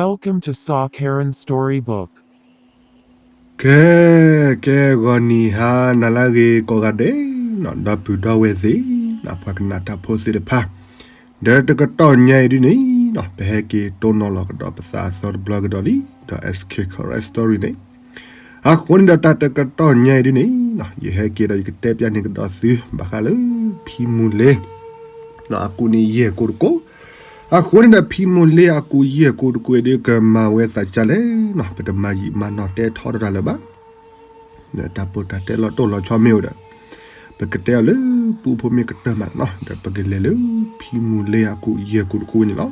Welcome to Saw Karen Storybook. ကဲ, ကဲဂီၤနံၤဟါနၤလၢအဂ့ၤကိးဂၤဒဲးနီၤ, ဒီပုၢ်ဒီဝဲၢ်သ့ၣ်နီၤ, ပှၤကနၣ်တၢ်ဖိသ့ၣ်တဖၣ်, ဒီးတကတီၢ်ညါအံၤဒ်န့ၣ်နီၤ, ပဟဲက့ၤတိၢ်နီၣ်လီၤကဒီးပသးအသီတဘျီကဒီးလံ, ဒီး S K Karen Story န့ၣ်, အဃိန့ၣ်ဒီးတၢ်တကတီၢ်ညါအံၤဒ်န့ၣ်နီၤ, ယဟဲက့ၤဒီးယကတဲပျးန့ၢ်ကဒီးသု ဘၣ်ဃးလၢ ဖံမူၤလ့ အကူးန့ၣ်ယဲၢ်ကိတကိး, အဃိန့ၣ်ဒီးဖံမူၤလ့အကူးယဲၢ်ကိတကိးအံၤဒ်ကမၤဝဲသးဒ်လဲၣ်နီၤ, ပတမၤယံာ်မၤနီၢ်တဲထီတၢ်လၢၤဘၣ်. တၢ်ပိာ်တၢ်တဲလီၤတိၢ်လီၤဆီမ့ၢ်အိၣ်ဒီး, ပကတဲအီၤလၢပူဖိမ့ၢ်ကတၢၢ်မးနီၤ, ဒီးပကလဲၤလၢဖံမူၤလ့အကူးယဲၢ်ကိတကိးန့ၣ်လီၤ.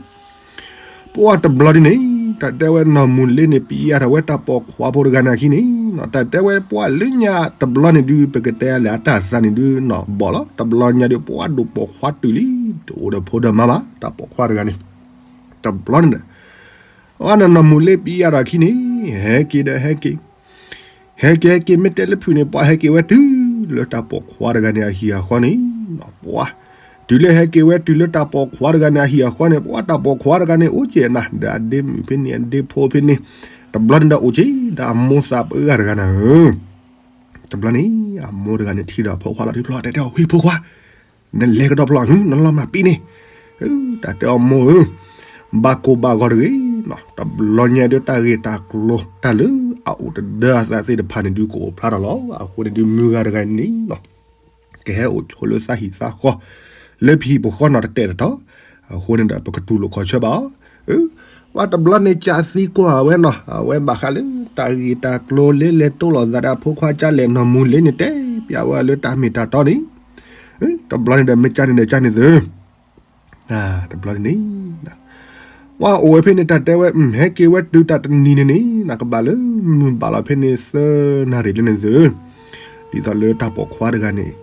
ပှၤတဘျီဒ်န့ၣ်, တၢ်တဲဝဲနီၢ်မူၤလ့န့ၣ် ပံးအါထီၣ်ဝဲတၢ်ပိာ်ခွါဖိတဂၤန့ၣ်အခံန့ၣ်, တၢ်တဲဝဲပှၤလၢညါတဘျီန့ၣ်ဒုး ပကတဲလဲၣ်အတၢ်သးန့ၣ်ဒုးနီၤဘီၣ်လီၤ, တဘျီညါဒုးပှၤဒိၣ်ပိာ်ခွါတုၤလံ, တအိၣ်ဒီးဖိဒီးမါဘၣ် တၢ်ပိာ်ခွါတဂၤန့ၣ်, တဘျီန့ၣ်ဒီး, အန့ၣ်နီၢ်မူၤလ့ပံးအါထီၣ်အခံန့ၣ်, ဟဲက့ၤဒီးဟဲက့ၤ ဟဲက့ၤဟဲက့ၤမ့ၢ်တဲလၢဖုးန့ၣ် ပှၤဟဲက့ၤဝဲတုၤလၢတၢ်ပိာ်ခွါတဂၤန့ၣ်အဟံၣ်အဃီန့ၣ်, ပှၤ, တုၤလၢဟဲက့ၤဝဲတုၤလၢတၢ်ပိာ်ခွါတဂၤန့ၣ်အဟံၣ်အဃီန့ၣ် ပှၤတၢ်ပိာ်ခွါတဂၤန့ၣ် အိၣ်က့ၤနၤ ဒီးအဒ့မုၣ်ဖဲန့ၣ် အဒ့ဖိဖဲန့ၣ်, တဘျီန့ၣ်ဒီးအိၣ်က့ၤဒီးအမိၢ်သးပှၢ်တဂၤနၤဧၢ, တဘျီန့ၣ်, အမိၢ်တဂၤန့ၣ်ထံၣ်ဒီးဖိခွါလီၤတဖျီ တဲတဲအီၤ ဝံဖိခွါ, နလဲၤကဒီးဖျီ နလီၤမၢ်ပံးန့ၣ်, တၢ်တဲအီၤမိၢ်ဧၢ, ဘၣ်ကိၢ်ဘၣ်ဂီၤတဂ့ၤနီၤ, တဘျီညါဒုးတၢ်ဂ့ၢ်တၢ်ကျိၤတၢ်လၢအအိၣ်တဒၢအသးသ့ၣ်တဖၣ်န့ၣ်ဒုးကအိၣ်ဖျါထီၣ်လီၤ, အဃိန့ၣ်ဒုးမုၢ်ဂၤတဂၤန့ၣ်နီၤ, ကဟဲအိၣ်ဆိးလၢသးဟံၣ်သးဃီ, လၢပဟံၣ်ပဃီနီၤတတဲာ်တတီၤ, အဃိန့ၣ်ဒီးပကတူၢ်လိာ်ခီၣ်ဆၢဘၣ်အီၤ ပှၤတဘျီန့ၣ်ကးသံကွၢ်ဝဲနီၤ, အဝဲဘၣ်ဃးလၢတၢ်ဂ့ၢ်တၢ်ကျိၤလဲၤလဲၤတိၢ်လီၤသးဒီးအဖိခွါကၢ်လဲၣ်နီၢ်မူၤလ့န့ၣ်တဲပျးဝဲလၢတၢ်မ့ၢ်တၢ်တီန့ၣ်, တဘျီန့ၣ်ဒီးမ့ၢ်ကၢ်န့ၣ်ဒီးကၢ်န့ၣ်သု, တဘျီန့ၣ်, ပှၤအိၣ်ဝဲဖဲန့ၣ် တၢ်တဲဝဲ ဟဲက့ၤဝဲတုၤတၢ်တနံၤန့ၣ်န့ၣ် နကဘၣ်လၢမုၢ်ဘၣ်လီၤဖဲန့ၣ်သၢနၣ်ရံၣ်လၢန့ၣ်သု, ဒ်သိးလၢတၢ်ပိာ်ခွါတဂၤန့ၣ်,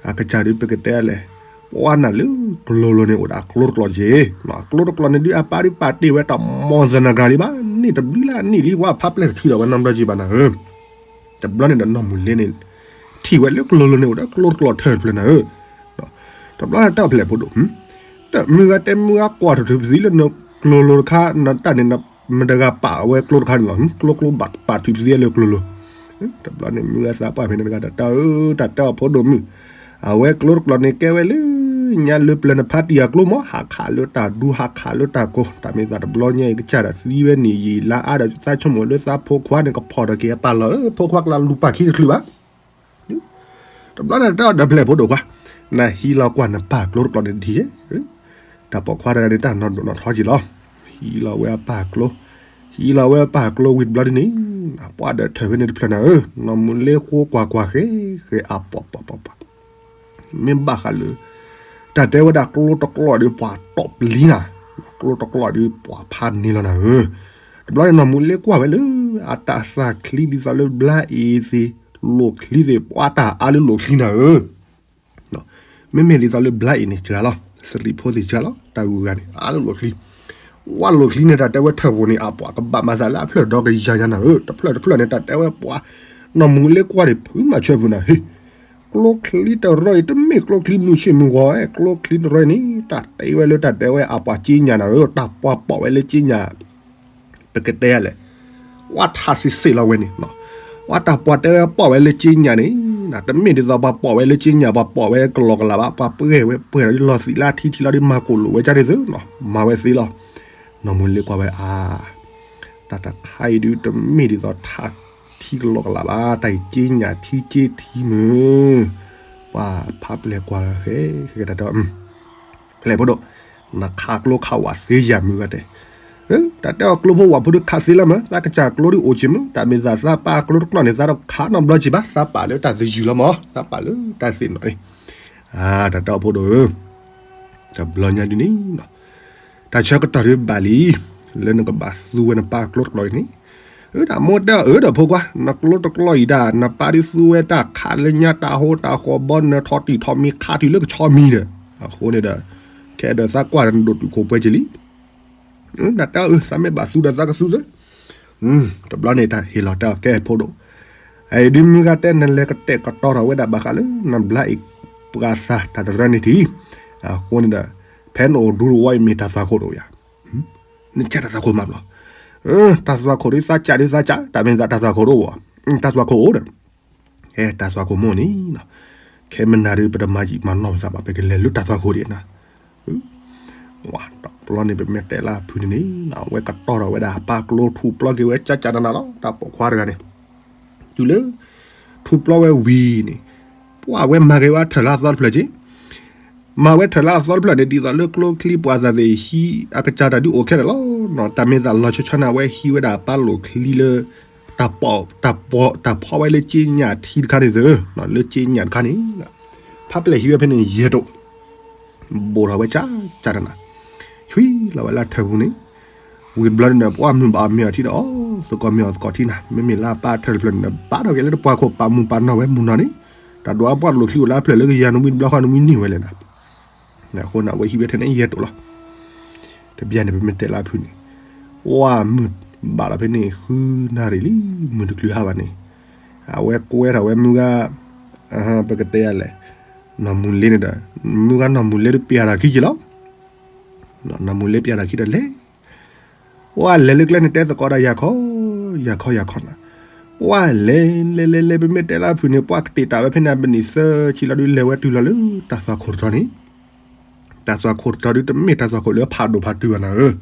အကစၢ်ဒုးပကတဲလဲၣ်, ပှၤနၢ်လၢကျိလိၤန့ၣ်အိၣ်ဒီးအကျိတကျိးက့ၤ, ကျိတကျိးန့ၣ်ဒုးအပၢ်ဒုးပာ်တ့ၢ်ဝဲတၢ်မီၢ်သနဂၤလံဘၣ်, န့ၢ်တဘျုးလၢအနံၣ်လံ ပှၤဖးပျဲၢ်တချုးဒီးဝဲနီတဘျီက့ၤဘၣ်နၤဧၢ, တဘျီန့ၣ်ဒီးနီၢ်မူၤလ့န့ၣ်, ထံၣ်ဝဲလၢကျိလိၤန့ၣ်အိၣ်ဒီးကျိတကျိးထၢၣ်တဖျၢၣ်နၤဧၢ, တဘျီန့ၣ်တၢ်ဖျဲၣ်ဖိဒိၣ်, တမုၢ်ဂၤတဲမုၢ်ဂၤကွၢ်ထူၣ်ထူၣ်ပသံလၢနကျိလိၤတခါ နတၢ်န့ၣ် မတဂၤပာ်ဝဲကျိတခါန့ၣ်လီၤ, ကျိကျိဘၣ်ပာ်ထူၣ်ပသံလၢကျိလိၤ, တဘျီန့ၣ်မုၢ်ဂၤသးပှၢ်ဖဲန့ၣ်တဂၤဒီး တၢ်ဧၢ တၢ်တဲအီၤဖိဒိၣ်မုၣ်, အဝဲကျိတကျိးန့ၣ်ကဲဝဲလၢ ညါလၢပျၢၤနဖးတံၢ်အကျိမး ဟးခးလၢတၢ်ဒူ ဟးခးလၢတၢ်ကိၤ တၢ်မ့ၢ်သးတဘျီညါအံၤကစၢ်ဒီးသံဝဲန့ၣ်ယံာ်လါအါဒီးသးဆိကမိၣ်လၢသးဖိခွါန့ၣ်ကဖီၣ်ထီၣ်က့ၤအပၢ်လီၤဧၢ ဖိခွါကျါလူၤပာ်ခံတချုးဘၣ် တဘျီန့ၣ်တၢ်ဒီးဖျဲၣ်ဖိဒိၣ်ခွါ, နဟံးလီၤကွၢ်နပၢ်ကျိတကျိးန့ၣ်တထံၣ်, တၢ်ပိာ်ခွါတဂၤန့ၣ် တၢ်နီၢ်ဒိၣ်နီၢ်ထီက့ၤလီၤ, ဟံးလီၤဝဲအပၢ်ကျိ, ဟံးလီၤဝဲအပၢ်ကျိဝံၤတဘျီဒ်န့ၣ်, ပှၤဒီးထၢၣ်ဖဲန့ၣ်တဖျၢၣ်နၤဧၢ, နီၢ်မူၤလ့ဃိကွၢ်ကွၢ်ဃဲဃဲအပှၤပှၤပှၤပှၤ မ့ၢ်ဘၣ်ဃးလၢ တၢ်တဲဝဲဒၣ်ကျိတကျိးဒီးပှၤတီၢ်ပျံၤနၤ, ကျိတကျိးဒီးပှၤဖးန့ၢ်လီၤနၤဧၢ, တဘျီန့ၣ်နီၢ်မူၤလ့ကွၢ်ဝဲလၢ အတၢ်သးချံဒ်သိးလၢဘျါအ့ၤသ့ၣ်, လိာ်ချံသ့ၣ် ပှၤတၢ်အါလၢလိာ်ချံနၤဧၢ, မ့မ့ၢ်ဒ်သိးလၢဘျါအ့ၤန့ၣ်စှၤလီၤ, စရံးဖိသ့ၣ်စှၤလီၤ, တၢ်ဂုၤဂၤန့ၣ် အါလၢလိာ်ချံ, ဝဲလိာ်ချံန့ၣ် တၢ်တဲဝဲထၢၣ်ပူၤန့ၣ် အပှၤကဘၣ်မၤသးလၢအဖျၢၣ်ဒီကယၤညါနၤဧၢ, တဖျၢၣ်တဖျၢၣ်န့ၣ် တၢ်တဲဝဲပှၤ, နီၢ်မူၤလ့ကွၢ်န့ၣ် ဖုးမၤဆၢဖုးနၤဟ့ၣ်, ကျိချံတရၢအံၤ တမ့ၢ်ကျိချံမုၢ်ဆ့ၣ်မုၢ်ဂီၤ, ကျိချံတရၢန့ၣ် တၢ်တဲဝဲလၢတၢ်တဲဝဲအပှၤက့ညါနၤဧၢ, တၢ်ပှၤပိာ်ဝဲလၢက့ညါ ပကတဲလဲၣ်, ဝဲထးစံးစ့ၣ်လီၤဝဲန့ၣ်, ဝဲတၢ်ပှၤတဲဝဲပိာ်ဝဲလၢက့ညါန့ၣ်, တမ့ၢ်ဒ်သိးပှၤပိာ်ဝဲလၢက့ညါ ပှၤပိာ်ဝဲကလီကလးဘၣ်, ပှၤပှဲၤဝဲပှဲၤဒီးလီၤသံးလၢထံထံလီၤဒီးမၤကိၣ်လိာ်ဝဲကန့ၣ်သု, မၤဝဲသ့လီၤ, နီၢ်မူၤလ့ကွၢ်ဝဲအါ တၢ်တခါအံၤဒုးတမ့ၢ်ဒ်သိးထးထံကလီကလးဘၣ်, တၢ်အံၤက့ညါထံက့ထံမုၢ်, ပှၤဖးပျဲၢ်ကွၢ်ဃဲဃဲတၢ်တဲ ဖျဲၣ်ဖိဒိၣ်, နခးကျိခးဝးသ့ယၤမုၢ်ဂၤတဲ, တၢ်တဲအီၤကျိဖိဝးဖိဒုးခးသ့လၢမး, သးကစၢ်ကျိဒုးအိၣ်က့မး, တၢ်မ့ၢ်သးသးပၢ်ကျိတကျိးန့ၣ် သးတခးနီတဘျီက့ဘၣ်, သးပာ်လၢတၢ်သယုၢ်လီၤမး, သးပာ်လၢတၢ်သ့ၣ်နီၣ်န့ၣ်, တၢ်တဲအီၤဖိဒိၣ်ဧၢ, တဘျီညါဒ်န့ၣ်, တၢ်ဆၢကတီၢ်ဒုးဘၣ်လံ, လၢနကဘၣ်သူဝဲနပၢ်ကျိတကျိးအံၤန့ၣ်, တၢ်မိၢ်တဲအီၤ အၢ ဒီးဖိခွါ, နကျိတကျိးအံၤဒၣ် နပၢ်ဒုးသူဝဲတၢ်ခးလၢညါတၢ်ဟိတၢ်ဃီဘီ နထီၣ်တံၢ်ထီၣ်မံၤခးတုၤလၢကဆီမံၤဒီး, အဃိန့ၣ်ဒီး, ခဲဒီးသးကွၢ်ဒီးနဒိၣ်တုာ်ခိၣ်ပှဲၤက့ၤလံ, တၢ်တဲအီၤ အၢ သးမ့ၢ်ဘၣ်သူဒီးသးကသူသ့, တဘျီန့ၣ်တၢ်ဟ့ၣ်လီၤတဲအီၤ ကဲဖိဒိၣ်, အံၤဒုးမုၢ်ဂၤတဲနလဲၤကတဲာ်ကတီၤထီၣ်ဝဲဒၣ်ဘၣ်ဃးလၢ နဘျါအ့ၣ်ပှၤသးတၢ်တရၢန့ၣ်တထံၣ်, အဃိန့ၣ်ဒီး, ဖဲနအိၣ်ဒူတဝီအံၤမ့ၢ်တၢ်သွၣ်ခိၣ်တအိၣ်ယၤ နကတၢ်သးခိၣ်မးဘျီ, တၢ်သွၣ်ခိၣ်ဒုးသးကးဒုးသးကး တၢ်မ့ၢ်သးတၢ်သွၣ်ခိၣ်ဒိၣ်ဝဲ, တၢ်သွၣ်ခိၣ်အိၣ်ဒီး, အဲ တၢ်သွၣ်ခိၣ်မိၢ်န့ၣ်, ခဲမနၤဒုး ပတမၤယံာ်မၤနီၢ်ပသးဘၣ် ပကလဲၤလၢတၢ်သွၣ်ခိၣ်ဒံးနၤ, တဘျီန့ၣ် ပမ့ၢ်တဲလၢဖုန့ၣ်န့ၣ် အဝဲကတီၢ်ထီၣ်ဝဲဒၣ်ပာ်ကျိထူးပျီက့ၤဝဲ ကၠးကၠးနးနးလီၤ တၢ်ပိာ်ခွါတဂၤန့ၣ်, တုၤလၢ ထူးပျီဝဲဝံၤန့ၣ်, ပှၢ်ဝဲမၤက့ၤဝဲထၢၣ်လၢအသီတဖျၢၣ်က့ၤ မၤဝဲထၢၣ်လၢအသီတဖျၢၣ်န့ၣ် ဒ်သိးလၢကျိချံပှၤသးသ့ၣ်ဟံးအကစၢ်တၢ်ဒုးအိၣ်ခဲလၢာ်လီၤ. တၢ်မ့ၢ်သးလီၤဆီဆီန့ၣ် အဝဲဟံးဝဲဒၣ်ပာ်လိာ်ချံလၢ တၢ် တၢ်ဖီဝဲလၢက့ညၣ်ထံတခါန့ၣ်သု, လၢက့ညၣ်တခါန့ၣ်, ဖးပျဲၢ်ဟံးဝဲဖဲန့ၣ်ယဲၢ်တိာ်, ဘိးထီၣ်ဝဲကၠးကၠးတနၤ, ဆွံလီၤဝဲလၢထၢၣ်ပူၤန့ၣ်, ဝံၤတဘျီန့ၣ် ပှၢ်မုၢ်ဘၣ်အီၤမ့ၢ်အီၤထံဒီး အီသကိးမ့ၢ်အီၤသကိးထံနၤ, မ့မ့ၢ်လၢအပာ်ထၢၣ်တဖျၢၣ်န့ၣ် ဘၣ်ထီၣ်က့ၤလၢတပှၢ်ခိၣ် ပာ်မုၢ်ပာ်နီၢ်ဝဲမုၢ်နီၢ်န့ၣ်, တၢ်ဒိးအပှၢ်လိာ်ချံအိၣ်လၢအဖျၢၣ်လၢကယၤနွံတဘျီဃီနွံနံၣ်ဝဲလဲၣ်နၤ, အဃိန့ၣ် အဝဲဟံးဝဲထဲန့ၣ်ယဲၢ်တိာ်လီၤ. တဘျီန့ၣ် ပမ့ၢ်တဲလၢအဖုန့ၣ်, ပှၢ်မုၢ်ဘၣ်လီၤဖဲန့ၣ် ဃုနၣ်ရံၣ်လံ, မုၢ်တချုးဟါဘၣ်န့ၣ်, အဝဲကွဲထီၣ်ဝဲမုၢ်ဂၤ, ပကတဲယၤလဲၣ်, နီၢ်မူၤလ့န့ၣ်ဒီး, မုၢ်ဂၤနီၢ်မူၤလ့ဒုးပျဲထီၣ်ခံက့ၤလီၤ. နီၢ်မူၤလ့ပျဲထီၣ်ခံဒီးလဲၤ ဝဲလဲၤလၢကျဲန့ၣ်တဲသကိးဒီးယၤခီ, ယၤခီယၤခီနၤ, ဝဲလဲၤ လဲၤလဲၤလဲၤ ပမ့ၢ်တဲလၢအဖုန့ၣ် ပှၢ်ကတ့ၢ်တၢ်ဝဲဖဲန့ၣ် ပနံၣ်သၢဆံလီၤဒုး လဲၤဝဲတုၤလီၤလၢတၢ်သွၣ်ခိၣ်တတီၤန့ၣ်, တၢ်သွၣ်ခိၣ်တတီၤဒုး တမ့ၢ်တၢ်သွၣ်ခိၣ်လၢဖးဒိၣ်ဖးတုၤဘၣ်နၤဧၢ,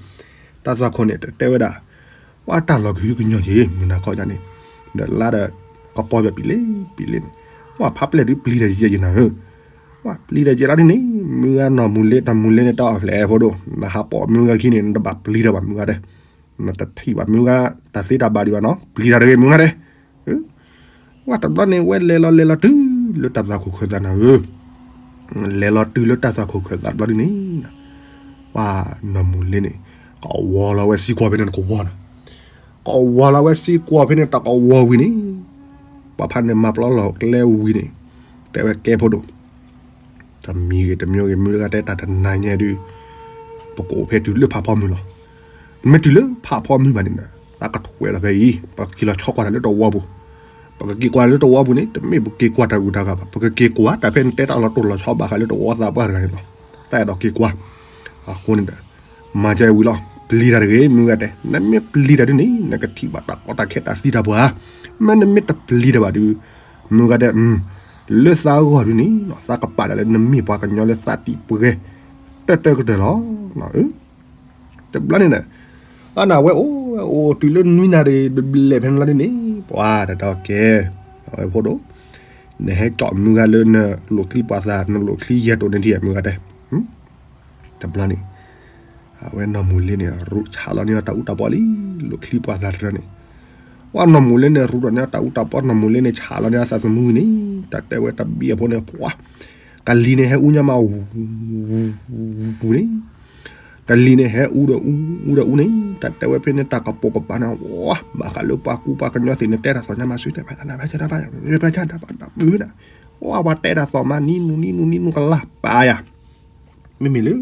တၢ်သွၣ်ခိၣ်န့ၣ်တတဲဝဲဒၣ်, ပှၢ်တၢ်လီၤကဟုကညီၤက့ၤ မုၢ်နၤခီကန့ၣ်, ဒီးလါဒီး ကပီၤဘၣ်ပံၤလ့ပံၤလ့န့ၣ်, ပှၢ်ဖးပျဲၢ်ဒုးပျံၤတၢ်ယဲၢ်ယဲၢ်နၤဧၢ ပှၢ်ပျံၤတၢ်ယဲၢ်လီၤဒ်န့ၣ်, မုၢ်ဂၤနီၢ်မူၤလ့ တၢ်မူၤလ့န့ၣ်တၢ်အီၣ်ဖျဲၣ်ဖိဒိၣ်, နဟးပိာ်မုၢ်ဂၤခံန့ၣ် နတဘၣ်ပျံၤတၢ်ဘၣ်မုၢ်ဂၤတဲ, နတထံၣ်ဘၣ်မုၢ်ဂၤတၢ်သ့တၢ်ဘၣ်ဒံးဘၣ်နီၤ, ပျံၤတၢ်တဂ့ၤမုၢ်ဂၤတဲ, ဝဲတဘျီန့ၣ် ဝဲလဲၤလီၤလဲၤလီၤတုၤလၢတၢ်သွၣ်ခိၣ်ခၢၣ်သးနၤဧၢ, လဲၤလီၤတုၤလၢတၢ်သွၣ်ခိၣ်ခၢၣ်သးတဘျီဒ်န့ၣ်, ပှၢ်နီၢ်မူၤလ့န့ၣ်, ကဝီၤလီၤဝဲစံကွီၤဖဲန့ၣ်တကဝီၤနၤ, ကဝီၤလီၤဝဲစံကွီၤဖဲန့ၣ်တကဝီၤဝံၤန့ၣ်, ပှၢ်ဖးန့ၣ်မၤပျီလီၤကျဲဝံၤန့ၣ်, တဲဝဲကဲဖိဒိၣ် တမံၤဂ့ၤတမံၤဂ့ၤ မုၢ်တဂၤတဲတၢ်တနၤညါဒုး, ပကအိၣ်ဖဲတုၤလၢဖးဖီမုၢ်လီၤ. မ့ၢ်တုၤလၢဖးဖီမုၢ်ဘၣ်န့ၣ်ဒီး သးကထွဲလီၤဖဲအံၤ ပကက့ၤလီၤဆီကွၢ်တၢ်လၢတဝီပူၤ, ပကက့ၤကွၢ်လၢတဝီပူၤန့ၣ် တမ့ၢ်ပက့ၤကွၢ်တၢ်ဂုၤတၢ်ဂၤဘၣ် ပကက့ၤကွၢ်တၢ်ဖဲနတဲတၢ်လီၤတိၢ်လီၤဆီဘၣ်ဃးလၢတဝီသးပှၢ်တဂၤန့ၣ်လီၤ. တၢ်အဲၣ်ဒိးက့ၤကွၢ်, အဃိန့ၣ်ဒီး, မၤကဲဝံၤလီၤ ပျံၤတၢ်တဂ့ၤ မုၢ်ဂၤတဲ နမ့ၢ်ပျံၤတၢ်ဒုးန့ၣ် နကထံၣ်ဘၣ်တၢ်ကီတၢ်ခဲတၢ်သံတၢ်ပှၢ်ဧါ, မ့ၢ်နမ့ၢ်တပျံၤတၢ်ဘၣ်ဒုး, မုၢ်ဂၤတဲ လၢသးဂီၢ်ဒုးန့ၣ် သးကပာ်တၢ်လၢနမ့ၢ်ပှၤကညီလၢသးတံၢ်ပှဲၤ တၢၢ်တၢၢ်ကတၢၢ်လီၤ. တဘျီန့ၣ်ဒီး, အန့ၣ် အဝဲအိၣ်ဝဲအိၣ်တုၤလၢနွံနၣ်ရံၣ်ဘျဲၣ်ဘျဲၣ်ဖဲန့ၣ်လီၤဒ်န့ၣ် ပှၤတတီၤကဲ, အဝဲဖိဒိၣ်, နဟဲကၠီၣ်မုၢ်ဂၤလၢနလိာ်ချံပှၤသး နလိာ်ချံယဲၢ်တိာ်န့ၣ်ဒ်မုၢ်ဂၤတဲ, တဘျီန့ၣ် အဝဲနီၢ်မူၤလ့န့ၣ် ရူးဆးလီၤန့ၢ်အီၤတၢ်အူတၢ်ပီလံ, လိာ်ချံပှၤသးတရၢန့ၣ်, ဝဲနီၢ်မူၤလ့န့ၣ် ရူးဒီးန့ၢ်အီၤတၢ်အူတၢ်ပီ နီၢ်မူၤလ့န့ၣ် ဆးလီၤန့ၢ်အသးသမူဝံၤန့ၣ်, တၢ်တဲဝဲတဘံၣ်အဖိန့ၣ် ပှၤ, ကလံၤန့ၣ်ဟဲအူညါမး ဝူၤန့ၣ်, ကလံၤန့ၣ်ဟဲအူဒီးအူ, အူဒီးအူန့ၣ် တၢ်တဲဝဲဖဲန့ၣ် တၢ်ကပိာ်ကပၤန့ၣ် ဝဲ, ဘၣ်ဃးလၢပှၤကူပှၤကညီသ့ၣ်န့ၣ် တဲတၢ်သီၣ်ညါမး ဆူတဲာ်ပှၤကညီဘၣ်ဆူတဲာ်ပှၤ, ပှၤတဲတၢ်သီၣ်မး နံၤနူၤ နံၤနူၤ နံၤနူၤ ကလၢ်ပာ်ယၤ မ့မ့ၢ်လၢ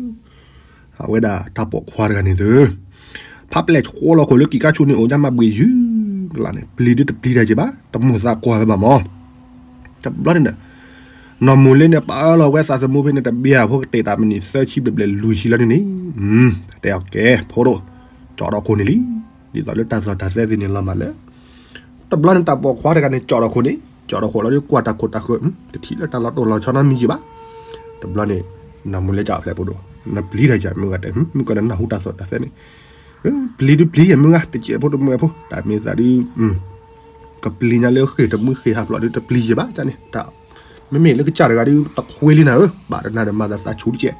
အဝဲဒၣ်တၢ်ပိာ်ခွါတဂၤန့ၣ်သု, ဖးပျဲၢ်ဆှီလီၤခိၣ်လၢကံၣ်ကါဆူန့ၣ် အိၣ်ညါမးဘှံးယုၢ်ကလးန့ၣ် ပျံၤဒုးတပျံၤတၢ်က့ၤဘၣ် တမိၢ်သးကွၢ်ဝဲဘၣ်မး, တဘျီန့ၣ်ဒီး, နီၢ်မူၤလ့န့ၣ် ပာ်အၢလီၤဝဲသးသမူဖဲန့ၣ် တဘံၣ်အဖိကတဲာ်တၢ်မနံၤသၢဆံဘျဲၣ်ဘျဲၣ်လွံၢ်ဆံလီၤဒ်န့ၣ်, တဲအီၤကဲ ဖိဒိၣ်, ကၠီၣ်ဒီးခိၣ်န့ၣ်လံ, ဒ်သိးလၢတၢ်သီၣ်တၢ်သဲသ့ၣ်န့ၣ်လီၤမးလၢ တဘျီန့ၣ် တၢ်ပိာ်ခွါတဂၤန့ၣ် ကၠီၣ်ဒီးခိၣ်န့ၣ်, ကၠီၣ်ဒီးခိၣ်လီၤဒုးကွၢ်တၢ်ခိၣ်တၢ်ဃၢၤ, တထံၣ်လၢတၢ်လီၤတိၢ်လီၤဆီနီတမံၤက့ၤဘၣ်. တဘျီန့ၣ် နီၢ်မူၤလ့ကၠီၣ်ဖျဲးဖိဒိၣ်, နပျံၤတၢ်ယၤမုၢ်ဂၤတဲ, မုၢ်ကနၢ်ဟူတၢ်သီၣ်တၢ်သဲန့ၣ်, ပျံၤဒုးပျံၤယဲၢ် မုၢ်ဂၤ တကဲးဖိတမုၢ်ဖိ တၢ်မ့ၢ်သးဒုး ကပျံၤညါလၢဃ့ၢ်တမုၢ်ဃ့ၢ်ဟးဖျိးဒုး တပျံၤယဲၢ်ဘၣ်န့ၣ်, မ့မ့ၢ်လၢကစၢ်တဂၤဒုး တခွ့လံနၤဧၢ, ဘၣ်တနၤဒီးမၤသးသးဆူၣ်တကဲး.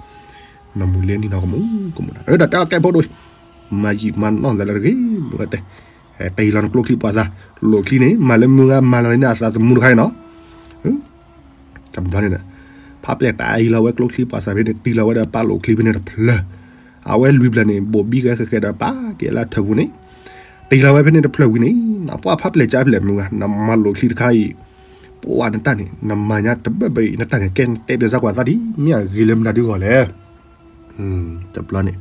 နီၢ်မူၤလ့နံၤနီၢ်ကမူၣ်ကမူၣ်နၤဧၢ, တၢ်တဲအီၤကဲးဖိဒိၣ်, မၤယံာ်မၤနီၢ်သးလၢတဂ့ၤ, မုၢ်ဂၤတဲ, တ့ၢ်လီၤနကျိချံပှၤသး, လိာ်ချံန့ၣ် မၤလၢမုၢ်ဂၤမၤလီၤန့ၢ်အသးသမူတခါအံၤနီၤ တဘျီန့ၣ်ဒီး, ဖးပျဲၢ်တၢ်အံၤလီၤဝဲကျိချံပှၤသးဖဲန့ၣ် တ့ၢ်လီၤဝဲဒီးပာ်လိာ်ချံဖဲန့ၣ်တဖျၢၣ်, အဝဲလွံၢ်ဖျၢၣ်န့ၣ် ဘိၣ်ဘံဃဲဃဲဃဲဒီးပာ်က့ၤလၢထၢၣ်ပူၤန့ၣ်, တ့ၢ်လီၤဝဲဖဲန့ၣ်တဖျၢၣ်ဝံၤန့ၣ် နပှၢ်ဖးပျဲၢ်ကၠါဖျဲၣ်မုၢ်ဂၤ နမၤလိာ်ချံတခါအံၤ, ပှၢ်နတၢ်န့ၣ် နမၤညါတဘၢၣ်ဘၢၣ်အံၤ နတၢ်န့ၣ် ကဲတဲပျဲၢ်စၢ်ကွၢ်သးဒ် မ့ၢ်အဂ့ၤလၢမနုၤဒုးဂီၢ်လဲၣ် တဘျီန့ၣ်,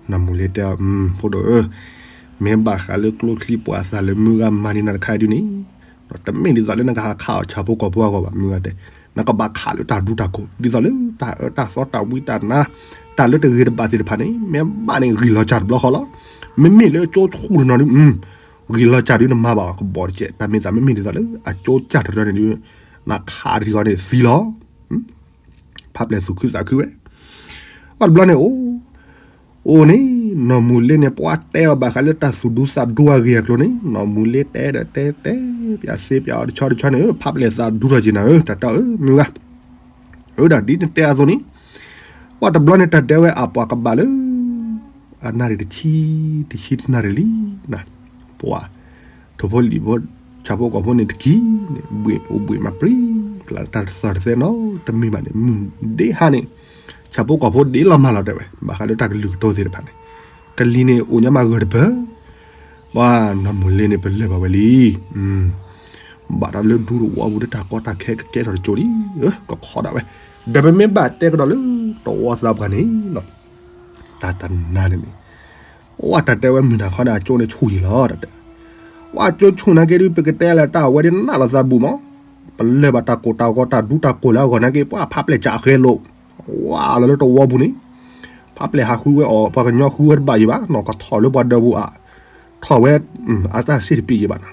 နီၢ်မူၤလ့တဲအီၤ ဖိဒိၣ်ဧၢ, မ့ၢ်ဘၣ်ဃးလၢကျိချံပှၤသးလၢမုၢ်ဂၤမၤန့ၢ်နၤတခါအံၤဒုးန့ၣ်, တမ့ၢ်ဒ်သိးလၢနကဟးခးအီၣ်ဆၣ်ဖိကီၢ်ဖိအဂီၢ်ဘၣ် မုၢ်ဂၤတဲ, နကဘၣ်ခးလၢတၢ်ဒူတၢ်ခိၣ် ဒ်သိးလၢတၢ်အၢတၢ်သီတၢ်ဝံတၢ်နါ, တၢ်လၢတဂ့ၤတဘၣ်သ့ၣ်တဖၣ်န့ၣ် မ့ၢ်ဘၣ်န့ၣ် ဂံၢ်လီၤစၢ်တဘျီဃီလီၤ. မ့မ့ၢ်လၢကၠိဆူၣ်တနီၤဒု ဂံၢ်လီၤစၢ်ဒုနမၤဘၣ်ကဘီတကဲး, တၢ်မ့ၢ်သးမ့မ့ၢ်ဒ်သိးလၢအကၠိစၢ်တရၢန့ၣ်ဒု နခးတထံၣ်ဃီန့ၣ်သံလီၤ. ဖးပျဲၢ်သူၣ်ခုသးခုဝဲ, အတဘျီန့ၣ်အိၣ် အိၣ်န့ၣ် နီၢ်မူၤလ့န့ၣ် ပှၤတဲအီၤဘၣ်ဃးလၢတၢ်သူၣ်ဒူသးဒူအဂ့ၢ်အကျိၤန့ၣ် နီၢ်မူၤလ့တဲဒီးတဲတဲ ပၠးစ့ပၠးအီၤတဆီတဆီန့ၣ် ဖးပျဲၢ်သးဒူထီၣ်က့ၤနၤဧၢ, တၢ်တဲအီၤဧၢ မုၢ်ဂၤ အၢ ဒ်နတဲအသိးန့ၣ် ပှၤတဘျီန့ၣ် တၢ်တဲဝဲအပှၤကဘၣ်လၢ အနၣ်ရံၣ်တဆံ တဆံတနၣ်ရံၣ်လံနၤ, ပှၤ ထိၣ်ဖိလံၣ်ဖိ ဆၣ်ဖိကီၢ်ဖိန့ၣ်တကံၢ်န့ၣ် ဘှ့ၣ်အိၣ်ဘှ့ၣ်မးပြံ ကလၢ်တၢ်တသီၣ်တသဲနီတမံၤဘၣ်န့ၣ် မုၢ်ဒ့ဟါန့ၣ် ဆၣ်ဖိကီၢ်ဖိဒ့လီၤမၢ်လီၤတဲဝဲ ဘၣ်ဃးလၢတၢ်ကလုၢ်ကတိၤသ့ၣ်တဖၣ်န့ၣ် ကလံၤန့ၣ်အိၣ်ညါမးဂၢၢ်တပၢၢ် ပှၤနီၢ်မူၤလ့န့ၣ် ပလၢၢ်ဘၣ်ဝဲလံ. ဘၣ်တၢ်လၢဒူသဝီပူၤဒီးတၢ်ကီတၢ်ခဲကကဲထီၣ်တကၠိလံ, ကခီဒၣ်ဝဲ, ဒီးပမ့ၢ်ဘၣ်တဲကဒီးလၢတဝီသးပှၢ်န့ၣ်လီၤ, တၢ်တနါန့ၣ်န့ၣ်, ဝဲတၢ်တဲဝဲမုၢ်နၤခီန့ၣ် အကၠိန့ၣ်ဆူၣ်ယံာ်လီၤ တၢ်တဲ, ဝဲကၠိဆူၣ်နာ်က့ဒုး ပကတဲလၢတၢ်ဝဲဒ်နးလီၤသးဘူးမး, ပလၢၢ်ဘၣ်တၢ်ကိၢ်တၢ်ဂီၤတၢ်ဒူတၢ်ကိၢ်လၢအဂီၢ်နာ်က့ ပှၤဖးပျဲၢ်ကၠးအဃဲလိာ်, ဝဲလီၤလၢတဝီပူၤန့ၣ် ဖးပျဲၢ်ဟးဃုဝဲအီၤ ပှၤကညီဃုဝဲတဘၣ်ယံၤဘၣ်နီၤ ကထီၣ်လၢပှၤဒၢးပူၤအါ, ထီၣ်ဝဲ အတၢ်စ့ၣ်တပံယံၤဘၣ်နီၤ,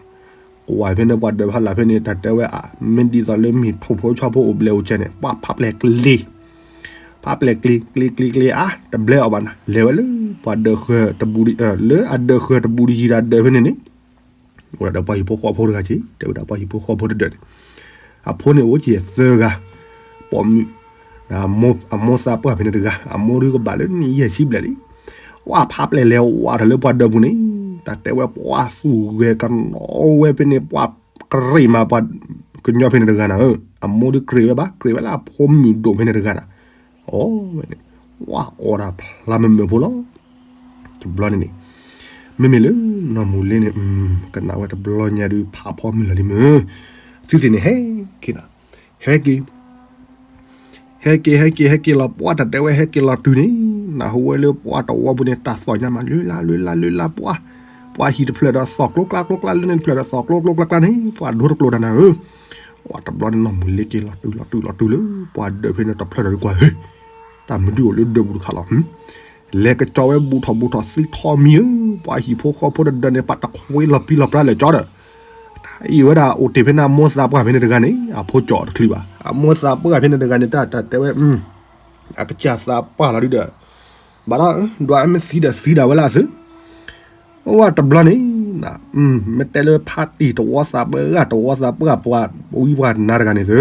ကွၢ်ဖဲန့ၣ်ပှၤဒၢးဖးလၢ်ဖဲန့ၣ် တၢ်တဲဝဲအါ မ့ၢ်ဒ်သိးလၢမ့ၢ်ထိၣ်ဖိဆီဖိအိၣ်ဘျဲၣ်အိၣ်ကဲန့ၣ် ပှၤဖးပျဲၢ်ကျ့, ဖးပျဲၢ်ကျ့ ကျ့ကျ့ကျ့အါ တဘျဲအီၤဘၣ်နီၤ လဲၤဝဲလၢပှၤဒၢးဃၢၤတဘူး လၢအဒၢးဃၢၤတဘူးတယံၤတၢ်ဒၢးဖဲန့ၣ်န့ၣ် အိၣ်ဒၣ်ဒီးပှၤဟံၣ်ဖိဃီဖိတဂၤက့ၤ တဲဝဲဒၣ်ပှၤဟံၣ်ဖိဃီဖိတဒၢးန့ၣ်, အဖိန့ၣ်အိၣ်က့ၤသၢဂၤ, ပိာ်မုၣ်, အမိၢ်သးပှၢ်ဖဲန့ၣ်တဂၤ အမိၢ်ဒုးကဘၣ်လၢနံၣ်ယဲၢ်ဆံဘျဲၣ်လံ, ဝဲဖးပျဲၢ်လဲၤဝးထီၣ်လၢပှၤဒၢးပူၤန့ၣ်, တၢ်တဲဝဲပှၤသူၣ်ဂဲၤကနီၤဝဲဖဲန့ၣ် ပှၤကြ့ၢ်မးပှၤကညီဖဲန့ၣ်တဂၤနၤဧၢ, အမိၢ်ဒုးကြ့ၢ်ဝဲဘၣ် ကြ့ၢ်ဝဲလၢအဖိမုၣ်ဒိၣ်ဖဲန့ၣ်တဂၤနၤ, အဝဲန့ၣ်, ဝဲအီၣ်ဒၣ်ဖျါမုာ်မုာ်ဖိလီၤ. တဘျီန့ၣ်န့ၣ်, မ့မ့ၢ်လၢနီၢ်မူၤလ့န့ၣ်, ကနၣ်ဝဲတဘျီညါဒုးဖးဖီမုၢ်လီၤလံမုၢ်, သုသ့ၣ်န့ၣ် ဟဲက့ၤနၤ, ဟဲက့ၤ, ဟဲက့ၤ ဟဲက့ၤ ဟဲက့ၤလီၤပှၢ် တၢ်တဲဝဲဟဲက့ၤလီၤတုၤန့ၣ်, နၢ်ဟူဝဲလၢပှၤတဝီပူၤန့ၣ် တၢ်သီၣ်ညါမး လုၢ်လၢ် လုၢ်လၢ် လုၢ်လၢ်ပှၢ်, ပှၤဟံၣ်တဖျၢၣ်ဒီးသီၣ်ကျိကျါကျိကျါ လၢန့ၣ်တဖျၢၣ်ဒီးသီၣ်ကျိကျိကျါကျါန့ၣ် ပှၤဒိတကျိၤတၢ်နၤဧၢ, ပှၤတဘျီန့ၣ်နီၢ်မူၤလ့က့ၤလီၤတုၤလီၤတုၤလီၤတုၤလၢပှၤဒၢးဖဲန့ၣ်တဖျၢၣ်ဒီးကွၢ်ဟ့ၣ် တၢ်မုၢ်ဒုအိၣ်လၢဒၢးပူၤတခါလီၤ, လဲၤကစီဝဲဘူးထီၣ်ဘူးထီၣ်သံထီမံၤဧၢ, ပှၤဟံၣ်ဖိဃီဖိတဒၢးန့ၣ် ပှၤတခွ့လီၤပံလီၤပြါလဲၤကၠီဒီး, အံၤဝဲဒၣ်အိၣ်တ့ၢ်ဖဲန့ၣ်အမိၢ်သးပှၢ်ဖဲန့ၣ်တဂၤန့ၣ် အဖိကၠီတချုးဘၣ် အမိၢ်သးပှၢ်ဖဲန့ၣ်တဂၤန့ၣ် တၢ်တၢ်တဲဝဲ အကစၢ်သးပှၢ်လီၤဒုဒီး, ဘၣ်ဒီး, ဒွးမ့ၢ်သံဒီးသံဒၣ်ဝဲလၢအသု, ဝဲတဘျီန့ၣ်, မ့ၢ်တဲလၢဖးတံၢ်တဝီသးပှၢ်ဂၤတဝီသးပှၢ်ပှၤဝံပှၤနါတဂၤန့ၣ်သု,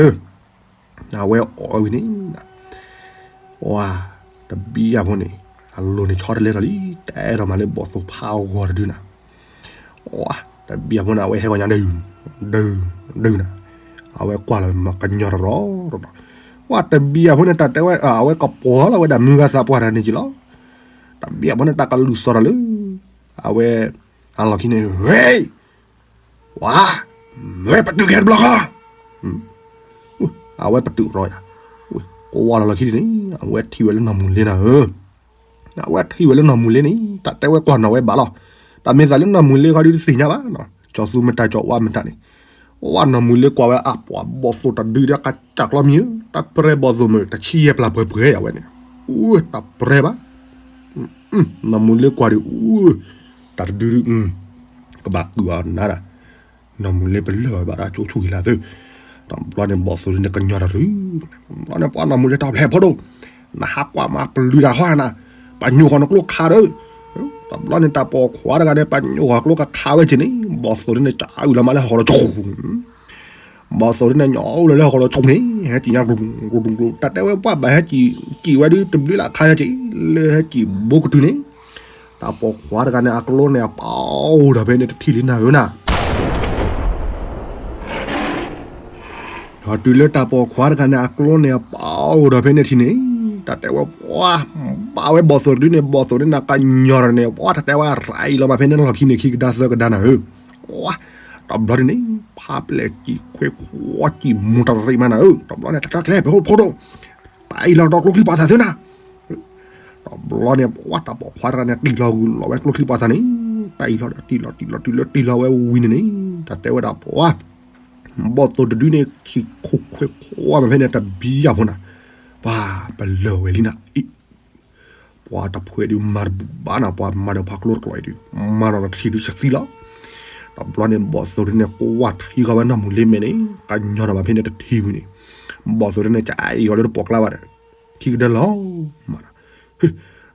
အဝဲအိၣ်ဝဲန့ၣ်, ဝါ, တဘံယၤဖိန့ၣ်, အလိၤန့ၣ်ဆီတလဲထီၣ်လံ တဲထီၣ်မးလၢဘီၣ်သိၣ်ဖးအဂီၤတဒုနၤ ဝါ, တဘံယၤဖိန့ၣ် အဝဲဟဲဂီၤညါဒု, ဒု, ဒုနၤ, အဝဲကွၢ်လီၤမၤကညီတရီတရီ, ဝါ, တဘံယၤဖိန့ၣ် တၢ်တဲဝဲ အဝဲကပီၤလီၤဝဲဒၣ်မုၢ်ဂၤသးပှၢ်တၢ်န့ၣ်က့ၤလီၤ, တဘံယၤဖိန့ၣ် တၢ်ကလုၢ်စီၤထီၣ်လၢ, အဝဲ, အလီၢ်ခံန့ၣ် ဝဲ ဝါ, မ့ၢ်ပတုာ်ကဟဲတဘျီဃီ, အဝဲပတုာ်ရီယၤ, ကွၢ်လီၤလီၢ်ခံန့ၣ် အဝဲထံၣ်ဝဲလၢနီၢ်မူၤလ့နၤဧၢ, အဝဲထံၣ်ဝဲလၢနီၢ်မူၤလ့န့ၣ် တၢ်တဲဝဲကွၢ်နီၢ်ဝဲဘၣ်လီၤ, တၢ်မ့ၢ်သးလၢနီၢ်မူၤလ့ခီဒုတသ့ၣ်ညါဘၣ်, ကၠီၤသူမတၤကၠီၤဝါမတၤန့ၣ်, ဝါနီၢ်မူၤလ့ကွၢ်ဝဲအပှၤ ဘီၣ်သိၣ်တဒုဒီးကစၢ်ကျီမံၤဧၢ, တၢ်ပြဲဘီၣ်သိၣ်မုၢ် တဆံယဲၢ်ပျၢ်ပှဲၤပှဲၤယၤဝဲန့ၣ်, အူ, တၢ်ပြဲဘၣ် နီၢ်မူၤလ့ကွၢ်ဒုး, အူ, တၢ်တဒုဒုး, ကဘၣ်ကုၢ်အီၤနၤဒၣ်, နီၢ်မူၤလ့ပလၢၢ်ဘၣ်ဒၣ်ကၠိဆူၣ်ဂ့ၤလၢသု, တဘျီန့ၣ်ဘီၣ်သိၣ်ဒုန့ၣ်ကညီၤတၢ်တရု, တဘျီန့ၣ်ပှၤနီၢ်မူၤလ့တၢ်ဖျဲၣ်ဖိဒိၣ်, နဟးကွၢ်မၤပျုၤတၢ်ဟီနၤ, ပညိၣ်ဃီၤနကျိခးဒီး, တဘျီန့ၣ်တၢ်ပိာ်ခွါတဂၤန့ၣ် ပညိၣ်ဃီၤကျိကခးဝဲက့ၤန့ၣ် ဘီၣ်သိၣ်ဒုန့ၣ် ကၢ်အုၣ်လီၤမးလၢဟီၣ်ခိၣ် ဘီၣ်သိၣ်ဒုန့ၣ် ညီအိၣ်လၢဟီၣ်ခိၣ်လီၤဆိန့ၣ် ဟဲက့ၤညါ, တၢ်တဲဝဲပှၤဘၣ်ဟဲက့ၤဝဲဒု တဘျုးလၢခါညါက့ၤ လၢဟဲက့ၤဘိကတုၤန့ၣ်, တၢ်ပိာ်ခွါတဂၤန့ၣ် အကျိန့ၣ် အပာ်အိၣ်ဒီးဖဲန့ၣ်တထံၣ်လံနၤဧၢနၤ ဒီးတုၤလၢတၢ်ပိာ်ခွါတဂၤန့ၣ် အကျိန့ၣ် အပာ်အိၣ်ဒီးဖဲန့ၣ်ထံၣ်န့ၣ်, တၢ်တဲဝဲပှၤ ဘၣ်ဝဲဘီၣ်သိၣ်တဒုန့ၣ် ဘီၣ်သိၣ်ဒုန့ၣ် ကညီၤဒီးန့ၣ် ပှၤတၢ်တဲဝဲရၤအံၤလီၤမးဖဲန့ၣ်လီၢ်ခံန့ၣ်ခံကဒါသၢကဒါနၤဧၢ, တဘျီဒုန့ၣ် ဖးပျဲၢ်ကံၤခွဲးခွါကံၤမူၤတရံးမးနၤဧၢ, တဘျီန့ၣ် တၢ်တၢ်ကျဲၤဖဲဟိဖိဒိၣ်, တၢ်အံၤလီၤဒီးကျိချံပာ်သးသ့နၤ တဘျီန့ၣ် ပှၤတၢ်ပိာ်ခွါတဂၤန့ၣ် တံၢ်လီၤဂုာ်လီၤဝဲကျိချံပာ်သးန့ၣ်, တၢ်အံၤလီၤဒီးတံၢ်လီၤတံၢ်လီၤတုၤလၢတံၢ်လီၤဝဲဝံၤန့ၣ်န့ၣ်, တၢ်တဲဝဲဒၣ်ပှၤ ဘီၣ်သိၣ်တဒုန့ၣ် ခံခိၣ်ခွဲးခွါမးဖဲန့ၣ် တဘံယၤဖိနၤ, ပှၤပလၢၢ်ဝဲလံနၤ, ပှၤတဖှဲးဒုးမၤတဘူၣ်ဘၣ်နၤ, ပှၤမၤဒီးဖးကျိတကျိၤအံၤဒုး မၤနီၤတထံၣ်ဒုးဆသံလီၤ. တဘျီန့ၣ် ဘီၣ်သိၣ်ဒုန့ၣ် ကွၢ်ထံဃီဝဲနီၢ်မူၤလ့မဲာ်န့ၣ် ကညီထီၣ်ဘၣ်ဖဲန့ၣ်တထံၣ်ဝံၤန့ၣ်, ဘီၣ်သိၣ်ဒုန့ၣ် ကအံၤဂီၤလၢတပိာ်ကျါဘၣ်ဒီး ခံကဒၢလီၤမး.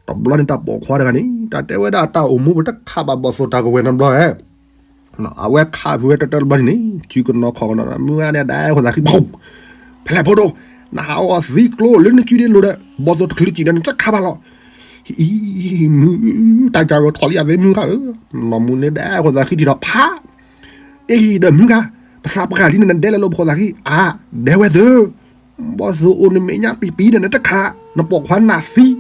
တဘျီန့ၣ်တၢ်ပိာ်ခွါတဂၤန့ၣ် တၢ်တဲဝဲဒၣ်အတၢ်အိၣ်မူပတခးဘၣ်ဘီၣ်သိၣ်တၢ်ကဝဲၤနီတဘျီဧါ. အဝဲခးဖုးဝဲတၢ်တၢ်တဘျီန့ၣ်န့ၣ် စုကနီၤခီၣ်ကနီၤ မုၢ်ဂၤန့ၣ်ဒဲးဃိသးခံ ဖဲလဲၣ်ဖိဒိၣ်, နဟးအီၣ်သံကျိလၢနစုဒ့လိၤဒီး ဘီၣ်သိၣ်တချုးစံးဒီးနတခးဘၣ်လီၤ. အံၤ မုၢ် တၢ်ကၢ်ဂီၤထီၣ်လံအသ့မုၢ်ဂၤဧၢ, နီၢ်မူၤလ့ဒဲးဃိသးခံထံၣ်ဒီးဖး အံၤဒီးမုၢ်ဂၤ, ပသးပှၢ်လံန့ၣ် နဒဲလဲၤလိာ်ဖိသးခံ အါ, ဒဲဝဲသၢ, ဘီၣ်သိၣ်အိၣ်နမဲာ်ညါပံၤပံၤဒီးနတခး, နပိာ်ခွါနၢ်သံ,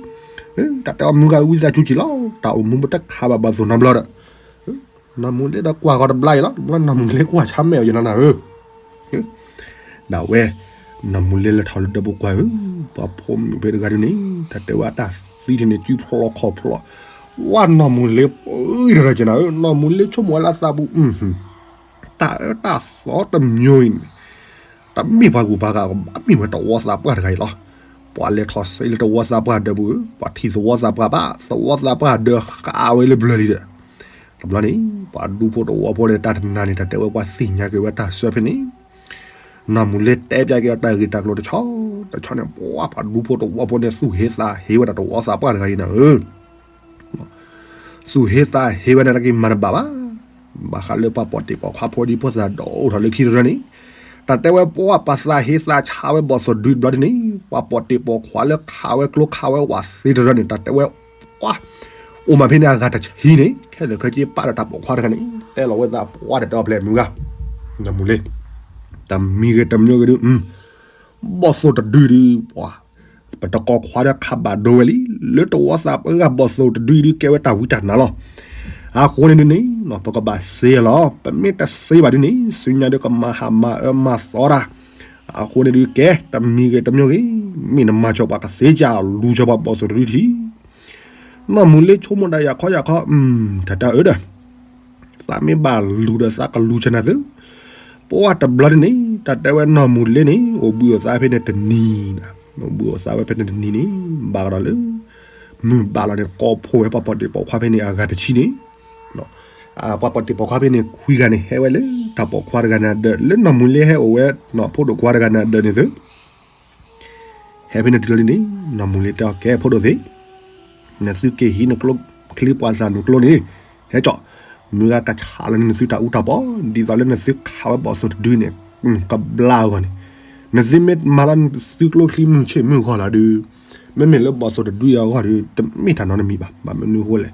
တၢ်တဲအီၤမုၢ်ဂၤဝံသးစူၤက့ၤလီၤ, တၢ်အိၣ်မူပတခးဘၣ်ဘီၣ်သိၣ်နီတဘျီဒီး, နီၢ်မူၤလ့ဒီးကွၢ်ဃီတဘျီအံၤလီၤ, တဘျီနီၢ်မူၤလ့ကွၢ်ဆါမဲာ်အီၤယနီၤနၤဧၢ ဒၣ်ဝဲ, နီၢ်မူၤလ့လဲၤထီၣ်လၢဒၢးပူၤကွၢ်ဧၢ, ပှၤဖိမုၣ်ဖဲတဂၤဒုန့ၣ် တၢ်တဲဝဲအတၢ်သံထံၣ်န့ၣ် စုဖျိလီၤခီၣ်ဖျိလီၤ, ဝဲနီၢ်မူၤလ့ပှၤတဂၤက့ၤနၤဧၢ, နီၢ်မူၤလ့ဆိကမိၣ်ဝဲလၢအသးပူၤ, တၢ်အၢတၢ်သီတမျိုးအံၤန့ၣ် တမ့ၢ်ပှၤဂုၤပှၤဂၤ, ဘၣ်မ့ၢ်ဝဲသဝီသးပှၢ်တဂၤအံၤလီၤ. ပှၤလဲၤထီၣ်စ့လၢသဝီသးပှၢ်ဒၢးပူၤ, ပှၤထံၣ်သဝီသးပှၢ်ဘၣ်, သဝီသးပှၢ်ဒၢးဃးဝဲလၢဘျၢလံဒီး, တဘျီန့ၣ် ပှၤဒူဖိသဝီဖိန့ၣ် တၢ်တနၤန့ၣ် တၢ်တဲဝဲပှၤသ့ၣ်ညါက့ၤဝဲတၢ်ဆၢဖဲန့ၣ်, နီၢ်မူၤလ့တဲပၠးက့ၤအတၢ်ဂ့ၢ်တၢ်ကျိၤတဆီ, တဆီန့ၣ် ပှၤဒူဖိသဝီဖိန့ၣ် သူၣ်ဟ့သးဟ့ဝဲဒၣ်သဝီသးပှၢ်တဂၤအံၤနၤဧၢ သူၣ်ဟ့သးဟ့ဝဲန့ၣ် တၢ်က့ၤမၤတဘၣ်ဘၣ်. ဘၣ်ဃးလၢပှၤပိာ်တ့ၢ်ပိာ်ခွါဖိဒံဖိသၣ်ဒီးအိၣ်ထီၣ်လၢခံတရၢန့ၣ်, တၢ်တဲဝဲပှၤပှၤသးဟ့သးဆါဝဲဘီၣ်သိၣ်ဒုတဘျီဒုန့ၣ်, ပှၤပိာ်တ့ၢ်ပိာ်ခွါလၢခးဝဲကျိခးဝဲဝးသ့တရၢန့ၣ် တၢ်တဲဝဲပှၤ အိၣ်မးဖဲန့ၣ်အဂၤတဆံန့ၣ် ခဲလၢာ်ခဲဆ့ပာ်ဒီးတၢ်ပိာ်ခွါတဂၤန့ၣ် တဲလီၤဝဲသးပှၤတတဲအီၤဖဲလဲၣ်မုၢ်ဂၤ, နမူၤလ့ တမံၤဂ့ၤတမံၤဂ့ၤဒု ဘီၣ်သိၣ်တဒုဒု ပှၤ ပတကိးခွါဒီးခးဘၣ်ဒိဝဲလံ, လၢတဝီသးပှၢ်ဂၤဘီၣ်သိၣ်တဒုဒုကဲဝဲတၢ်ဝံတၢ်နါလီၤ. အဃိန့ၣ်ဒုန့ၣ် ပကဘၣ်စ့လီၤ, ပမ့ၢ်တစ့ဘၣ်ဒုန့ၣ် ဆူညါဒုကမၤဟးမၤအၢမၤသီတၢ်, အဃိန့ၣ်ဒုကဲ တမံၤဂ့ၤတမံၤဂ့ၤ, မ့ၢ်နမၤစၢၤပှၤကသ့ကၢ်လူၤစၢၤပှၤဘီၣ်သိၣ်တဒုထံ နီၢ်မူၤလ့ဆိကမိၣ်ဒၣ်ယၤခီယၤခီ, တၢ်တၢ်အၢဒီး သးမ့ၢ်ဘၣ်လူၤဒီးသးကလူၤစၢၤနၤသု, ပှၤတဘျီဒုန့ၣ် တၢ်တဲဝဲနီၢ်မူၤလ့န့ၣ် အိၣ်ဘှံးအိၣ်သါဖဲန့ၣ်တနံၤ, အိၣ်ဘှံးအိၣ်သါဝဲဖဲန့ၣ်တနံၤန့ၣ် ဘၣ်ကဒီးလၢ မုၢ်ဘၣ်လီၤန့ၣ် ကိးဖှိၣ်ဝဲပှၤပိာ်တ့ၢ်ပိာ်ခွါဖဲန့ၣ်အဂၤတဆံန့ၣ် ပှၤပိာ်တ့ၢ်ပိာ်ခွါဖဲန့ၣ်ခွံဂၤန့ၣ် ဟဲဝဲလၢတၢ်ပိာ်ခွါတဂၤန့ၣ်အဒၢး လၢနီၢ်မူၤလ့ဟဲအိၣ်ဝဲ ဖိဒိၣ်ခွါတဂၤန့ၣ်အဒၢးန့ၣ်သု ဟဲဖဲန့ၣ်တုၤလီၤဒုန့ၣ် နီၢ်မူၤလ့တဲအီၤ ကဲဖိဒိၣ်သ့ၣ်, နသုက့ၤဟံးနကျိချံပှၤသးနကျိန့ၣ်, ဟဲကၠီ, မုၢ်ဂၤကဆးလီၤန့ၢ်နသုတၢ်အူတၢ်ပီ, ဒ်သိးလၢနသုခးဝဲဘီၣ်သိၣ်တဒုန့ၣ် ကဘျါအဂီၢ်န့ၣ်, နသုမ့ၢ်မၤလီၤနသုကျိချံမုၢ်ဆ့ၣ်မုၢ်ဂီၤလီၤဒု, မ့မ့ၢ်လၢဘီၣ်သိၣ်တဒုအဂီၢ်ဒု တမ့ၢ်တၢ်နီတမံၤဘၣ်. ဘၣ်မနုၤအဃိလဲၣ်,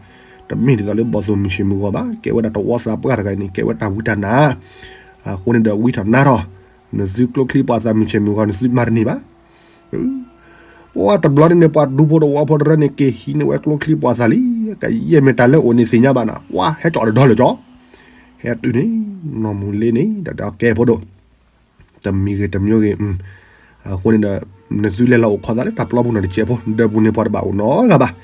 တမ့ၢ်ဒ်သိးလၢဘီၣ်သိၣ်မုၢ်ဆ့ၣ်မုၢ်ဂီၤဘၣ်, ကဲဝဲဒၣ်တဝီသးပှၢ်တဂၤန့ၣ် ကဲဝဲတၢ်ဝံတၢ်နါ, အဃိန့ၣ်ဒီးဝံထီၣ်နါထီၣ်, နသုကျိချံပှၤသးမုၢ်ဆ့ၣ်မုၢ်ဂီၤ နသုမၤတန့ၢ်ဘၣ် ပှၤတဘျီန့ၣ်န့ၣ် ပှၤဒူဖိတဝီဖိတရၢန့ၣ် က့ၤဟံးန့ၢ်ဝဲကျိချံပှၤသးလံ, ကယဲၢ်မ့ၢ်တၢ်လၢအိၣ်န့ၣ်သ့ၣ်ညါဘၣ်နၤ, ပှၤဟဲကၠီတဒီလၢာ်ကၠီ, ဟဲတုၤန့ၣ် နီၢ်မူၤလ့န့ၣ် တၢ်တဲအီၤ ကဲဖိဒိၣ်, တမံၤဂ့ၤတမံၤဂ့ၤ, အဃိန့ၣ်ဒီး နသုလဲၤလီၤအိၣ်ခီသးလၢတၢ်ပျီပူၤနီၢ်တစဲးဖိ, ဒၢးပူၤန့ၣ်ပှၤတဘၣ်အိၣ်နီတဂၤဘၣ်,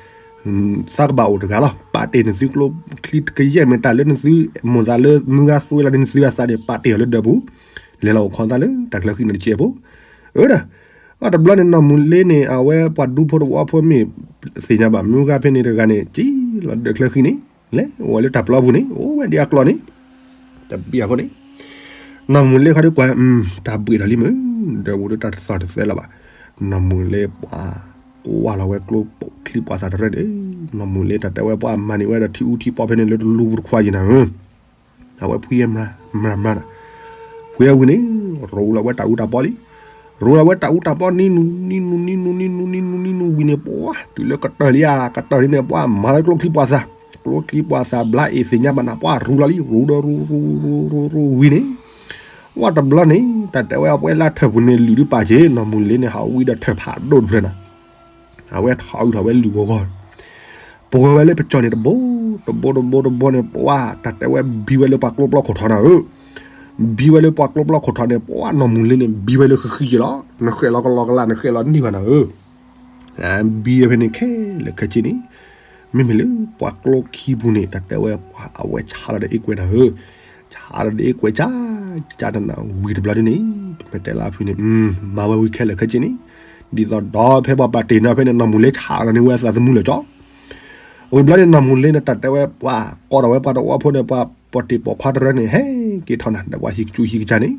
သးကဘၣ်အိၣ်တဂၤလီၤ, ပာ်တ့ၢ်နသုကျိချံကယဲၢ်မ့ၢ်တၢ်လၢနသု မိၢ်သးလၢမုၢ်ဂၤသွဲလီၤန့ၣ် နသုအသးန့ၣ် ပာ်တ့ၢ်အီၤလၢဒၢးပူၤ, လဲၤလီၤအိၣ်ခီသးလၢတၢ်ချၢဃံနီၢ်တစဲးဖိ, အၢဒီး အတဘျီန့ၣ် နီၢ်မူၤလ့န့ၣ် အဝဲပှၤဒူဖိတဝီဖိမ့ၢ်သ့ၣ်ညါဘၣ် မုၢ်ဂၤဖဲန့ၣ်တဂၤန့ၣ် က့ၤလီၤဒၢးချၢဃံန့ၣ် လဲၤအိၣ်ဝဲလၢတၢ်ပျီပူၤန့ၣ် အိၣ်ဝဲဒ်အကျိၤန့ၣ် တဘံၣ်အဃိန့ၣ် နီၢ်မူၤလ့ခီဒုကွၢ် တၢ်ဘှံးထီၣ်လံမုၢ် ဒၢးပူၤဒုတၢ်တသီၣ်တသဲလၢၤဘၣ်, နီၢ်မူၤလ့ပှၤ ကွၢ်လီၤဝဲကျိချံပှၤသးတရၢန့ၣ် နီၢ်မူၤလ့တၢ်တဲဝဲပှၤမၤန့ၢ်ဝဲဒီးထံအူထံပီဖဲန့ၣ်လၢတလူပူၤတခွါယံၤနၤဧၢ အဝဲဖှံမၤမၤနၤ, ဖှံဝဲဝံၤန့ၣ် ရူလီၤဝဲတၢ်အူတၢ်ပီလံ, ရူလီၤဝဲတၢ်အူတၢ်ပီနံၤနူၤ နံၤနူၤ နံၤနူၤ နံၤနူၤ နံၤနူၤ နံၤနူၤ ဝံၤန့ၣ် ပှၤ တုၤလၢကတၢၢ်လံဧါ ကတၢၢ်လံန့ၣ် ပှၤမၤလၢကျိချံပှၤသး, ကျိချံပှၤသးဘျါအ့ၣ်သ့ၣ်ညါဘၣ်နၤ ပှၤရူလီၤလံ ရူဒီးရူ ရူ ရူ ရူ ရူဝံၤန့ၣ်, ဝဲတဘျီန့ၣ် တၢ်တဲဝဲအဝဲလၢထၢၣ်ပူၤန့ၣ် လုၢ်ဒုးပာ်က့ၤ နီၢ်မူၤလ့န့ၣ် ဟးဝံဒီးထၢၣ်ဖးဒိၣ်တဖျၢၣ်နၤ အဝဲထီၣ်အုးထီၣ်ဝဲလုၢ်ဂီၤဂီၤ, ပှဲၤဝဲလၢပကၠီၣ်န့ၣ်တဘိ, တဘိတဘိတဘိန့ၣ် ပှၤ တၢ်တဲဝဲဘံဝဲလၢပှၤကျိပျီခိၣ်ထီနၤဧၢ, ဘံဝဲလၢပှၤကျိပျီခိၣ်ထီန့ၣ် ပှၤနီၢ်မူၤလ့န့ၣ် ဘံဝဲလၢဃံဃံက့ၤလီၤ, နဃဲးလီၤကလီကလး နဃဲးလီၤန့ၢ်ဘၣ်နၤဧၢ, ဘံဝဲဖဲန့ၣ်ခဲလၢာ်ခဲဆ့န့ၣ်, မ့မ့ၢ်လၢပှၤကျိခံပူၤန့ၣ် တၢ်တဲဝဲပှၤအဝဲဆါလီၤဒီးအ့ၣ်ကွဲနၤဧၢ, ဆါလီၤဒီးအ့ၣ်ကွဲကၢ်, ကၢ်တနၤဝံၤတဘျီဒ်န့ၣ်, ပမ့ၢ်တဲလၢအဖုန့ၣ်, မၤဝဲဝံၤခဲလၢာ်ခဲဆ့န့ၣ်, ဒ်သိးဒီးဖဲပှၤပာ်တ့ၢ်နီၤဖဲန့ၣ် နီၢ်မူၤလ့ဆါလီၤန့ၢ်ဝဲအသးသမူလၢာ်ကၠီ ဝံၤဘျီန့ၣ် နီၢ်မူၤလ့န့ၣ် တၢ်တဲဝဲပှၤကိးထီၣ်ဝဲပှၤတဝီဖိန့ၣ် ပှၤပိာ်တ့ၢ်ပိာ်ခွါတရၢန့ၣ် ဟဲက့ၤထီၣ်နၤ ဒီးပှၤဟံးကစူဟံးကစၢ်န့ၣ်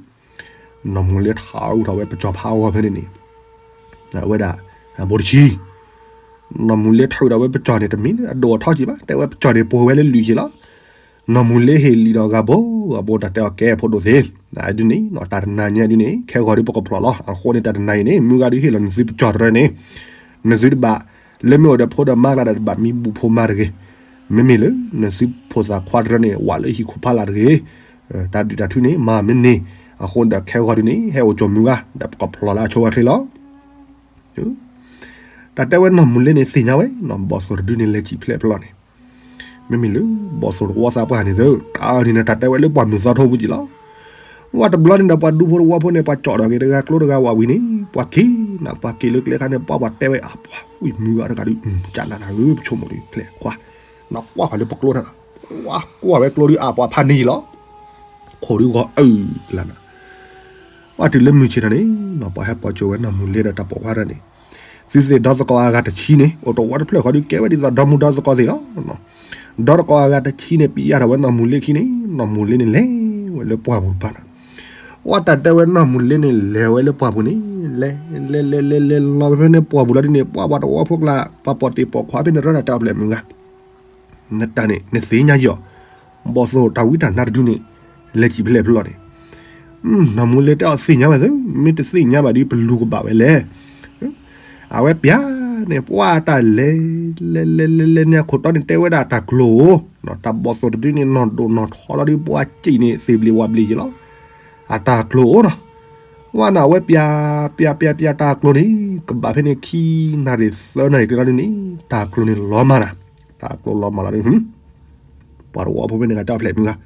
နီၢ်မူၤလ့ထီၣ်ထီၣ်ဝဲပစီၤဖးအဂီၢ်ဖဲန့ၣ်န့ၣ် အဝဲဒၣ် ဘိၣ်တဆံ နီၢ်မူၤလ့ထီၣ်ထီၣ်ဝဲပစီၤန့ၣ် တမ့ၢ်လၢအဒိၣ်အထီက့ၤဘၣ် တဲဝဲပစီၤန့ၣ် ပိာ်ဝဲလၢလွံၢ်က့ၤလီၤ. နီၢ်မူၤလ့ဟ့ၣ်လံာ်ဒီးဂၤဘိ ဂၤဘိတၢ်တဲအီၤကဲဖိဒိၣ်သ့ ဒ်န့ၣ် တၢ်တနၤညါဒ်န့ၣ် ခဲဂီၤဒ်ပကဖျိးလီၤ. အဃိန့ၣ် တၢ်တနၤအံၤန့ၣ် မုၢ်ဂၤဒုးဟ့ၣ်လီၤနသုပစီၤတရၢန့ၣ် နသုတဘၣ် လၢမ့ၢ်အိၣ်ဒီးဖိဒီးမါကျါဒီး တဘၣ်မံဘူၣ်ဖိမါတဂ့ၤ. မ့မ့ၢ်လၢ နသုဖိသၣ်ခွါတရၢန့ၣ် ဝးလၢဟံၣ်ခိၣ်ဖးလာ်တဂ့ၤ. တၢ်ဒုးတၢ်ထုန့ၣ် မၤမ့ၢ်န့ၢ် အဃိဒီးခဲဂီၤဒ်န့ၣ် ဟဲအိၣ်ကၠီမုၢ်ဂၤ ဒီးပကဖျိးလၢအဆိအချ့လီၤ. တၢ်တဲဝဲနီၢ်မူၤလ့န့ၣ်သ့ၣ်ညါဝဲ ဘီၣ်သိၣ်တဒုန့ၣ်လဲၤစံၣ်ဖျဲးဖျိးန့ၣ် မ့မ့ၢ်လၢ ဘီၣ်သိၣ်တဝီသးပှၢ်န့ၣ်သၢ တၢ်န့ၣ် တၢ်တဲဝဲလၢပှၢ်မုၢ်သီထိပူၤက့ၤလီၤ. ဝဲတဘျီန့ၣ်ဒီးပှၤဒူဖိတဝီဖိန့ၣ် ပှၤကၠီၣ်ဒီးက့ၤတဂၤကျိတဂၤဝးဝံၤန့ၣ် ပှၤက့ၤနၤ ပှၤက့ၤလၢကျဲခါန့ၣ် ပှၤပှၤတဲဝဲအပှၤ ဝံၤမုၢ်ဂၤတဂၤဒုး ကနၤနၤဧၢ ပဆိကမိၣ်ဒုး ဖျဲးခွါ နကွၢ်ဃီၤလၢပကျိတၢ် ပှၤကွၢ်ဝဲကျိဒုးအပှၤဖးန့ၣ်လီၤ. ခိၣ်ဒုးဂီၤအၢၣ်လၢနၤ ပှၤတုၤလၢမုၢ်ဆ့ၣ်ထီၣ်န့ၣ် ပှၤဟဲပိာ်ကၠိဝဲနီၢ်မူၤလ့ဒီးတၢ်ပိာ်ခွါတရၢန့ၣ် သုသ့ၣ်ဒီသကိးအဂၤတဆံန့ၣ် အိၣ်တဝီတဖျၢၣ်ဃီဒုးကဲဝဲဒ်သိးဒီမုၢ်ဒီသကိးသ့ၣ်လီၤ. ဒီသကိးအဂၤတဆံန့ၣ် ပျးထီၣ်ဝဲနီၢ်မူၤလ့ခံန့ၣ် နီၢ်မူၤလ့န့ၣ်လဲၤဝဲလၢပှၢ်ပူၤတဖၣ်န့ၣ် ပှၤတၢ်တဲဝဲနီၢ်မူၤလ့န့ၣ်လဲၤဝဲလၢပှၢ်ပူၤန့ၣ် လဲၤလဲၤလဲၤလဲၤလဲၤလီၤဝဲဖဲန့ၣ်ပှၢ်ပူၤလီၤဒ်န့ၣ် ပှၤပှၤတဝီဖိကျါ ပှၤပိာ်တ့ၢ်ပိာ်ခွါဖဲန့ၣ်ရၢတၢ်တဲအီၤဖျဲၣ်မုၢ်ဂၤ နတၢ်န့ၣ် နသ့ၣ်ညါယီၤ ဘီၣ်သိၣ်တၢ်ဝံတၢ်နါတဒုန့ၣ် လဲၤစံၣ်ဖျဲးဖျိးန့ၣ် နီၢ်မူၤလ့တဲအီၤသ့ၣ်ညါဝဲသ့ၣ် မ့ၢ်တသ့ၣ်ညါဘၣ်ဒ် ပလူၤကဘၣ်ဝဲလဲၣ်. အဝဲပျးန့ၣ် ပှၤတၢ်လဲၤ လဲၤလဲၤလဲၤလဲၤန့ၣ် အခိၣ်တီန့ၣ်တဲဝဲဒၣ်တၢ်ကျိၤဧိၤ တၢ်ဘီၣ်သိၣ်တဒုန့ၣ် နီၢ်ဒိၣ်နီၢ်ထီလီၤဒ် ပှၤစံၣ်န့ၣ် သ့ၣ်ဘျ့ၣ်ဝၣ်ဘျ့ၣ်က့ၤလီၤ. အတၢ်ကျိၤဧိၤနီၤ ဝဲန့ၣ် အဝဲပျး ပျး ပျး ပျးတၢ်ကျိၤန့ၣ် ကဘၣ်ဖဲန့ၣ်ခံနၣ်ရံၣ်သၢနၣ်ရံၣ်ကျါဒ်န့ၣ် တၢ်ကျိၤန့ၣ်လီၤမၢ်နၤ တၢ်ကျိၤလီၤမၢ်လီၤဒ် ပှၤတဝီဖိဖဲန့ၣ်ဂၤတဲအီၤဖျဲၣ်မုၢ်ဂၤ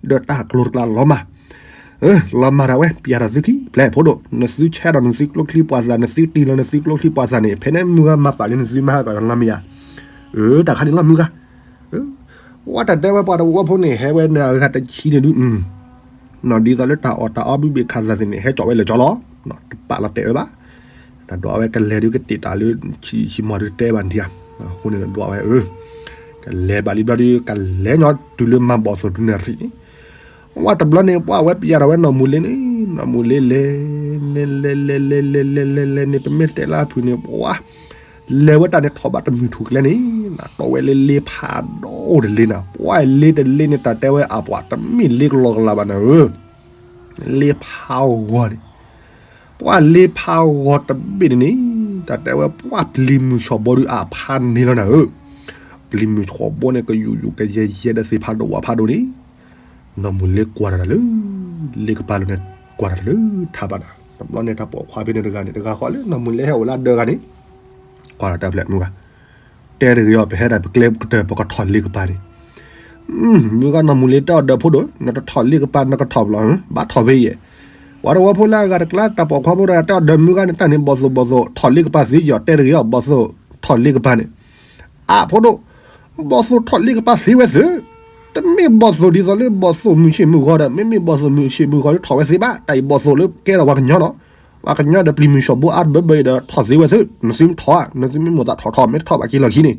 ဒီးတၢ်ကျိၤတကျါလီၤမၢ် လီၤမၢ်ဒၣ်ဝဲ ပျးထီၣ်သုခံ ဖျဲးဖိဒိၣ် နသုဆဲးဒီးနသုကျိချံပှၤသၣ် နသုတံၢ်လီၤနသုကျိချံပှၤသၣ်န့ၣ် ဖဲန့ၣ်မုၢ်ဂၤမၤပာ်လၢနသုမၤဟးဂီၤလီၤမ့ၢ်ဧါ. အၢ တၢ်ခါန့ၣ်လီၤမုၢ်ဂၤ ဝဲတၢ်တဲဝဲပှၤတဝီဖိန့ၣ် ဟဲဝဲန့ၣ်အဂၤတဆံန့ၣ်ဒုး နီၢ်ဒ်သိးလၢတၢ်အီၣ်တၢ်အီဘုဘ့ၣ်ခးသၣ်သ့ၣ်န့ၣ် ဟဲကၠီၣ်ဝဲလၢာ်ကၠီလီၤ တပာ်လီၤတဲာ်ဝဲဘၣ် တၢ်ဒွးဝဲကလဲၤဒုးကတ့ၢ်တၢ်လၢ ဆံမီၢ်ဒုးတဲဘၣ်နထံၣ်ဧါ အဃိန့ၣ်ဒွးဝဲ ကလဲၤဘၣ်လံဘျီဒုး ကလဲၤညီတုၤလၢမၤဘီၣ်သိၣ်တုၤနၣ်ရံၣ်န့ၣ် ဝဲတဘျီန့ၣ် ပှၤဝဲပျးထီၣ်ဝဲနီၢ်မူၤလ့န့ၣ် နီၢ်မူၤလ့လဲၤ လဲၤလဲၤလဲၤလဲၤလဲၤလဲၤလဲၤန့ၣ် ပမ့ၢ်တဲလၢအဖုၣ်န့ၣ် ပှၤ လဲၤဝဲတၢ်န့ၣ်ထီၣ်ဘးတမုၢ်ထူၣ်ကျဲန့ၣ် နတီဝဲလၢလ့ဖးဒိၣ်တလ့နၤ ပှၤလ့တလ့န့ၣ် တၢ်တဲဝဲအပှၤတမ့ၢ်လ့ကလီကလးဘၣ်နၤဧၢ လ့ဖးဂီၤန့ၣ် ပှၤလ့ဖးဂီၤတဘ့ၣ်န့ၣ်န့ၣ် တၢ်တဲဝဲပှၤပျံၤမုၢ်ဆှီၣ်ဘိဒုးအဖးန့ၣ်လီၤနၤဧၢ ပျံၤမုၢ်ဆှီၣ်ဘိန့ၣ် ကယူၤယူၤကယဲၢ်ယဲၢ်ဒီးသ့ၣ်ဖးဒိၣ်ဝးဖးဒိၣ်န့ၣ် နီၢ်မူၤလ့ကွၢ်တၢ်လၢ လ့ကပၤလိၤန့ၣ် ကွၢ်တၢ်လၢထးဘၣ်နၤ တဘျီန့ၣ် တၢ်ပိာ်ခွါဖဲန့ၣ်တဂၤန့ၣ် တဂၤဃီလၢနီၢ်မူၤလ့ဟဲအိၣ်လၢအဒၢးဂၤန့ၣ် ကွၢ်တၢ်တဲဖျဲၣ်မုၢ်ဂၤ တဲတဂ့ၤအီၤ ပဟဲဒၣ်ပကျဲကတၢၢ် ပကထီၣ်လ့ကပၤန့ၣ် မုၢ်ဂၤနီၢ်မူၤလ့တဲအီၤဒီးဖိဒိၣ် နတထီၣ်လ့ကပၤ နကထီၣ်ဘျီ ဘၣ်ထီၣ်ဖဲယဲၢ် ပှၤတဝီဖိလၢအဂၤတကျါ တၢ်ပိာ်ခွါဖိတဂၤတဲအီၤဒီးမုၢ်ဂၤန့ၣ် တၢ်န့ၣ်ဘီၣ်သိၣ်ဘီၣ်သိၣ် ထီၣ်လ့ကပၤသ့ယီၤ တဲတဂ့ၤအီၤ ဘီၣ်သိၣ် ထီၣ်လ့ကပၤန့ၣ် အဖိဒိၣ် ဘီၣ်သိၣ်ထီၣ်လ့ကပၤသ့ဝဲသ့ၣ် တမ့ၢ်ဘီၣ်သိၣ်ဒ်သိးလၢဘီၣ်သိၣ်မုၢ်ဆ့ၣ်မုၢ်ဂီၤဒီး မ့မ့ၢ်ဘီၣ်သိၣ်မုၢ်ဆ့ၣ်မုၢ်ဂီၤလၢထီၣ်ဝဲသ့ဘၣ် တၢ်အံၤဘီၣ်သိၣ်လၢကဲထီၣ်ပှၤကညီနီၤ ပှၤကညီဒီးပျံၤမုၢ်ဆှီၣ်ဘိအါတဘၢဘၢအံၤဒီးထီၣ်သ့ဝဲသ့ၣ် နသုမ့ၢ်ထီၣ်ဧါ နသုမ့ၢ်မိၣ်သးထီၣ်ထီၣ် မ့ၢ်တထီၣ်ဘၣ်က့ၤလီၢ်ခံန့ၣ်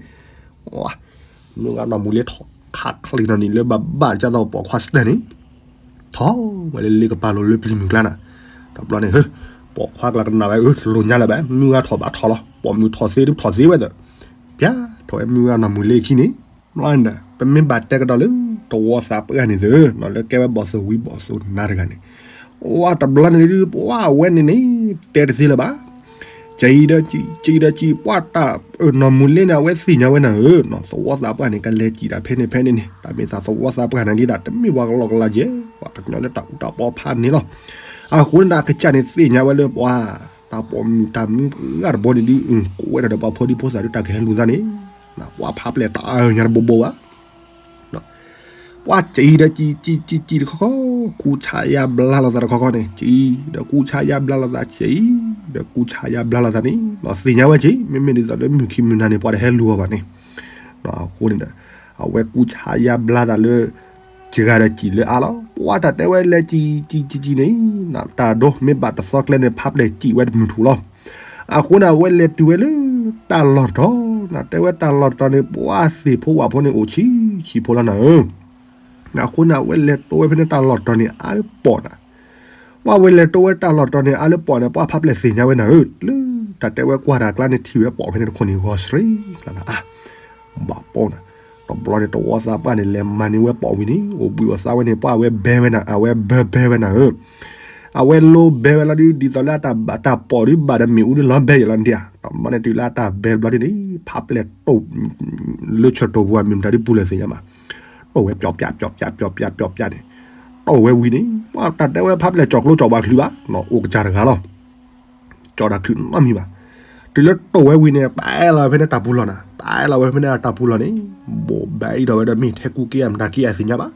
မုၢ်ဂၤနီၢ်မူၤလ့ထီၣ်ခးချံနီၤန့ၣ် လၢဘၣ်ဘၣ်ဒ်သိးပိာ်ခွါစတၢၢ်န့ၣ် ထီၣ်ဝဲလၢလ့ကပၤလိၤလၢပျံၤမုၢ်ကျါနၤ တဘျီန့ၣ် ပိာ်ခွါကျါကနၣ်ဝဲ အၢ တလိၣ်ညါလၢၤဘၣ် မုၢ်ဂၤထီၣ်ဘၣ်ထီၣ်လီၤ ပိာ်မုၢ်ထီၣ်သ့ဒုးထီၣ်သ့ဝဲသ့ၣ် ပျးထီၣ်ဝဲမုၢ်ဂၤနီၢ်မူၤလ့ခံန့ၣ် မ့ၢ်ဒီး ပမ့ၢ်ဘၣ်တဲကဒီးလၢ တဝီသးပှၢ်န့ၣ်သ့ၣ် လၢကဲဝဲဘီၣ်သိၣ်ဝံဘီၣ်သိၣ်နါတဂၤန့ၣ် ဝဲတဘျီန့ၣ်ဒုး ပှၤဝဲန့ၣ်န့ၣ် တဲတသ့လၢၤဘၣ် ကံဒီးကံ ကံဒီးကံ ပှၤတၢ် နီၢ်မူၤလ့န့ၣ် အဝဲသ့ၣ်ညါဝဲနၤဧၢ သဝီသးပှၢ်န့ၣ် ကလဲၤစံၣ်တၢ်ဖဲန့ၣ်ဖဲန့ၣ်န့ၣ် တၢ်မ့ၢ်သးသဝီသးပှၢ်န့ၣ်က့ဒၣ် တမ့ၢ်ပှၤကလီကလီကဲ ပှၤကညီလၢတၢ်အူတၢ်ပီဖးန့ၣ်လီၤ. အဃိန့ၣ်ဒီး အကစၢ်န့ၣ်သ့ၣ်ညါဝဲလၢပှၤ တၢ်ပိာ်မုၣ်တၢ်မုၣ်ဂၤတဘီန့ၣ်ဒုး ကိးဝဲဒၣ်ဒီးပှၤဖိဒံဖိသၣ်ဒုး တၢ်ကဟဲလူၤသးန့ၣ် ပှၤဖးပျဲၢ်တၢ်အါညါတဘိဘိဘၣ် ပှၤစံၣ်ဒီးစံၣ် စံၣ်စံၣ်စံၣ်တခီခီ ကူဆါယါဘျါလိာ်သးတခီခီန့ၣ် စံၣ်ဒီးကူဆါယါဘျါလိာ်သး စံၣ် ဒီးကူဆါယါဘျါလိာ်သးန့ၣ် သ့ၣ်ညါဝဲက့ၤ မ့မ့ၢ်ဒ်သိးလၢမုၢ်ခံမုၢ်နၤန့ၣ် ပှၤတဟဲလူၤအီၤဘၣ်န့ၣ် အဃိန့ၣ်ဒီး အဝဲကူဆါယါဘျါသးလၢ စံၣ်ဂၤဒီးစံၣ်လၢအါလီၤ ပှၤတၢ်တဲဝဲလဲၤစံၣ် စံၣ်စံၣ်စံၣ်န့ၣ် တၢ်ဒိမ့ၢ်ဘၣ်တသီကျဲန့ၣ် ဖးပျဲၢ်စံၣ်ဝဲတမုၢ်ထူၣ်လီၤ အဃိန့ၣ် အဝဲလဲၤတုၤဝဲလၢ တၢ်လီၢ်တတီၤ တၢ်တဲဝဲတၢ်လီၢ်တတီၤန့ၣ် ပှၤသ့ၣ်ဖိဝၣ်ဖိန့ၣ်အိၣ်ဆံးဆံးဖိလီၤနၤဧၢ. အဃိန့ၣ် အဝဲလဲၤတိဝဲဖဲန့ၣ်တၢ်လီၢ်တတီၤန့ၣ် အါလၢပီၣ်နၤ. ဝဲလဲၤတိဝဲတၢ်လီၢ်တတီၤန့ၣ် အါလၢပီၣ်န့ၣ် ပှၤဖးပျဲၢ်သ့ၣ်ညါဝဲနၤဧၢ. လၢတၢ်တဲဝဲကွၢ်တၢ်ကျါန့ၣ် ထံၣ်ဝဲပီၣ်ဖဲန့ၣ်တခိၣ်န့ၣ် ဂီၤဆှံကျါနၤအါ ဘၣ်ပီၣ်နၤ. တဘျီန့ၣ် တဝီသးပှၢ်န့ၣ် လဲၤမၤန့ၢ်ဝဲပီၣ်ဝံၤန့ၣ် အိၣ်ဘှံးအိၣ်သါဝဲန့ၣ် ပှၤအဝဲဘဲဝဲနၤ အဝဲဘဲဘဲဝဲနၤဧၢ. အဝဲလိဘဲဝဲလီၤဒုး ဒ်သိးလၢအတၢ်ပီၣ်ဒုးဘၣ်ဒီးမ့ၣ်အူဒုးလီၤဘဲယဲလီၤဒံးဧါ. တဘျီန့ၣ်တုၤလၢအတၢ်ဘဲတဘျီဒုးန့ၣ် ဖးပျဲၢ်တိၢ် လၢဆၢၣ်တိၢ်ပူၤအမ့ၢ်မတၤဒုးပူၤလဲၣ်သ့ၣ်ညါဘၣ်. တိၢ်ဝဲပျီပျၢ်ပျီပျၢ်ပျီပျၢ်ပျီပျၢ်န့ၣ် တိၢ်ဝဲဝံၤန့ၣ် တၢ်တဲဝဲဖးပျဲၢ်ကၠီၤကျိကၠီၤဘါချုးဘၣ် အိၣ်ကစၢ်တဂၤလီၤ. ကၠီၤတၢ်ချုးနီတမံၤဘၣ်. တုၤလၢတိၢ်ဝဲဝံၤန့ၣ် ပာ်လီၤဝဲဖဲန့ၣ်တၢ်ပူၤလီၢ်နၤ ပာ်လီၤဝဲဖဲန့ၣ်တၢ်ပူၤလီၢ်န့ၣ် ဘိၣ်ဘဲအံၤထီၣ်ဝဲဒီးမ့ၢ်ထဲကူက့အမတၤက့အသ့ၣ်ညါဘၣ်.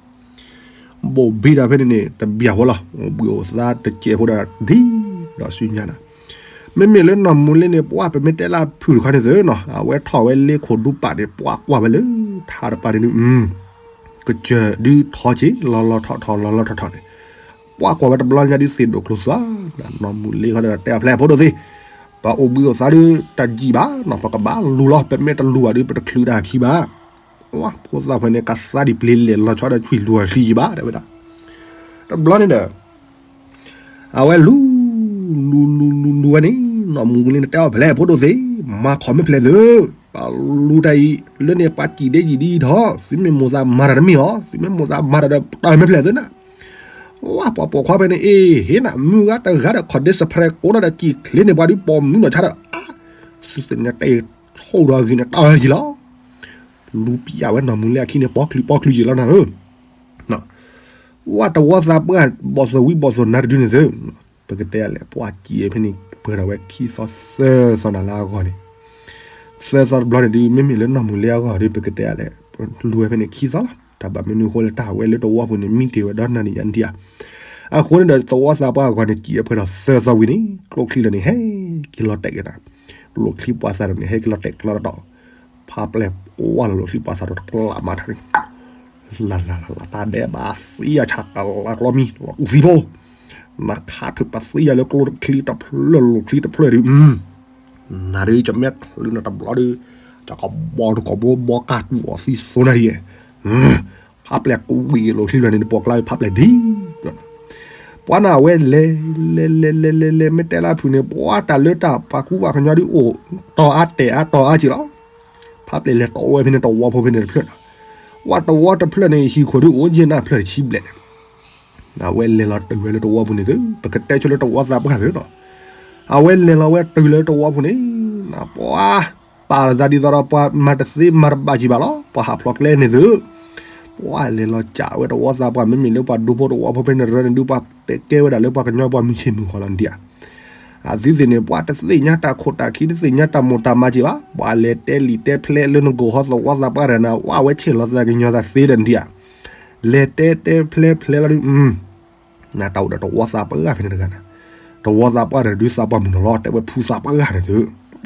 ဘိၣ်ဘံထီၣ်ဖဲန့ၣ်န့ၣ် တဘျီဖိလီၤ အိၣ်ဘှံးအိၣ်သါတစဲးဖိဒီးဒ်ဒီးစုညါနၤ. မ့မ့ၢ်လၢနီၢ်မူလ့န့ၣ် ပှၤပမ့ၢ်တဲလၢအဖုၣ်တခီန့ၣ်သုနီၤ အဝဲထီၣ်ဝဲလ့ခိၣ်ဒူပာ်န့ၣ် ပှၤကွၢ်ဝဲလၢထးတပၤန့ၣ်ဒုး ကစၢၢ်ဒုးထီက့ၤ လီၤလီၤထီၣ်ထီၣ်လီၤလီၤထီၣ်ထီၣ်န့ၣ် ပှၤကွၢ်ဝဲတဘျီညါဒုးသ့ၣ်ဒိၣ်ကျိၤသွါ နီၢ်မူလ့ခီဒီးတဲအဖျဲၣ်ဖိဒိၣ်သ့ ပအိၣ်ဘှံးအိၣ်သါဒုးတယံာ်ဘၣ်နီၤ ပကဘၣ်လူၤလီၤ ပမ့ၢ်တလူၤဘၣ်ဒုး ပတချုးတၢ်ခံဘၣ်. ဝဲဖိသၣ်ခွဲးန့ၣ် ကသါဒံးပျ့ၤလဲၣ်လီၤဆီဒီးဆွံလူၤအချံယံာ်ဘၣ် တဲဝဲဒၣ်. တဘျီန့ၣ်ဒီး အဝဲလူၤ လူၤလူၤလူၤလူၤဝဲန့ၣ် နီၢ်မူလ့န့ၣ်တဲအီၤဖဲလဲၣ်ဖိဒိၣ်သ့ မၤခီၣ်မ့ၢ်ဖျဲးသု ပလူၤတၢ်အံၤ လၢန့ၣ်ပှၤစံးဒ့ယံာ်ဒ်အံၤထီၣ် သုမ့ၢ်မိၣ်သးမၤတၢ်တမ့ၢ်အီၤ သုမ့ၢ်မိၣ်သးမၤတၢ်ဒီးတၢ်မ့ၢ်ဖျဲးသုနၤ. ဝဲပှၤပိာ်ခွါဖဲန့ၣ် အ့ၣ် ဟ့ၣ်နၤ မုၢ်ဂၤတဂၤဒီး ခီၣ်ဒ့စဖရဲးကိးဒီးဒီးစံၣ်ချ့န့ၢ်ပှၤဒုးပိာ်မုၣ်နီၢ်ဆါဒီး အါ သုသ့ၣ်ညါတဲအံၤ ဆိၣ်ဒီးအဂ့ၤန့ၣ်တၢ်အၢယံာ်လီၤ. လူၤပျၢ်ဝဲနီၢ်မူလ့အခံန့ၣ် ပီချုးပီချုးယံာ်လီၤနၤဧၢ. ဝဲတဝီသးပှၢ်ဘီၣ်သိၣ်ဝံဘီၣ်သိၣ်နါတဒုန့ၣ်သု ပကတဲလဲၣ် ပှၤစံးဖဲန့ၣ် ပှဲၤဒီးဝဲခံသီသၢသီနၤလၢအဂီၢ်န့ၣ် သၢသီတဘျီန့ၣ်ဒုး မ့မ့ၢ်လၢနီၢ်မူလ့အဂီၢ်ဒုး ပကတဲလဲၣ် လူၤဝဲဖဲန့ၣ်ခံသီလီၤ. တၢ်ဘၣ်မနုၤအဃိလၢတၢ်ဝဲလၢတဝီပူၤန့ၣ် မံတ့ၢ်ဝဲဒီးနၤန့ၣ်ယၤနထံၣ်ဧါ. အဃိန့ၣ်ဒီးတဝီသးပှၢ်အဂီၢ်န့ၣ် စံးအပှဲၤဒီးသၢသီဝံၤန့ၣ် ကျိချံလၢန့ၣ် ဟဲက့ၤလီၤတဲာ်က့ၤတၢ် လိာ်ချံပှၤသးန့ၣ် ဟဲက့ၤလီၤတဲာ်ကျီတတီၢ် ဖးပျဲၢ်ကွၢ်လီၤလိာ်ချံပှၤသးဒီးတကျးမးထါန့ၣ် လၢ်လၢ်လၢ်လၢ် တၢ်ဒဲးဘးသံယၤဆၣ်ကလၤကျီမံ လီၤကူသံဖိ နခးထုးပသံယၤလၢကျိချံတဖျၢၣ်လိာ်ချံတဖျၢၣ်ဒုး နၤဒုးကမဲချံနတဘျီဒုး ကကဘီနကိာ်ဘိဘီကၢ်တူၢ်အီၤသံစိနၤဒ် ဖးပျဲၢ်ကွံာ်လိာ်ချံလၢန့ၣ် နပိာ်ကျါဖးပျဲၢ်ဒ် ပှၤနၤဝဲလဲၤ လဲၤ လဲၤ လဲၤ လဲၤ လဲၤ မ့ၢ်တဲလၢအဖုၣ်န့ၣ် ပှၤတၢ်လၢတၢ်ပှၤကူပှၤကညီဒုးအိၣ် တီၤအါတဲာ်အါတီၤအါက့ၤလီၤ. ဖးပျဲၢ်လဲၤတီဝဲဖဲန့ၣ်တဝီဖိဖဲန့ၣ်တဖျၢၣ်နၤ ဝဲတဝီတဖျၢၣ်န့ၣ် ဟံၣ်ခိၣ်ဒုးအိၣ်ယဲၢ်နၢ်ဖျၢၣ်တဆံဘျဲၣ်န့ၣ် အဝဲလဲၤလီၤတုၤဝဲလၢတဝီပူၤန့ၣ်သု ပကတဲဆိလၢတဝီသးပှၢ်သုနီၤ အဝဲလဲၤလီၤဝဲတုၤလၢတဝီပူၤန့ၣ် ပှၤ ပာ်လီၤသးဒ်သိးဒီးပှၤမၤတသ့မၤတဘၣ်ကံဘၣ်လီၤ ပှၤဟးဖျိးကျဲန့ၣ်သု ပှၤလဲၤလီၤကးဝဲတဝီသးပှၢ် မ့မ့ၢ်လၢပှၤဒူဖိတဝီဖိဖဲန့ၣ်ရၢန့ၣ်ဒုး ပှၤတဲကဲဝဲဒၣ်လၢပှၤကညီပှၤမုၢ်ဆ့ၣ်မုၢ်ဂီၤလီၤနဒံးဧါ. အသုသ့ၣ်န့ၣ် ပှၤတသ့ၣ်ညါတၢ်ခိၣ်တၢ်ခံ တသ့ၣ်ညါတၢ်မိၢ်တၢ်မးက့ဘၣ် ပှၤလဲၤတဲလံာ်တဲဖျဲလၢနဂီၢ်ဟီသဝီသးပှၢ်တဂၤန့ၣ် ဝဲဝဲဆဲးလီၤသးကညီၤသးသ့ဒီးနဒံးဧါ. လဲၤတဲတဲဖျဲဖျဲလီၤဒုး နတၢ်အိၣ်ဒီးတဝီသးပှၢ်ဖဲန့ၣ်တဂၤန့ၣ် တဝီသးပှၢ်တဂၤဒုးသးပှၢ်မုၢ်နီၤလီၤ တဲဝဲဖုသးပှၢ်တဂၤန့ၣ်သု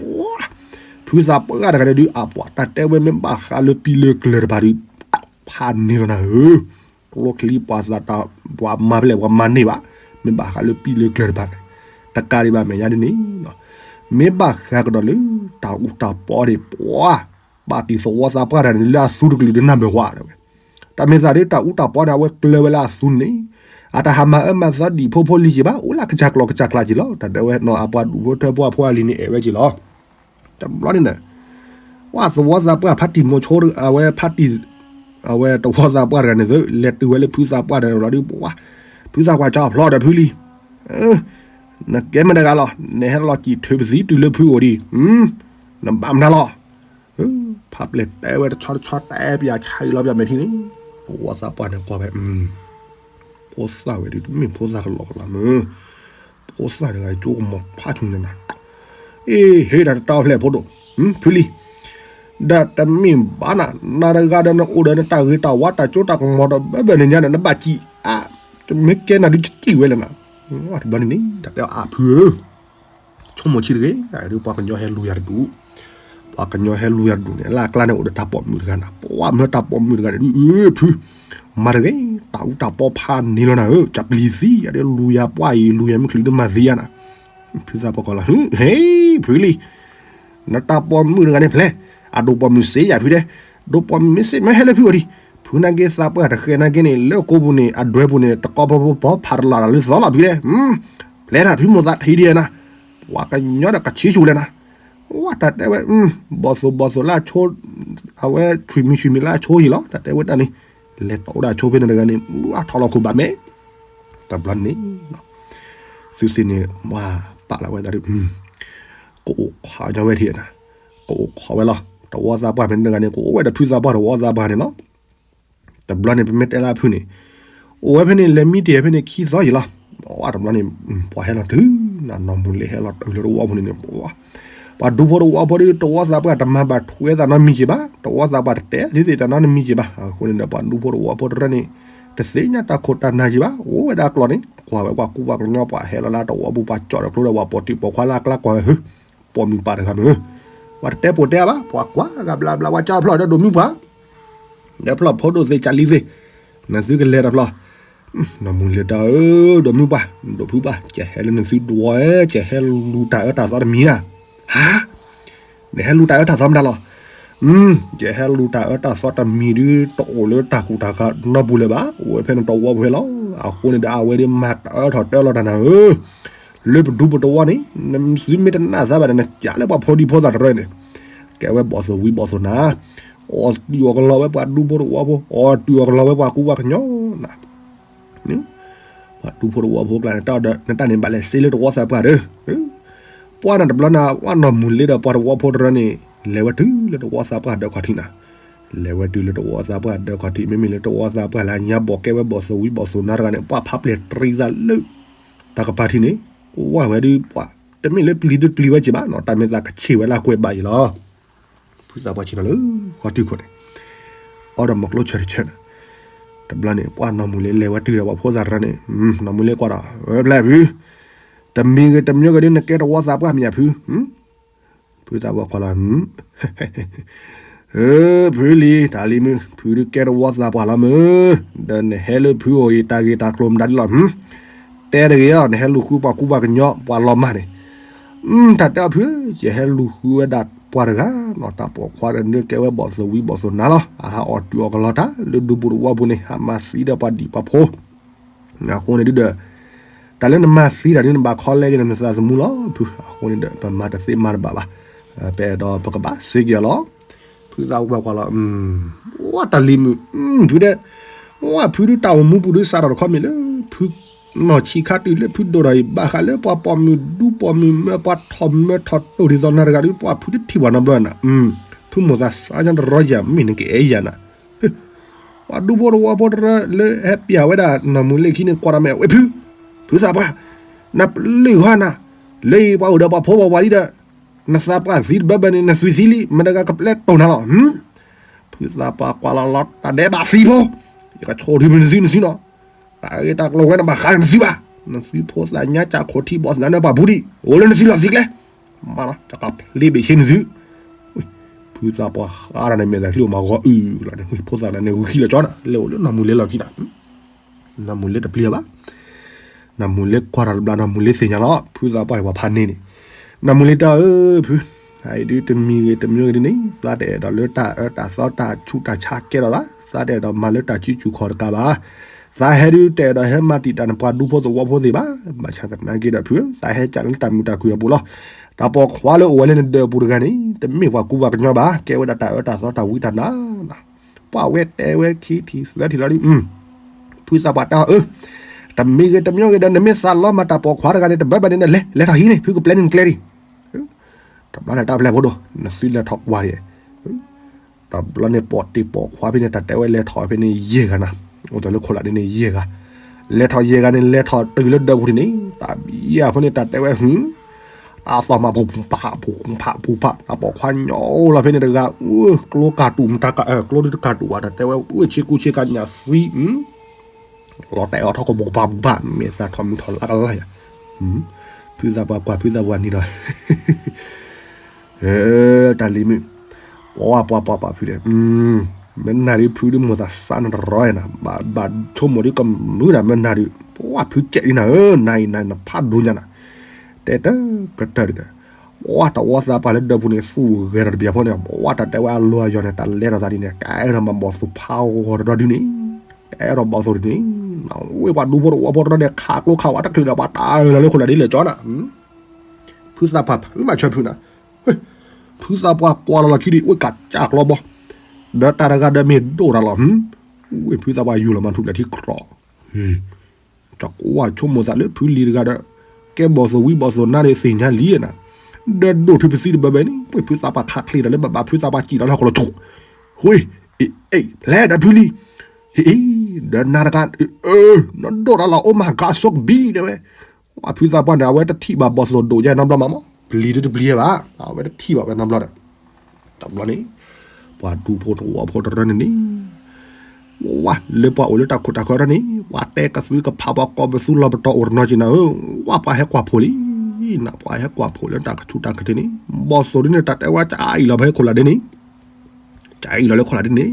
ဖုသးပှၢ်တဂၤန့ၣ်ဒုး အပှၤတၢ်တဲဝဲမ့ၢ်ဘၣ်ဃးလၢပံလၢကျၢၤတဖၣ်ဒုး ဖးန့ၢ်လီၤနၤဧၢ, ကျိချံပှၤသးတၢ် ပှၤမၤဖဲလဲၣ် ပှၤမၤန့ၢ်ဘၣ်, မ့ၢ်ဘၣ်ဃးလၢပံလၢကျၢၤတဖၣ်န့ၣ် တကးဒံးဘၣ်မဲာ်ညါဒ်န့ၣ်, မ့ၢ်ဘၣ်ဃးကဒီးလၢ တၢ်အူတၢ်ပီန့ၣ် ပှၤ ပာ်တံၢ်သဝီသးပှၢ်တဂၤန့ၣ် လၢအသူတကလုာ်ဒုးနၢ်ဘၢၣ်ဝဲဝဲ တၢ်မ့ၢ်သးဒ် တၢ်အူတၢ်ပီန့ၣ် အဝဲကျၢၤဝဲလၢအသူန့ၣ်, အတၢ်ဟးမၤအၢမၤသီဒံးဖိဖိလံၤက့ၤဘၣ်, အိၣ်လၢကစၢ်ကျီၢ်ကစၢ်ကျါက့ၤလီၤ. တၢ်တဲဝဲနီၤ အပှၤဒူၣ်ဖိထၢဖိအဖိအလံၤန့ၣ် အဲၣ်ဝဲက့ၤလီၤ. တဘျီန့ၣ်ဒီး ပှၤသဝီသးပှၢ်ဖးတံၢ်မိၤဆိ အဝဲဖးတံၢ် အဝဲသဝီသးပှၢ်တဂၤန့ၣ်သု လဲၤတုၤဝဲလၢဖုသးပှၢ်တဂၤလီၤဒုး ပှၤ ဖုသးပှၢ်ကၠီဖျီဒီးဖုလံ, နကဲမ့ၢ်တဂၤလီၤ, နဟဲလီၤစံၣ်ထုးပသံတုၤလၢဖုအိၣ်ဒံး, နဘၣ်မနုၤလီၤ. ဖးပျဲၢ်တဲဝဲတဆီတဆီတဲပၠးဆါအံၤလီၤပၠးမဲာ်ထံန့ၣ်, သဝီသးပှၢ်န့ၣ်ကွၢ်ဝဲ, ဖိသၣ်ဝဲဒုး တမ့ၢ်ဖိသၣ်ကလီကလီမုၢ်, ဖိသၣ်တဂၤကၠိကမီၤဖးဆူညါနၤ, အ့ ဟ့ၣ်တၢ်တတီဖျဲၣ်ဖိဒိၣ်, ဖုလံ, ဒီးတမ့ၢ်ဘၣ်နၤ, နၤတဂၤဒီးနအိၣ်ဒီးနတၢ်ဂ့ၤတၢ်ဝါတၢ်ကၠိတၢ်ကမီၤဒီးဘၢဘၢန့ၣ်ညါဒီး နဘၣ်စံးအါ, တမ့ၢ်ကဲနၤဒုးစံးဝဲလဲၣ်နၤ, တဘျီန့ၣ်န့ၣ် တၢ်တဲအီၤအါဖုဧၢ ဆိကမိၣ်ဆံးတဂ့ၤ, အဒုးပှၤကညီဟဲလူၤယၤတဒူၣ်, ပှၤကညီဟဲလူၤယၤတဒူၣ်န့ၣ် လၢအကျါန့ၣ်အိၣ်ဒီးတၢ်ပိာ်မုၣ်တဂၤနၤ, ပှၤမၢတၢ်ပိာ်မုၣ်တဂၤန့ၣ်ဒုး အ့ ဖု, မၤတဂ့ၤ, တၢ်အူတၢ်ပီဖးန့ၢ်လီၤနၤဧၢ, ကပျံၤသံ, အဒုးလူၤယၤပှၢ်အံၤ လူၤယၤမုၢ်ချံဒုးမၤသံယၤနၤ, ဖုသးပှၢ်ကီလီၤ, ဟ့ၣ် ဖုလံ, နတၢ်ပိာ်မုၣ်တဂၤန့ၣ်ဖျဲး, အဒိးပိာ်မုၣ်စ့ယၤဖုဒဲး, ဒိးပိာ်မုၣ်မ့ၢ်စ့မ့ၢ်ဟဲလၢဖုအီၤဒံး, ဖုနာ်က့သးပှၢ်တဃဲနာ်က့န့ၣ် လၢကိးပူၤန့ၣ် အဒွဲပူၤန့ၣ် တကိးဖီဖိဖီဖးတလီၤတၢ်လၢသီလီၤဖုဒဲး, ပျဲနၤဖုမိၢ်သးထံဒံးနၤ, ပှၤကညီဒီးကဆံးဆူၣ်လဲၣ်နၤ, ဝဲတၢ်တဲဝဲ, ဘီၣ်သိၣ်ဘီၣ်သိၣ်လၢအဆိ, အဝဲဆွံမံၤဆွံမံၤလၢအဆိယံၤလီၤ, တၢ်တဲဝဲတၢ်န့ၣ်, လဲၤတီၣ်အိၣ်ဒၣ်ဆိဖဲန့ၣ်တဂၤန့ၣ် အထီၣ်လီၤခိၣ်ဘၣ်မဲာ်, တဘျီန့ၣ် သုသ့ၣ်န့ၣ် ဝဲပာ်လီၤဝဲသးဒ်, ကအိၣ်ခိးညီဝဲထံၣ်နၤ, ကအိၣ်ခိးဝဲလီၤ, တဝီသးပှၢ်ဖဲန့ၣ်တဂၤန့ၣ် ကအိၣ်ဝဲဒီးဖုသးပှၢ်တဝီသးပှၢ်န့ၣ်လီၤ. တဘျီန့ၣ် ပမ့ၢ်တဲလၢအဖုန့ၣ်, အိၣ်ဝဲဖဲန့ၣ် လဲၤမံတ့ၢ်ဖဲန့ၣ်ခံသီယံၤလီၤ. တဘျီန့ၣ် ပှၤဟဲလီၤတုၤ, နီၢ်မူၤလ့ဟဲလီၤတုၤလၢတဝီဖိန့ၣ်န့ၣ်, ပှၤဒူဖိတဝီဖိဒီး တဝီသးပှၢ်တမၤဘၣ်ထွဲသးနီတမံၤက့ၤဘၣ်, တဝီသးပှၢ်တတဲသ့သ့ၣ်တၢ်နီတမံၤက့ၤဘၣ်. အဃိန့ၣ်ဒီး ပှၤဒူဖိတဝီဖိတရၢန့ၣ် တသ့ၣ်ညါတၢ်ခိၣ်တၢ်နၢ်က့ၤဘၣ်, အိၣ်ဝဲဒၣ်ကျီၢ်န့ၣ် ကွၢ်ဝဲပှၤကူပှၤကညီ ပှၤဟဲလီၤလၢတဝီပူၤ ပှၤကၠီၣ်ဒီးကျိဒီး ပှၤပိာ်တံၢ်ပိာ်ခွါလၢအကျါကွၢ်ဝဲ, ပိာ်မုၣ်ပၢ်တဂၤမ့ၢ်, ပှၤတတဲပိာ်တဲအါဘၣ်, ပှၤကွၢ်ဂၤဘျါဘျါ ပှၤကၠီၣ်ဖျီၣ်ဒီးဒိၣ်မုၢ်ပှၢ် ဒီးဖျီၣ်ဖိဒိၣ်သ့ၣ်ကၢ်လံသ့ၣ်, နသုကလဲၤတဖျီၣ်, နီၢ်မူၤလ့တၢ်ဧၢ, ဒိၣ်မုၢ်ပှၢ်, ဒိၣ်ဖုပှၢ်, ကဟဲလၢနသုဒွဲ, ကဟဲလူၤတၢ်အၢတၢ်သီတမံၤဧါ. ဟါ, နဟဲလူၤတၢ်အၢတၢ်သီမတၤလီၤ. ယဟဲလူၤတၢ်အၢတၢ်သီတမံၤဒုး တအိၣ်လၢတၢ်ကူၣ်တၢ်ကၤနီတပူၤလၢၤဘၣ်, အိၣ်ဝဲဖဲနတဝီပူၤလီၤ. အဃိန့ၣ်ဒီး အဝဲဒၣ်မၤတၢ်အၢထီၣ်တၢၢ်လီၤတၢ်နၤဧၢ, လၢပဒူပတဝီန့ၣ် နသုမ့ၢ်တနာ်သးဘၣ်ဒီး နကးလၢပှၤဖိဒံဖိသၣ်တရၢန့ၣ်, ကဲဝဲဘီၣ်သိၣ်ဝံဘီၣ်သိၣ်နၤ, အီၣ်တုၤအီၣ်ကလီဝဲပှၤဒူဖိတဝီဖိ, အီၣ်တုၤအီၣ်ကလီဝဲပှၤကူပှၤကညီနၤ ပှၤဒူဖိတဝီဖိကျါန့ၣ် တၢ်န့ၣ် ဘၣ်လဲၤစ့လၢတဝီသးပှၢ်ဒီး, ပှၢ်နၤတဘျီနၤ ဝဲနီၢ်မူၤလ့ဒီးပှၤတဝီဖိတရၢန့ၣ် လဲၤဝဲတုၤလၢတဝီသးပှၢ်ဒၢးခီၣ်ထံးနၤ, လဲၤဝဲတုၤလၢတဝီသးပှၢ်ဒၢးခီၣ်ထံး မ့မ့ၢ်လၢတဝီသးပှၢ်လၢညါဘီၣ်ကဲဝဲဘီၣ်သိၣ်ဝံဘီၣ်သိၣ်နၤတဂၤန့ၣ် ပှၤဖးပျဲၢ်တရံးသးလၢ တၢ်ကပၤထံးန့ၣ်, ဝဲဝဲဒုးပှၤ တမ့ၢ်လၢပျံၤဒုးပျံၤဝဲက့ၤဘၣ်နီၤ တၢ်မ့ၢ်သးကဆံးဝဲလၢအကွဲးဘၣ်အံၤလီၤ. ဖုသးပှၢ်ဆ့ၣ်နီၤလၢ ဃီတုခိၣ်န့ၣ်, အီဒီးမီၤကျိဆၢၣ်တဆၢန့ၣ်, တဘျီန့ၣ် ပှၤနီၢ်မူၤလ့လဲၤဝဲတုၤဒီးပှၤဖိသၣ်တရၢန့ၣ်, နီၢ်မူၤလ့ကွၢ်ဒီး ဝဲဖျဲၣ်ဖု, တမံၤဂ့ၤတမံၤဂ့ၤဒုး နကဲတဝီသးပှၢ်မ့ၢ်ဧါဖု, ဖုသးပှၢ်ကွၢ်လီၤ ဖုလံၤ တၢ်လံၤမုၣ် ဖုဒုးကဲတဝီသးပှၢ်လီၤမုၢ်, ဒီးနဟဲလၢဖုအအိၣ်အံၤ တၢ်ဂ့ၢ်တၢ်ကျိၤမတၤဒ်လီၤ, တဲတဂ့ၤအီၤ နဟဲလူၤဃုပှၤကူပှၤကညီ ပှၤလီၤမၢ်န့ၣ်, တၢ်တဲအီၤဖု, ယဟဲလူၤဃုဝဲဒၣ်ပှၤတဂၤနီၤ တၢ်ပိာ်ခွါဒီးနကဲဝဲဘီၣ်သိၣ်ဝံဘီၣ်သိၣ်နၤလီၤ, အဟးအီၣ်တုၤအီၣ်ကလီတၢ် လၢဒူပူၤတဝီပူၤန့ၣ် ဟးမၤသံဒီးပှၤဒံၣ်ပှၤဖိ အဃိန့ၣ်ဒုဒီး တၢ်လၢနမၤသံတၢ်ဒု နဘၣ်ခီလဲက့ၤဒီးနသးသမူလီၤဖု, အဃိန့ၣ်ဒီး ပမၤတသ့မၤတဘၣ်ဘၣ်, ပအဲၣ်ဒိးပကဘၣ်စ့က့ၤအီၤလီၤ. ဖုသးပှၢ်ကွၢ်လီၤ, ဝဲတၢ်လံၤမုၣ်, ဖုဒီး, ဝဲဖုဒုတၢ်အိၣ်မူပူၤဒုစးထီၣ်တခီမ့ၢ်လၢ ဖုနီၢ်ဆံးခါတုၤလၢဖုဒိၣ်ထီၣ်အံၤ ဘၣ်ဃးလၢပှၤပိာ်မုၣ်ဒူပိာ်မုၣ်မၢ ပှၤထီၣ်မၢထီၣ်တိၢ်ဒ်သိးနၤတဂၤဒု ပှၤဖုတထံၣ်ဘၣ်နီတဘျီနၤ, ဖုမိၢ်သးစးညါတရီယၤ မ့ၢ်နကအဲၣ်ယၤနၤ ပှၤဒူဖိတဝီဖိတရၢလၢဟဲပျးဝဲဒၣ်နီၢ်မူၤလ့ခံန့ၣ် ကွၢ်တၢ်မ့ၢ်ဝဲဖု, ဖုသးပှၢ်, နပျံၤဃီနၤ, လၢအံၤပှၤအိၣ်ဒီးပှၤဖိပှၤဝၤလံဒီး, နသးပှၢ်သံတဘၢဘၢန့ၣ် နသွံၣ်သံလံ မတဂၤကပျဲတိၢ်နၤလီၤ. ဖုသးပှၢ်ကွၢ်လီၤလီၤ တၢ်ဒဲးဘးသံဖိ, ယကဆိၣ်ထံဖုနသွံၣ်နသွံၣ်နီၤ, တၢ်ဂ့ၢ်တၢ်ကျိၤဝဲန့ၣ် ဘၣ်ဃးနသွံၣ်ဘၣ်, နသွံၣ်ဖိသၣ်ညါကၢ်ခိၣ်ထံဘီၣ်သနာ်န့ၣ်ပှၤဘူးဒံး, အိၣ်လၢနသွံၣ်လီၤသံကျဲ မၤလီၤ တကဖျ့ဘ့ၣ်ဆ့နသု, ဖုသးပှၢ်ဃးတၢ်န့ၣ် မဲာ်သးချံအိၣ်မးဂီၤအုၣ်လီၤန့ၣ် ဖိသၣ်လၢန့ၣ်ဂုာ်ခံလီၤကၠီနၤ လဲၤအိၣ်လၢနီၢ်မူၤလ့လီၢ်ခံနၤ, နီၢ်မူၤလ့တပျံၤဘၣ်, နီၢ်မူၤလ့ကွၢ်တၢ်တဘျီ နီၢ်မူၤလ့သ့ၣ်ညါလီၤ ဖုသးပှၢ်အံၤပှၤဖးန့ၢ်န့ၣ်, နီၢ်မူၤလ့တၢ်ဧၢဖု, အအံၤဒုတမံၤဂ့ၤတမံၤဂ့ၤဒ်န့ၣ် သးတအဲၣ်ဒိးလၢတၢ်အၢတၢ်သီတၢ်ဆူးတၢ်ဆါကဲထီၣ်ဘၣ်, သးတအဲၣ်ဒိးမၤလၢတၢ်စုဆူၣ်ခီၣ်တကးဘၣ် သးဟဲဒုးတအဲၣ်ဒိးဟဲမၤတံာ်တာ်နပှၤဒူဖိသဝီဖိသ့ၣ်ဘၣ်, ဘၣ်ဆၣ်သနာ်က့ဒီးဖုဧၢ သးဟဲကၢ်လၢတၢ်မုာ်တၢ်ခုၣ်အပူၤလီၤ. တၢ်ပိာ်ခွါလၢအိၣ်ဝဲလၢနဒၢးပူၤတဂၤန့ၣ် တမ့ၢ်ပှၤကူပှၤကညီဘၣ်, ကဲဝဲဒၣ်တၢ်အၢတၢ်သီတၢ်ဝံတၢ်နါ, ပှၤဝဲတဲဝဲခံထံၣ်သၢထံၣ်လီၤဒု, ဖုသးပှၢ်တဲအီၤဧၢ, တမံၤဂ့ၤတမံၤဂ့ၤဒီး နမ့ၢ်သးလီမၤတၢ်ပိာ်ခွါတဂၤန့ၣ် တဘၢဘၢန့ၣ်ဒီး လဲၤလဲၤထီၣ်ဟံးန့ၣ် ဖုကပျဲန့ၢ်နကျဲဒံး တဘျီန့ၣ် တၢ်ပျဲၢ်ဖိဒိၣ် နသုလဲၤထီၣ်ကွၢ်ဒံး, တဘျီန့ၣ် ပိာ်တ့ၢ်ပိာ်ခွါဖဲန့ၣ် တၢ်တဲဝဲလဲၤထီၣ်ဖဲန့ၣ်ယဲၢ်ဂၤနၤ, အိၣ်ဒီးလၢခိၣ်လၢ်ဒ်န့ၣ်ယဲၢ်ဂၤ, လဲၤထီၣ်ယဲၢ်ဂၤန့ၣ် လဲၤထီၣ်တုၤလၢဒၢးပူၤန့ၣ် တၢ်ဘံယဲၢ်ဖိန့ၣ် တၢ်တဲဝဲဟု, တၢ်သီၣ်မး ဖူဖး ဖူဖး ဖူဖး တၢ်ပိာ်ခွါညီလီၤဖဲန့ၣ်တဂၤ, ကျိကၢ်တူာ်မတၤကၢ် ကျိဒုတကၢ်တူာ်ဘၣ် တၢ်တဲဝဲ အိၣ်ဆ့ကူဆ့ကၤညၣ်သံ လီၤတဲာ်အီၤထီၣ်ကီၢ် ပူကပၤပူကပၤ မဲာ်သၣ်ထီၣ်မုၢ်ထီၣ်လါကလါယၤ, ဖုသးပှၢ်ကွၢ် ဖုသးပှၢ်နံၤဒီး, တၢ်လံၤမုၣ်, ပှၤပှၤပှၤပှၤဖုဒီး, မ့ၢ်နၤဒုးဖုဒုးမိၢ်သးစးနၤတရီနၤ, ဘၣ်ဘၣ်ဆိကမိၣ်ဒုးကမုာ်နၤ မ့ၢ်နၤဒုး, ပှၤဖုကဲးဒ်နၤဧၢ, နၤအံၤနၤနဖးဒိၣ်ညါနၤ, တဲတၢ်ကတၢၢ်ဒုးဒီး, ပှၢ်တဝီသးပှၢ်လၢဒၢးပူၤန့ၣ် သူၣ်ဂဲၤဒီးတဘျီဖိန့ၣ် ပှၢ်တၢ်တဲဝဲအလီၢ်အယီၤန့ၣ် တၢ်လဲၤထီၣ်သးဒ်န့ၣ် ကအဲၣ်ဒိးမၤဘီၣ်သိၣ်ဖးဂီၤတဒီဒုန့ၣ်, ကအဲၣ်ဒိးဘီၣ်သိၣ်ဒ်န့ၣ်, ဝ့ၢ်ပှၤဒူဖိတဝီဖိတဒီန့ၣ် ခးကျိခးဝးတချုးဒီး ပှၤတၢ်အၢၣ်လီၤလၢဃိာ်လၢဒ်လဲၣ်ကၠီနၤ, ဖုသးပှၢ်ဖုမၤဆၢဖုနၤ, ဖုသးပှၢ်ကွၢ်လီၤလီၤခံဒံး အိၣ်ကးကၢ်ကျီဘီ, ဒီးတၢ်တဂၤဒီးမ့ၢ်ဒိၣ်တၢ်လီၤ, ဝ့ၢ်ဖုသးပှၢ်ယူၤလီၤမၤထူၣ်ဘျဲၣ်ထံကြီး ကွၢ်ဆိကမိၣ်သးလၢဖုလံၤတဂၤဒီး ကဲဘီၣ်သိၣ်ဝံဘီၣ်သိၣ်နါန့ၣ်သ့ၣ်ညါလံနၤ, ဒီးဒိၣ်ထူပသံတဘၢဘၢန့ၣ် ပှ့ၤဖုသးပှၢ်ခးချ့ဒီးလၢဘၣ်ဘၣ်ဖုသးပှၢ်စံၣ်လီၤလၢဟီၣ်ခိၣ်လီၤဆိ, ဝ့ၢ်, အ့ၣ်, ဖျဲၣ်ဒီးဖုလံၤ, ဟ့ၣ်, ဒီးနၤတဂၤ, နဒိၣ်တၢ်လီၤ အိၣ်မၤကၤဆိကဘံတဲဝဲ, ဝဲဖုသးပှၢ်န့ၣ် အဝဲတထံၣ်ဘၣ်ဘီၣ်သိၣ်ဒိၣ်ယဲနီတဘျီမးမး, ပျံၤဒုတပျံၤဘၣ်, အဝဲတထံၣ်ဘၣ်ဝဲနီတဘျီဒီး တဘျီန့ၣ် ပှၤဒူဖိတဝီဖိတရၢန့ၣ်န့ၣ်, ဝဲလၢပှၤအိၣ်လၢတၢ်ခိၣ်တၢ်ဃၢၤတၢ်န့ၣ် ပှၤတဲကသုကဖးပှၤကိးပသူလီၤပတီၢ်အိၣ်တနီၤက့ၤနၤဧၢ, ဝဲပှၤဟဲကွၢ်ဖိလံ, နပှၤဟဲကွၢ်ဖိလၢတၢ်ကဆူးတၢ်ကတ့ၢ်န့ၣ် ဘီၣ်သိၣ်ဒ်န့ၣ် တၢ်တဲဝဲကအံၤလီၤဖဲခိၣ်လာ်ဒ်န့ၣ်, ကအံၤလီၤလၢခိၣ်လာ်ဒ်န့ၣ်,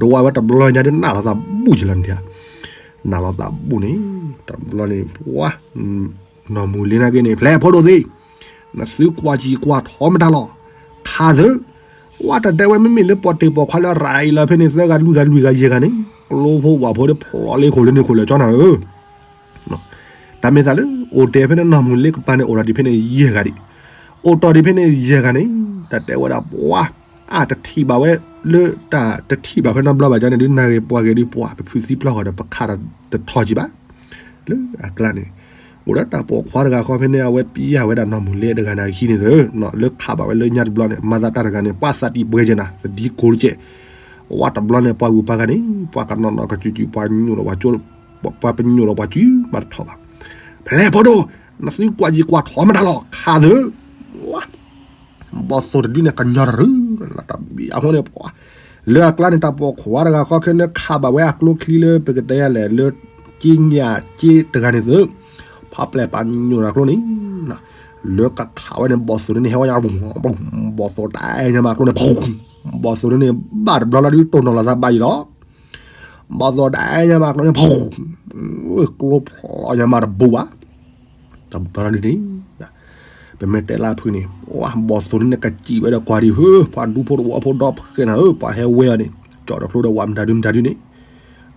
ဒိးဝဲတဘျီညါဒ်နၢ်လီၤသးဘူၣ်က့ၤလီၤန့ၣ်, နၢ်လီၤသးဘူၣ်န့ၣ်, တဘျီန့ၣ် ပှၤ နီၢ်မူၤလ့နာ်က့န့ၣ် ဖျဲၣ်ဖိဒိၣ်သ့ၣ်, နသုကွၢ်ကံၢ်ကွၢ်ထီမတၤလီၤ, ခးသု, ဝဲတၢ်တဲဝဲမ့မ့ၢ်လၢပှၤတ့ၢ်ပိာ်ခွါလၢရၤအံၤလီၤဖဲန့ၣ် သၢဂၤလွံၢ်ဂၤလွံၢ်ဂၤယဲၢ်ဂၤန့ၣ် ကျိဖိဝၣ်ဖိဒီးဖျိးလ့ခိၣ်လၢန့ၣ်ခိၣ်လၢကၠီနၤဧၢ တၢ်မ့ၢ်သးလၢ အိၣ်တဲဖဲန့ၣ်နီၢ်မူၤလ့ကပၤန့ၣ် အိၣ်ဒီးဒံးဖဲန့ၣ်ယဲၢ်ဂၤဒံး, အိၣ်တီၢ်ဒံးဖဲန့ၣ်ယဲၢ်ဂၤန့ၣ် တၢ်တဲဝဲဒၣ်ပှၤ အတထံၣ်ဘၣ်ဝဲ လၢတၢ်တထံၣ်ဘၣ်ဖဲနီတဘျီဘၣ်ကန့ၣ် ဒုးနၢ်ဂ့ၤပှၤဂ့ၤဒုးပှၤ ပဖုသံပျီၢ်ဃီဒီးပခးတထီၣ်ကံဘၣ်, လၢအကျါန့ၣ် အိၣ်ဒီးတၢ်ပိာ်ခွါတဂၤဃီဖဲန့ၣ် အဝဲပျၢ်ဝဲဒၣ်နီၢ်မူၤလ့တဂၤန့ၣ်အခံန့ၣ်သၢ, လၢခးဘၣ်ဝဲလၢညါတဘျီန့ၣ် မၤသးတၢ်တဂၤန့ၣ် ပှၤသးတံၢ်ပှဲၤက့ၤနၤ သဒံကိတကဲး, ဝဲတဘျီန့ၣ် ပှၤဂုၤပှၤဂၤန့ၣ် ပှၤကနီၣ်နီၣ်ကစုးစုး ပှၤညိၣ်ဒီးပှၤကၠိ ပှၤပညိၣ်ဒီးပှၤစုမၤတထီၣ်ဘၣ်, ဖဲလဲၣ်ဖိဒိၣ် နသုကွၢ်ယံၤကွၢ်ထီမတၤလီၤ ခးသု, ဘီၣ်သိၣ်တဒုန့ၣ် ကညီတရု တဘံၣ်အဃိန့ၣ် ပှၤ လၢအကျါန့ၣ် တၢ်ပိာ်ခွါတဂၤဃီခဲန့ၣ် ခးဘၣ်ဝဲအကျိချံလၢပကတဲယၤလဲၣ် လၢ က့ညၣ်က့တဂၤန့ၣ်သု, ဖးပျဲၢ်ပှၤညိၣ်တၢ်ကျိန့ၣ် လၢကခးဝဲန့ၣ် ဘီၣ်သိၣ်ဒုန့ၣ် ဟဲဝဲညါ ဘီၣ်သိၣ်တၢ်အဲၣ်ညါမးကျိန့ၣ် ဘီၣ်သိၣ်ဒုန့ၣ် ဘၣ်တဘျီလၢဒုးတိၢ်နီၣ်လီၤသးဘၣ်အံၤလီၤ ဘီၣ်သိၣ်ဒၣ်ညါမးကျိန့ၣ် ကျိဖျိညါမးတဘူးဘၣ်, တဘျီဒ်န့ၣ်, ပမ့ၢ်တဲလၢဖုန့ၣ် ဝဲဘီၣ်သိၣ်ဒုန့ၣ် ကစံးဝဲဒီးကွၢ်ဒံးဧၢ, ပှၤဒူဖိတဝီဖိဒီဖျၢၣ်နၤဧၢ, ပှၤဟဲဝဲအီၤန့ၣ် ကၠီၣ်တဖျိဒီးဝဲမတၤဒုမတၤဒုန့ၣ်,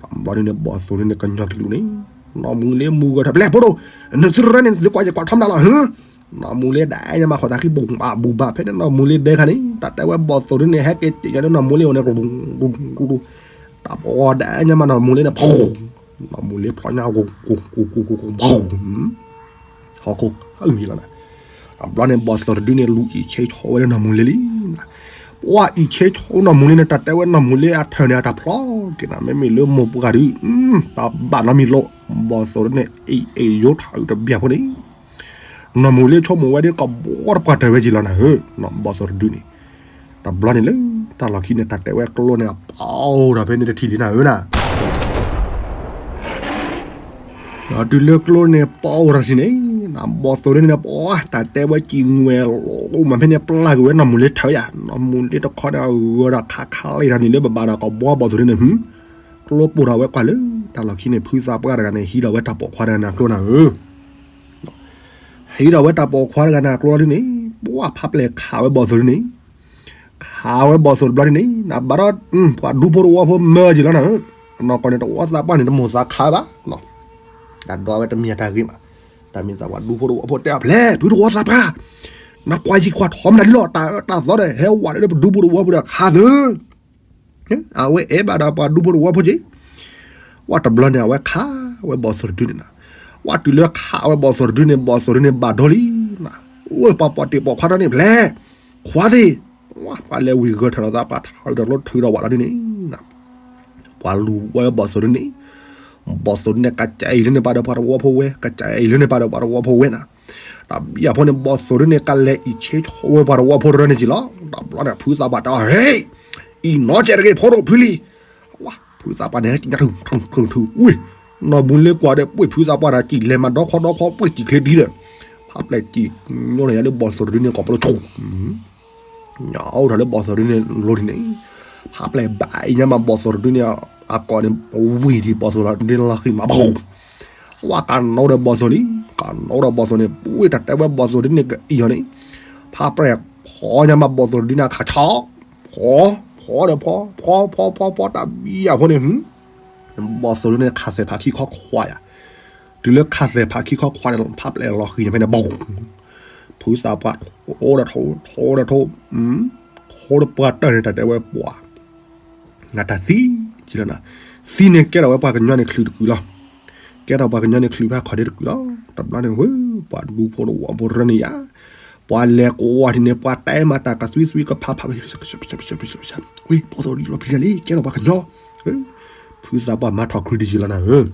တဘျီဒ်န့ၣ် ဘီၣ်သိၣ်ဒုန့ၣ် ကညီကလုာ်န့ၣ်, နီၢ်မူၤလ့မူၤဂဲၤထီၣ် ဖဲလဲၣ်ဖိဒိၣ်, နသုတရၢန့ၣ် နသုကွၢ်ယံၤကွၢ်ထီမတၤလီၤ နီၢ်မူၤလ့ဒၣ်ညါမး ဃီသးဃံဘူးဘၣ်ဘူးဘၣ် ဖဲန့ၣ်နီၢ်မူၤလ့ဒဲခါန့ၣ် တၢ်တဲဝဲဘီၣ်သိၣ်ဒုန့ၣ် ဟဲက့ၤစံးညါလၢနီၢ်မူၤလ့အအိၣ်န့ၣ် တၢ်ပီၢ်ဒၣ်ညါမးနီၢ်မူၤလ့န့ၣ် နီၢ်မူၤလ့ဖျီညါ ဟီၣ်ခိၣ်အုၣ်မံၤလီၤ, တဘျီန့ၣ် ဘီၣ်သိၣ်တဒုန့ၣ် လူၤအံၣ်ဆ့ဆိဝဲလၢနီၢ်မူၤလ့လံ, ပှၤအံၣ်ဆ့ဆိနီၢ်မူၤလ့န့ၣ် တၢ်တဲဝဲနီၢ်မူၤလ့အထၢၣ်န့ၣ် အတၢ်ဖျီက့ၤနၤ မ့မ့ၢ်လၢမိၢ်ပှၢ်ဒုး, တၢ်ဘၣ်နီတမံၤလိာ်, ဘီၣ်သိၣ်ဒုန့ၣ် အံၣ်အ့ၣ်ယိထးအုးတဘျီဖိန့ၣ် နီၢ်မူၤလ့ဆိကမိၣ်ဝဲဒ်ကဘီတပှၢ်တၢၢ်ဝဲက့ၤလီၤနၤဧၢ, ဘီၣ်သိၣ်တဒုန့ၣ်, တဘျီန့ၣ်လၢတၢ်လီၢ်ခံန့ၣ် တၢ်တဲဝဲကျိန့ၣ် အပီၢ်အိၣ်ဒီးဖဲန့ၣ်တထံၣ်လံနၤဧၢနၤ, ဒီးတုၤလၢကျိန့ၣ်ပီၢ်အိၣ်ဒီးထံၣ်န့ၣ်, ဘီၣ်သိၣ်ဒုန့ၣ် ပှၤတၢ်တဲဝဲကံၢ်ငွဲၤလီၤအိၣ်မးဖဲန့ၣ် ပျၢ်ကွံာ်ဝဲနီၢ်မူၤလ့ထၢၣ်ယၤ, နီၢ်မူၤလ့တခီန့ၣ် အဂၢၤဒီးခးခးလံတၢ်န့ၣ်လၢဘၣ်ဘၣ်ဒီးကဘီဘီၣ်သိၣ်ဒုန့ၣ် ကျိပိၢ်ထီၣ်ဝဲကွၢ်လၢ တၢ်လီၢ်ခံန့ၣ် ဖုသးပှၢ်တဂၤန့ၣ် ဟံးထီၣ်ဝဲတၢ်ပိာ်ခွါတဂၤန့ၣ်အကျိနၤဧၢ, ဟံးထီၣ်ဝဲတၢ်ပိာ်ခွါတဂၤန့ၣ်အကျိလီၤဒုန့ၣ်, ပှၤဖးပျဲၢ်ခးဝဲဘီၣ်သိၣ်ဒုန့ၣ်, ခးဝဲဘီၣ်သိၣ်တဘျီဒုန့ၣ် နဘၣ်ဒီး ပှၤဒူဖိတဝီဖိမၢက့ၤလီၤနၤဧၢ, အနီၢ်ကီၢ်န့ၣ် တဝီသးပှၢ်န့ၣ် တမိၣ်သးခးဘၣ်, တၢ်ဒွးဝဲတမ့ၢ်တၢ်ဂ့ၤမး, တၢ်မ့ၢ်သးပှၤဒူဖိတဝီဖိတဲအီၤ ဖျဲၣ် ဖုတဝီသးပှၢ်, နကွၢ်ယံၤကွၢ်ထီမတၤဒုလီၤ, တၢ်အၢတၢ်သီဒီး ဟဲဝဲလၢပဒူဖိတဝီဖိဒီးခးသု အဝဲအဲၣ်ဘၣ်ဒီးပှၤဒူဖိတဝီဖိက့ၤ, ဝဲတဘျီန့ၣ် အဝဲခးဝဲဘီၣ်သိၣ်တဒုန့ၣ်နၤ, ဝဲတုၤလၢခးဝဲဘီၣ်သိၣ်တဒုန့ၣ် ဘီၣ်သိၣ်တဒုန့ၣ်ဘၣ်ဒိလံနၤ, ဝဲပှၤပိာ်တ့ၢ်ပိာ်ခွါဒီးန့ၣ် ဖျဲၣ်, ခွါသ့ၣ်, ပှၤလဲၤဝံၤဂၢၢ်ထၢၣ်လီၤသးပှၤထးအုးဒီးကျိထုးဒီးဝးလီၤဒုန့ၣ်နၤ ပှၤလူၤဝဲဘီၣ်သိၣ်ဒုန့ၣ်, ဘီၣ်သိၣ်ဒုန့ၣ် ကစၢ်အံၤလၢန့ၣ်ပာ်ဒီးပှၤတဝီဖိဝဲ, ကစၢ်အံၤလၢန့ၣ်ပာ်ဒီးပှၤတဝီဖိဝဲနၤ, တၢ်ဘံၣ်အဖိန့ၣ် ဘီၣ်သိၣ်ဒုန့ၣ် ကလဲၤအံၣ်ဆ့ဆိဝဲပှၤတဝီဖိတရၢန့ၣ်က့ၤလီၤ, တဘျီန့ၣ် ဖုသးပှၢ်တဲအီၤ ဟ့ၣ်, အံၣ်နီစဲးတဂ့ၤ ဖိဒိၣ်ဖုလံၤ, ဝဲ, ဖုသးပှၢ်န့ၣ် ဟဲကညးထုထုထုဝ့ၢ်, နီၢ်မူၤလ့ကွၢ်ဒီး ပှ့ၢ်ဖုသးပှၢ်တၢ်စံၣ်လဲၤမၤဒီခီဒီခီ ပှ့ၢ်စံၣ်ချ့ဒံဒီး, ဖးပျဲၢ်စံၣ်ညိန့ၣ်ယၤလၢဘီၣ်သိၣ်တဒုန့ၣ် ကိးပလိာ်ဆိ ညၣ်အိၣ်ထီၣ်လၢဘီၣ်သိၣ်ဒုန့ၣ်လိၤဒ်န့ၣ်, ဖးပျဲၢ်ဘၣ်အံၤညါမးဘီၣ်သိၣ်တဒုန့ၣ်, အကိာ်န့ၣ် ဝံၤဒံးဘီၣ်သိၣ်တဒုန့ၣ်လီၤဃံၤမးဘီၣ်, ဝဲကနိဒီးဘီၣ်သိၣ်လံ, ကနိဒီးဘီၣ်သိၣ်န့ၣ် ပှ့ၢ်တၢ်တဲဝဲဘီၣ်သိၣ်ဒုန့ၣ်ကအံၣ်အီၤန့ၣ်, ဟးပြဲၢ်ဖီညါမး ဘီၣ်သိၣ်တဒုန့ၣ်ခးဆီၣ်, ဖီ, ဖီဒီးဖီ, ဖီဖီဖီဖီတၢ်ဘံယၢ်ဖိန့ၣ်, ဘီၣ်သိၣ်တဒုန့ၣ်ခးစဲးဖးခံခီခွါယၤ, တုၤလၢခးစဲးဖးခံခီခွါန့ၣ် ဖးပျဲၢ်လီၤဃံၤန့ၣ်ဖဲန့ၣ် ဘီၣ်, ဖုသးပှၢ်ထိဒီးထိ, ထိဒီးထိ, ထိဒီးပှၢ်တၢၢ်န့ၣ် တၢ်တဲဝဲပှၤ နတၢ်သံ, ကလၢန, သံန့ၣ်ကဲထီၣ်ဝဲပှၤကညီန့ၣ်ချုးတကုာ်လီၤ. ကဲထီၣ်ပှၤကညီန့ၣ်ချုးဖဲခီၣ်ဒ့တကုာ်လီၤ. တဘျီန့ၣ်ဝဲ, ပှၤဒူဖိတဝီဖိတရၢန့ၣ်ယၤ, ပှၤလဲၤကွၢ်ထံၣ်န့ၣ် ပှၤတဲမၤတၢ်ကသွံသွံကဖးဖး, ဝဲ, ဘီၣ်သိၣ်တဒုလီၤပျံၤတၢ်လံ ကဲထီၣ်ပှၤကညီ, ဖုသးပှၢ်မၤထီၣ်ခရံာ်တယံာ်လီၤနၤဧၢ,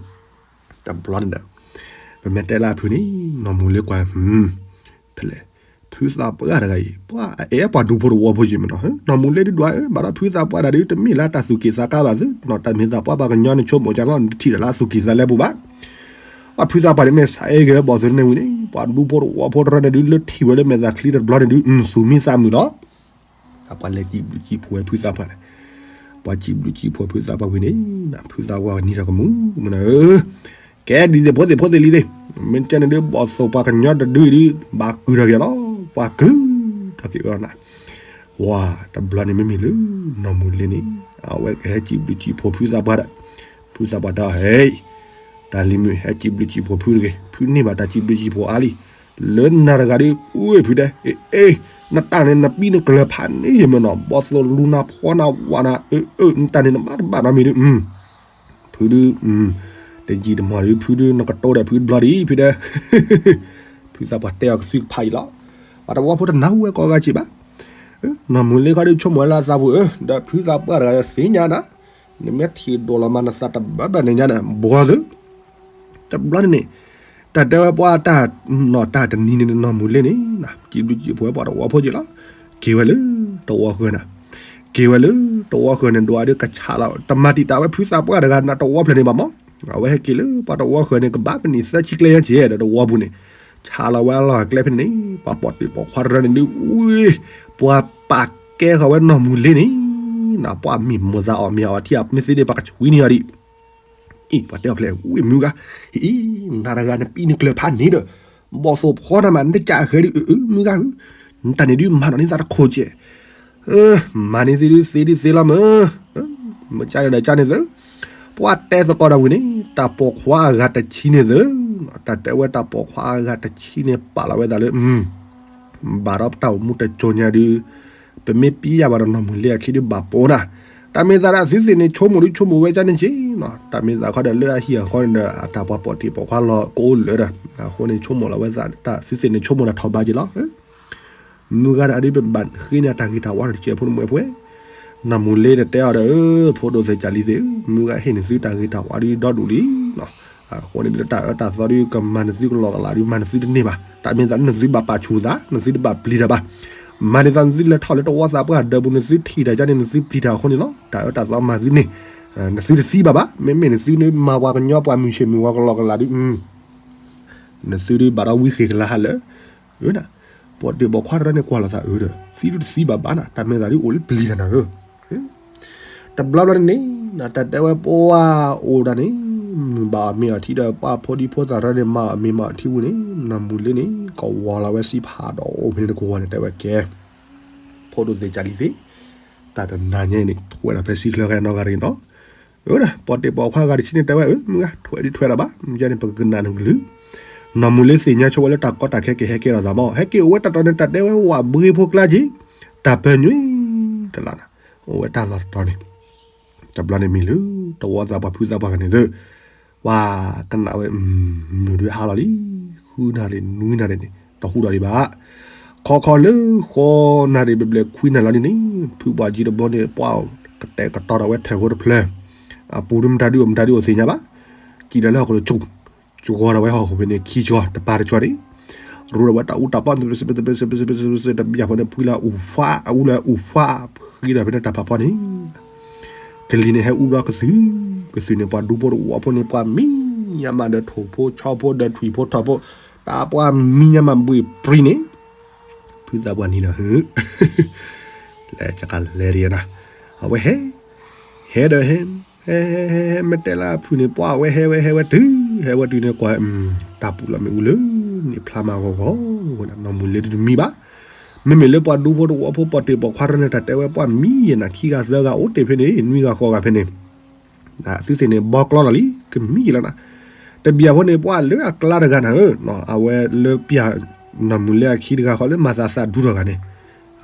တဘျီန့ၣ်ဒီး, ပမ့ၢ်တဲလၢအဖုန့ၣ်, နီၢ်မူၤလ့ကွၢ်, ဖဲလဲၣ်, ဖုသးပှၢ်တဂၤအံၤ ပှၤအအဲၣ်ပှၤဒူဖိတဝီဖိယံာ်မ့ၢ်နီၤ, နီၢ်မူၤလ့ဒုဒွးဧၢ ဘၣ်ဒီးဖုသးပှၢ်တဂၤဒုတမ့ၢ်လၢတၢ်သူၣ်က့ၣ်သးကါဘၣ်သု, နီၢ်တၢ်မ့ၢ်သးပှၢ်ပှၤကညီန့ၣ်ဆိကမိၣ်ကလီၤ နတထံၣ်တၢ်လၢအသူၣ်က့ၣ်သးလဲပူၤဘၣ်. အဖုသးပှၢ်န့ၣ်မ့ၢ်စးအဲၣ်က့ၤဝဲဘီၣ်သိၣ်န့ၣ်ဝံၤန့ၣ် ပှၤဒူဖိတဝီဖိတရၢန့ၣ်ဒု လၢထံၣ်ဝဲလၢမဲာ်သၣ်ချံတဘျီန့ၣ်ဒု သူၣ်မံသးမုာ်လီၤ. ပှၤလဲၤစံးဘျုးစံးဖှိၣ်ဝဲဖုသးပှၢ်န့ၣ်, ပှၤစံးဘျုးစံးဖှိၣ်ဖုသးပှၢ်ဝံၤန့ၣ်, ဖုသးပှၢ်နံၤထီၣ်ကမူၤမနုၤဧၢ, ကဲဒ်သိးဖိသ့ၣ်ဖိသ့ၣ်လံၤသ့ၣ်, မ့ၢ်ကဲန့ၣ်ဒု ဘီၣ်သိၣ်ပှၤကညီတဒုအံၤဒု ဘၣ်ကုၢ်ထီၣ်က့ၤလီၤ, ပှၤကုၢ်ထီၣ်က့ၤဝဲနၤ, ဝါ, တဘျီန့ၣ်မ့မ့ၢ်လၢ နီၢ်မူၤလ့န့ၣ်, အဝဲကဟဲစံးဘျုးစံးဖှိၣ်ဖုသးပှၢ်ဒီး, ဖုသးပှၢ်တဲအီၤ ဟဲ တၢ်လံၤမုၣ် ဟဲစံးဘျုးစံးဖှိၣ်ဖုတဂ့ၤ, ဖုန့ၢ်ဘၣ်တၢ်စံးဘျုးစံးဖှိၣ်အါလံ, လၢနၤတဂၤဒု အူအ့ၣ်ဖုတဲ, အ့ၣ်, နတၢ်န့ၣ် နပံနကျၢၤဖးန့ၢ်ယမ့ၢ်နီၤ, ဘီၣ်သိၣ်လူၤနၤဖှီနၤဝးနၤ, အၢ အၢ နတၢ်န့ၣ် နမၤတဘၣ်နီတမံၤဒု, ဖုဒု, တယံာ်တမီၢ်ဒု ဖုဒု နကတိၤဒီးဖုတဘျီဒံး ဖုတဲ, ဖုသးပှၢ်တဲအီၤကသုကဖးအံၤလီၤ, ပှၤတဝီဖိတနၢ်ဟူဝဲကိးဂၤစ့ၢ်ဘၣ်, နီၢ်မူၤလ့ခီဒုဆိကမိၣ်ဝဲလၢအသးပူၤဧၢ, ဒီးဖုသးပှၢ်တဂၤဒီးသ့ၣ်ညါနၤ, နမ့ၢ်ထံၣ်ဒိၣ်လီၤမးနသးတဘၣ်ဘၣ်န့ၣ်ညါန့ၣ် ဘှီသု, တဘျီန့ၣ်န့ၣ်, တၢ်တဲဝဲပှၤတၢ်, နီၢ်တၢ်တနံၤန့ၣ် နီၢ်မူၤလ့န့ၣ်, စံးဘျုးစံးဖှိၣ်ဝဲပှၤတဝီဖိက့ၤလီၤ, က့ၤဝဲလၢတဝီဃၢၤန့ၣ်, က့ၤဝဲလၢတဝီဃၢၤန့ၣ် ဒွးဒုကဆးလီၤ တမၤတံာ်တာ်ဝဲဖုသးပှၢ်တဂၤန့ၣ်တဝီဖျၢၣ်န့ၣ်ဘၣ်မး, အဝဲဟဲက့ၤလၢပှၤတဝီဃၢၤန့ၣ် ကဘၣ်မနံၤသၢဆံကျဲညါက့ၤဒီးတဝီပူၤန့ၣ်, ဆးလီၤဝဲအလီၢ်အကျဲဖဲန့ၣ်န့ၣ် ပှၤပိာ်တ့ၢ်ပိာ်ခွါတရၢန့ၣ်ဒု အူ, ပှၤပာ်ကဲဃီၤဝဲနီၢ်မူၤလ့န့ၣ်, ပှၤမံၤမီၢ်သးအီၣ်မ့ၤအီထံအမ့ၢ်သ့န့ၣ် ပှၤကဆွံန့ၢ်အီၤဒံး အံၤ ပှၤတဲအီၤဖဲလဲၣ် ဝံၤမုၢ်ဂၤ, အံၤ နၤတဂၤနပံနကျၢၤဖးန့ၣ်ဒီး, ဘီၣ်သိၣ်ဖှီနၤမး နကစၢ်ဃဲဒု အၢ မုၢ်ဂၤဧၢ, နတၢ်န့ၣ်ဒုမၤနီၣ်န့ၢ်သးတခိၣ်ကဲး, မၤန့ၢ်သုဒုသ့ဒုသ့လီၤမး, မ့ၢ်ကၢန့ၣ်ဒီးကၢန့ၣ်သု, ပှၤတဲသကိးဒီးဝံၤန့ၣ် တၢ်ပိာ်ခွါအဂၤတဆံန့ၣ်သု, တၢ်တဲဝဲတၢ်ပိာ်ခွါအဂၤတဆံန့ၣ် ပာ်လီၤဝဲသးလၢ ဘၣ်ဒီးပတၢ်အိၣ်မူတစိၤညါဒု, ပမ့ၢ်ပံယၢ်ဘၣ်ဒီးနီၢ်မူၤလ့အခံဒုဘၣ်ပိာ်နၤ, တၢ်မ့ၢ်သးဒၣ်သုသ့ၣ်န့ၣ်ဆိကမိၣ်ဒုဆိကမိၣ်ဝဲကၢန့ၣ်က့ၤ, တၢ်မ့ၢ်သးခီဒီးလၢအဟံၣ်အဃီန့ၣ်ဒီး အတၢ်ပှၤပိာ်တ့ၢ်ပိာ်ခွါလီၤကအိၣ်လၢာ်ဒီး, အဃိန့ၣ်ဆိကမိၣ်လီၤဝဲသးတၢ်သုသ့ၣ်န့ၣ်ဆိကမိၣ်တၢ်ထီၣ်ဘးက့ၤလီၤ မုၢ်ဂၤဒီးအဒုပဘၣ်ဃ့န့ၢ်အတၢ်ဂ့ၤတၢ်ဝါဒီးတကဲးဖိတမှဲၤပှဲၤ, နီၢ်မူၤလ့ဒီးတဲအီၤဒီး ဖိဒိၣ်သ့ၣ်ကၢ်လံၤသ့ၣ်ဧၢ, မုၢ်ဂၤဟ့ၣ်န့ၢ်သုတၢ်ဂ့ၤတၢ်ဝါဒုဒီဒူၣ်လံ, အဃိန့ၣ်ဒီးတၢ်အၢတၢ်သီဒုကမၤနသုကလီကလးဒုမၤနသုတန့ၢ်ဘၣ်, တၢ်မ့ၢ်သးနသုဘၣ်ပာ်ဆူၣ်သး နသုတဘၣ်ပျံၤတၢ်ဘၣ်, မၤန့ၢ်သးနသုလဲၤထီၣ်လၢတဝီသးပှၢ်ဒၢးပူၤ နသုထံၣ်တၢ်ကၢန့ၣ် နသုပျံၤတၢ်အဃိန့ၣ်လီၤ, တၢ်အၢတၢ်သီမၤသုန့ၢ်, နသုတသံဘၣ်ဘၣ်, မ့မ့ၢ်နသုန့ၣ်မၤပှၤကညီပှၤမုၢ်ဆ့ၣ်မုၢ်ဂီၤကလီကလးဒု နသုဒုဘၣ်ဒီးဝံဃ့ၢ်ကလါဟးလၢာ်, ပိာ်တ့ၢ်ပိာ်ခွါတရၢန့ၣ်ကွၢ်လီၤသးအၢဒီး သံဒုတသံဘၣ်ဘၣ်နၤ, တၢ်မ့ၢ်သးဒုအိၣ်လၢပျံၤတၢ်နၤဧၢ, တဘျီဘျီန့ၣ်န့ၣ်, တၢ်တဲဝဲပှၤအိၣ်ဒၣ်န့ၣ်, မုၢ်ဘၣ်အီၤမ့ၢ်အီၤထံဒီးပှၤဖိဒံဖိသၣ်တရၢန့ၣ် မၤအီၤမ့ၢ်မၤအီၤထံဝံၤန့ၣ် နီၢ်မူၤလ့န့ၣ် ကဝီၤလီၤဝဲစံဖးဒီးအိၣ်ဖဲန့ၣ်တကဝီၤန့ၣ် တဲဝဲကဲ ဖိဒိၣ်သ့ၣ်ကၢ်လံၤသ့ၣ်, တၢ်တနၤညါအံၤန့ၣ် ထွဲဒီးဖဲစံချၢဃဲနီၢ်ဂၤတဂ့ၤနီၤ, အၢ ပိာ်တ့ၢ်ပိာ်ခွါဂၤတဆံန့ၣ်တဲဝဲ အၢ မုၢ်ဂၤ ထွဲဒုထွဲဒၣ်ဘၣ် မ့ၢ်ကဲန့ၣ် ပကကနၣ်နကလုၢ်, နီၢ်မူၤလ့သ့ၣ်ညါဆိဝဲလၢတၢ်ကီတၢ်ခဲကဟဲကဲထီၣ်သးမး ဟဲက့ၤအိၣ်ဝဲတၢ်တီၤန့ၣ် တၢ်တဲဝဲဝးဘှ့ဖိကျါက့ၤ, တၢ်ပၢၢ်ညွံကလးနၤ, အိၣ်ဝဲတၢ်လီၢ်တတီၤန့ၣ်, တဘျီန့ၣ်မ့ၢ်လၢ တဝီသးပှၢ်ဖုသးပှၢ်ဂၤန့ၣ်သု ပှၤကနၣ်ဝဲ မုၢ်ဒုးဟါလီၤလံ, ဃုနၣ်ရံၣ်နွံနၣ်ရံၣ်န့ၣ် တဟူးဒီးဒံးဘၣ်, ခီခီလၢ ဃိးနၣ်ရံၣ်ဘျဲၣ်ဘျဲၣ်ခွံနၣ်ရံၣ်လီၤန့ၣ်န့ၣ် ဖုပှၢ်ကၠံတဘိန့ၣ် ပှၤကတဲာ်ကတီၤဒီးဝဲထၢၣ်ဖိတဖျၢၣ်, အပူၤဒုမတၤဒုအိၣ်မတၤဒုအိၣ်သ့ၣ်ညါဘၣ်, ကၠံဒီးလၢဟီၣ်ခိၣ်ဒီးကၠိ, ကၠိဂီၤဒီးဝဲဟီၣ်ခိၣ်ဖဲန့ၣ် ခံကၠိတပၤတကၠိန့ၣ်, ရူဒီးဝဲတၢ်အူတၢ်ပီ တဘျီဖိန့ၣ် ဖှံလၢအူၣ်ဖှါ အူလၢအူၣ်ဖှါ ဖှံဒီးဖဲန့ၣ်တၢ်ဖးဖီန့ၣ် ကလံၤန့ၣ်ဟဲအူဘျီကသုး, ကသုးန့ၣ် ပှၤဒူဖိတဝီဖိန့ၣ် ပှၤမံညါမးဒီးထိၣ်ဖိဆီဖိဒီးထွံၣ်ဖိထိၣ်ဖိ, တၢ်ပှၤမံညါမးဘှ့ၣ်ပြံန့ၣ်, ဖုသးပှၢ်နံၤဒီး လဲၤကလဲၤဒံးနၤ, အဝဲဟဲ, ဟဲဒီးဟဲ, ဟဲဟဲဟဲဟဲ မ့ၢ်တဲလၢအဖုၣ်န့ၣ် ပှၤဝဲဟဲဝဲဟဲဝဲတုၤ, ဟဲဝဲတုၤန့ၣ်ကွၢ်, တၢ်ပူၤလီၤမ့ၣ်အူလၢန့ၣ်ဖျါမးဂီၤဂီၤ, နီၢ်မူၤလ့ဒုတမံဘၣ်, မ့မ့ၢ်လၢပှၤဒူဖိတဝီဖိပိာ်တ့ၢ်ပိာ်ခွါတဖၣ်န့ၣ် တၢ်တဲဝဲပှၤမံယဲၢ်နၤ ခံဂၤသၢဂၤအိၣ်တ့ၢ်ဖဲန့ၣ် နွံဂၤဃိးဂၤဖဲန့ၣ် သုသ့ၣ်န့ၣ် ဘီကျီလီၤလံ ကမံယဲၢ်လီၤနၤ. တဘျီဖိန့ၣ် ပှၤလၢအကျါတဂၤနၤဧၢ, အဝဲလၢပျၢ်နီၢ်မုၢ်လ့အခံတဂၤဃီလၢမၤသးသးဒူတဂၤန့ၣ်,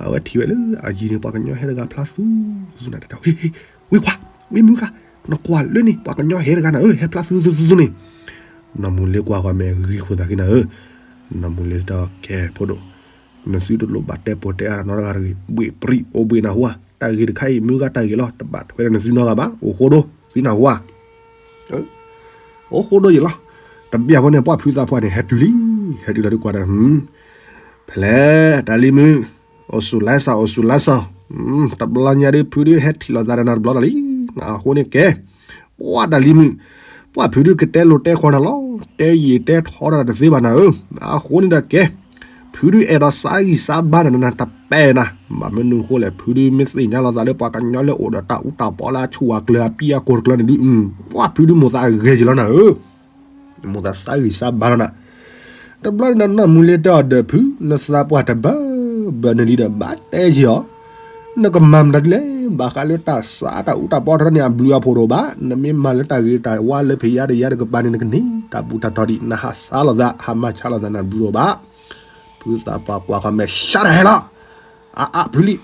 အဝဲထံၣ်ဝဲလၢအယံၤန့ၣ် ပှၤကညီဟဲတဂၤဖျါသူသူနၤ, ဟ့ၣ်ဟ့ၣ် ဝ့ၢ်ခွါ ဝ့ၢ်မုၣ်ဂၤ, နကွၢ်လၢန့ၣ် ပှၤကညီဟဲတဂၤနၤဧၢ, ဟဲဖျါသူသူသူန့ၣ်. နီၢ်မုၢ်လ့ကွၢ်ဃီမဲာ်ဂ့ၤခိၣ်သးက့နၤဧၢ. နီၢ်မုၢ်လ့တၢ်ကဲဖိဒိၣ်, နသုတလိၣ်ဘၣ်တဲပိာ်တဲအါနီတဂၤတဂ့ၤ, ဘှ့ၣ်ပြံးအိၣ်ဘှ့ၣ်နၢ်ဟူဧါ, တၢ်ဂ့ၢ်တခါအံၤ မုၢ်ဂၤတၢ်ဂ့ၢ်လီၤ, တဘၣ်ထွဲဒီးနသုနီတဂၤဘၣ်, အိၣ်ဃိဒိ သုနၢ်ဟူဧါ. အိၣ်ဃိဒိယံၤလီၤ. တဘျီဖိန့ၣ် ပှၤဖုသးပှၢ်န့ၣ် ဟဲတုၤလံ, ဟဲတုၤလီၤဒုးကွၢ်ဒီး ဖဲလဲၣ် တၢ်လံၤမုၣ်, အိၣ်ဆူၣ်လဲစၢ် အိၣ်ဆူၣ်လဲစၢ်, တဘျီညါဒုးဖုဒုးဟဲထံၣ်လိာ်သးဒီးနၤတဘျီလီၤလံ, အဃိန့ၣ်ကဲ ပှၤတၢ်လံၤမုၣ်, ပှၤဖုဒုးကတဲလိာ်တဲဃီနၤလီၤ, တဲယံာ်တဲထီဒီးတသ့ဘၣ်နၤဧၢ, အဃိန့ၣ်ဒီးကဲ, ဖုဒုးအဲၣ်ဒိးစးဂံၢ်စးဘါနၤ နတပာ်နၤ, ဘၣ်မနုၤဃိလဲၣ် ဖုဒုးမ့ၢ်သ့ၣ်ညါလိာ်သးလၢပှၤကညီလၢအိၣ်ဒီးတၢ်အူတၢ်ပီလၢအဆူၣ်အကျၢၤအပံအကိၢ်တကျၢၤန့ၣ်ဒုး, ပှၤဖုဒုးမိၢ်သးဂဲၤယံၤလီၤနၤဧၢ. မိၢ်သးစးဂံၢ်စးဘါလီၤနၤ. တဘျီန့ၣ်နီၢ်မုၢ်လ့တဲအီၤဒီးဖု, နသးပှၢ်တဘၣ်ဘၣ်နလံဒီးဘၣ်တဲက့ၤအီၤ, နကမၤမတၤဒ်လဲၣ်, ဘၣ်ဃးလၢတၢ်စးတၢ်အူတၢ်ပီတဖၣ်န့ၣ် အဘျုးအဖှိၣ်တအိၣ်ဘၣ်, နမ့ၢ်မၤလၢတၢ်ဂ့ၤတၢ်ဝါလၢဖံးယါဒီးယါတကပၤန့ၣ် နကန့ၢ်တၢ်ဘူၣ်တၢ်တီၤဒံး, နဟးစးလိာ်သး ဟးမၤဆါလိာ်သး နဘျုးတအိၣ်ဘၣ်. ဖုသးပှၢ်ကွၢ်ဃီမဲာ် ရှါတဟဲလီၤ အါအါဖုလံ,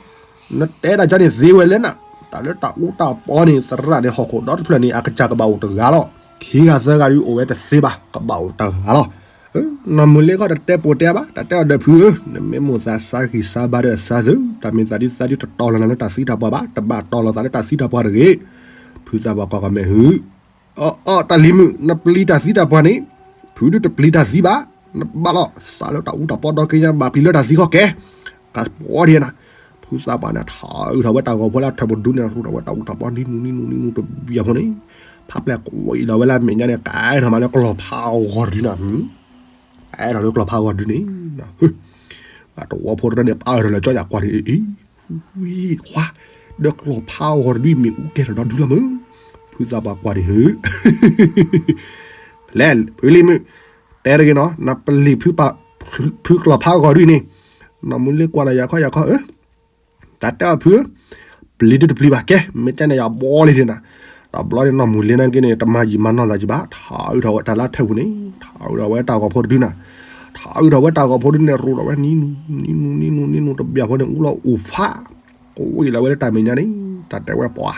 နတဲတၢ်ကၢန့ၣ်သ့ဝဲလဲၣ်နၤ, တၢ်လၢတၢ်အူတၢ်ပီန့ၣ် သရၣ်န့ၣ် ဟီၣ်ခိၣ်ဒီတဖျၢၣ်န့ၣ် အကစၢ်ကဘၣ်အိၣ်တဂၤလီၤ, ခံဂၤသၢဂၤဒုးအိၣ်ဝဲတသ့ဘၣ်, ကဘၣ်အိၣ်တဂၤလီၤ. နီၢ်မုၢ်လ့ဃီတတဲပိာ်တဲဘၣ်, တၢ်တဲအီၤဒီးဖုဧၢ, နမ့ၢ်မိၢ်သးစးဂံၢ်စးဘါဒီးစးသု, တၢ်မ့ၢ်သးဒုးသးဒုးတတီၤလီၤနၤလၢတၢ်သံတၢ်ပှၢ်ဘၣ်, တဘၣ်တီၤလီၤသးလၢတၢ်သံတၢ်ပှၢ်တဂ့ၤ. ဖုသးပှၢ်ကွၢ်ဃီမဲာ်ဟု အီ အီ တၢ်လံၤမုၣ် နပျံၤတၢ်သံတၢ်ပှၢ်န့ၣ်, ဖုဒုးတပျံၤတၢ်သံဘၣ်, နဘၣ်လီၤ စးလၢတၢ်အူတၢ်ပီဒီက့ညါ ဘၣ်ပျံၤလၢတၢ်သံခီကဲ, ကပီၤဒံးနၤ, ဖုသးပှၢ်န့ၣ် ထးအုးထီၣ်ဝဲတၢ်ဂီၤဖိလၢအထၢၣ်ပဒုန့ၣ် ရူးထီၣ်ဝဲတၢ်အူတၢ်ပီနံၤနူနံၤနူနံၤနူတဘျီဖိန့ၣ်, ဖးပျဲၢ်ကွံာ်လီၤဝဲလၢအမဲာ်ညါန့ၣ် ကဲထီၣ်မးလၢကျီၢ်ဖးဂီၤတဒုနၤ, ကဲထီၣ်လၢကျီၢ်ဖးဂီၤတဒုန့ၣ် တဝီဖိတဖၣ်န့ၣ် ပာ်အၢၣ်ထီၣ်လၢကၠီယၤကွၢ်ဒံးအံၤ, ဝံၤ ခွါ, ဒီးကျီၢ်ဖးဂီၤတဒုအံၤမ့ၢ်အူကဲထီၣ်ဒီဒုလီၤမုၢ်, ဖုသးပှၢ်ကွၢ်ဒံးဟု, လဲၤ ဖုလံၤမုၣ်, တဲတဂ့ၤနီၤ နပျံၤ ဖုကျီၢ်ဖးဂီၤတဒုန့ၣ်, နီၢ်မုၢ်လ့ကွၢ်လီၤယၤခီယၤခီဧၢ တၢ်တဲအီၤဖုဧၢ, ပျံၤဒုတပျံၤဘၣ်ကဲ, မ့ၢ်ကဲန့ၣ်ယဘီလံဒံးနၤ, တဘျီန့ၣ်နီၢ်မုၢ်လ့နာ်က့န့ၣ် တမၤယံာ်မၤနီၢ်သးကဘၣ်, ထးအုးထီၣ်ဝဲတၢ်လၢထၢၣ်ပူၤန့ၣ်, ထးအုးထီၣ်ဝဲတၢ်ဂီၤဖိတဒုနၤ, ထးအုးထီၣ်ဝဲတၢ်ဂီၤဖိတဒုန့ၣ် ရူးထီၣ်ဝဲနံၤနူနံၤနူနံၤနူတဘျီဖိန့ၣ် အူလီၤအိၣ်ဖး, ကွံာ်လီၤဝဲလၢတၢ်မဲာ်ညါန့ၣ်, တၢ်တဲဝဲပှၤ,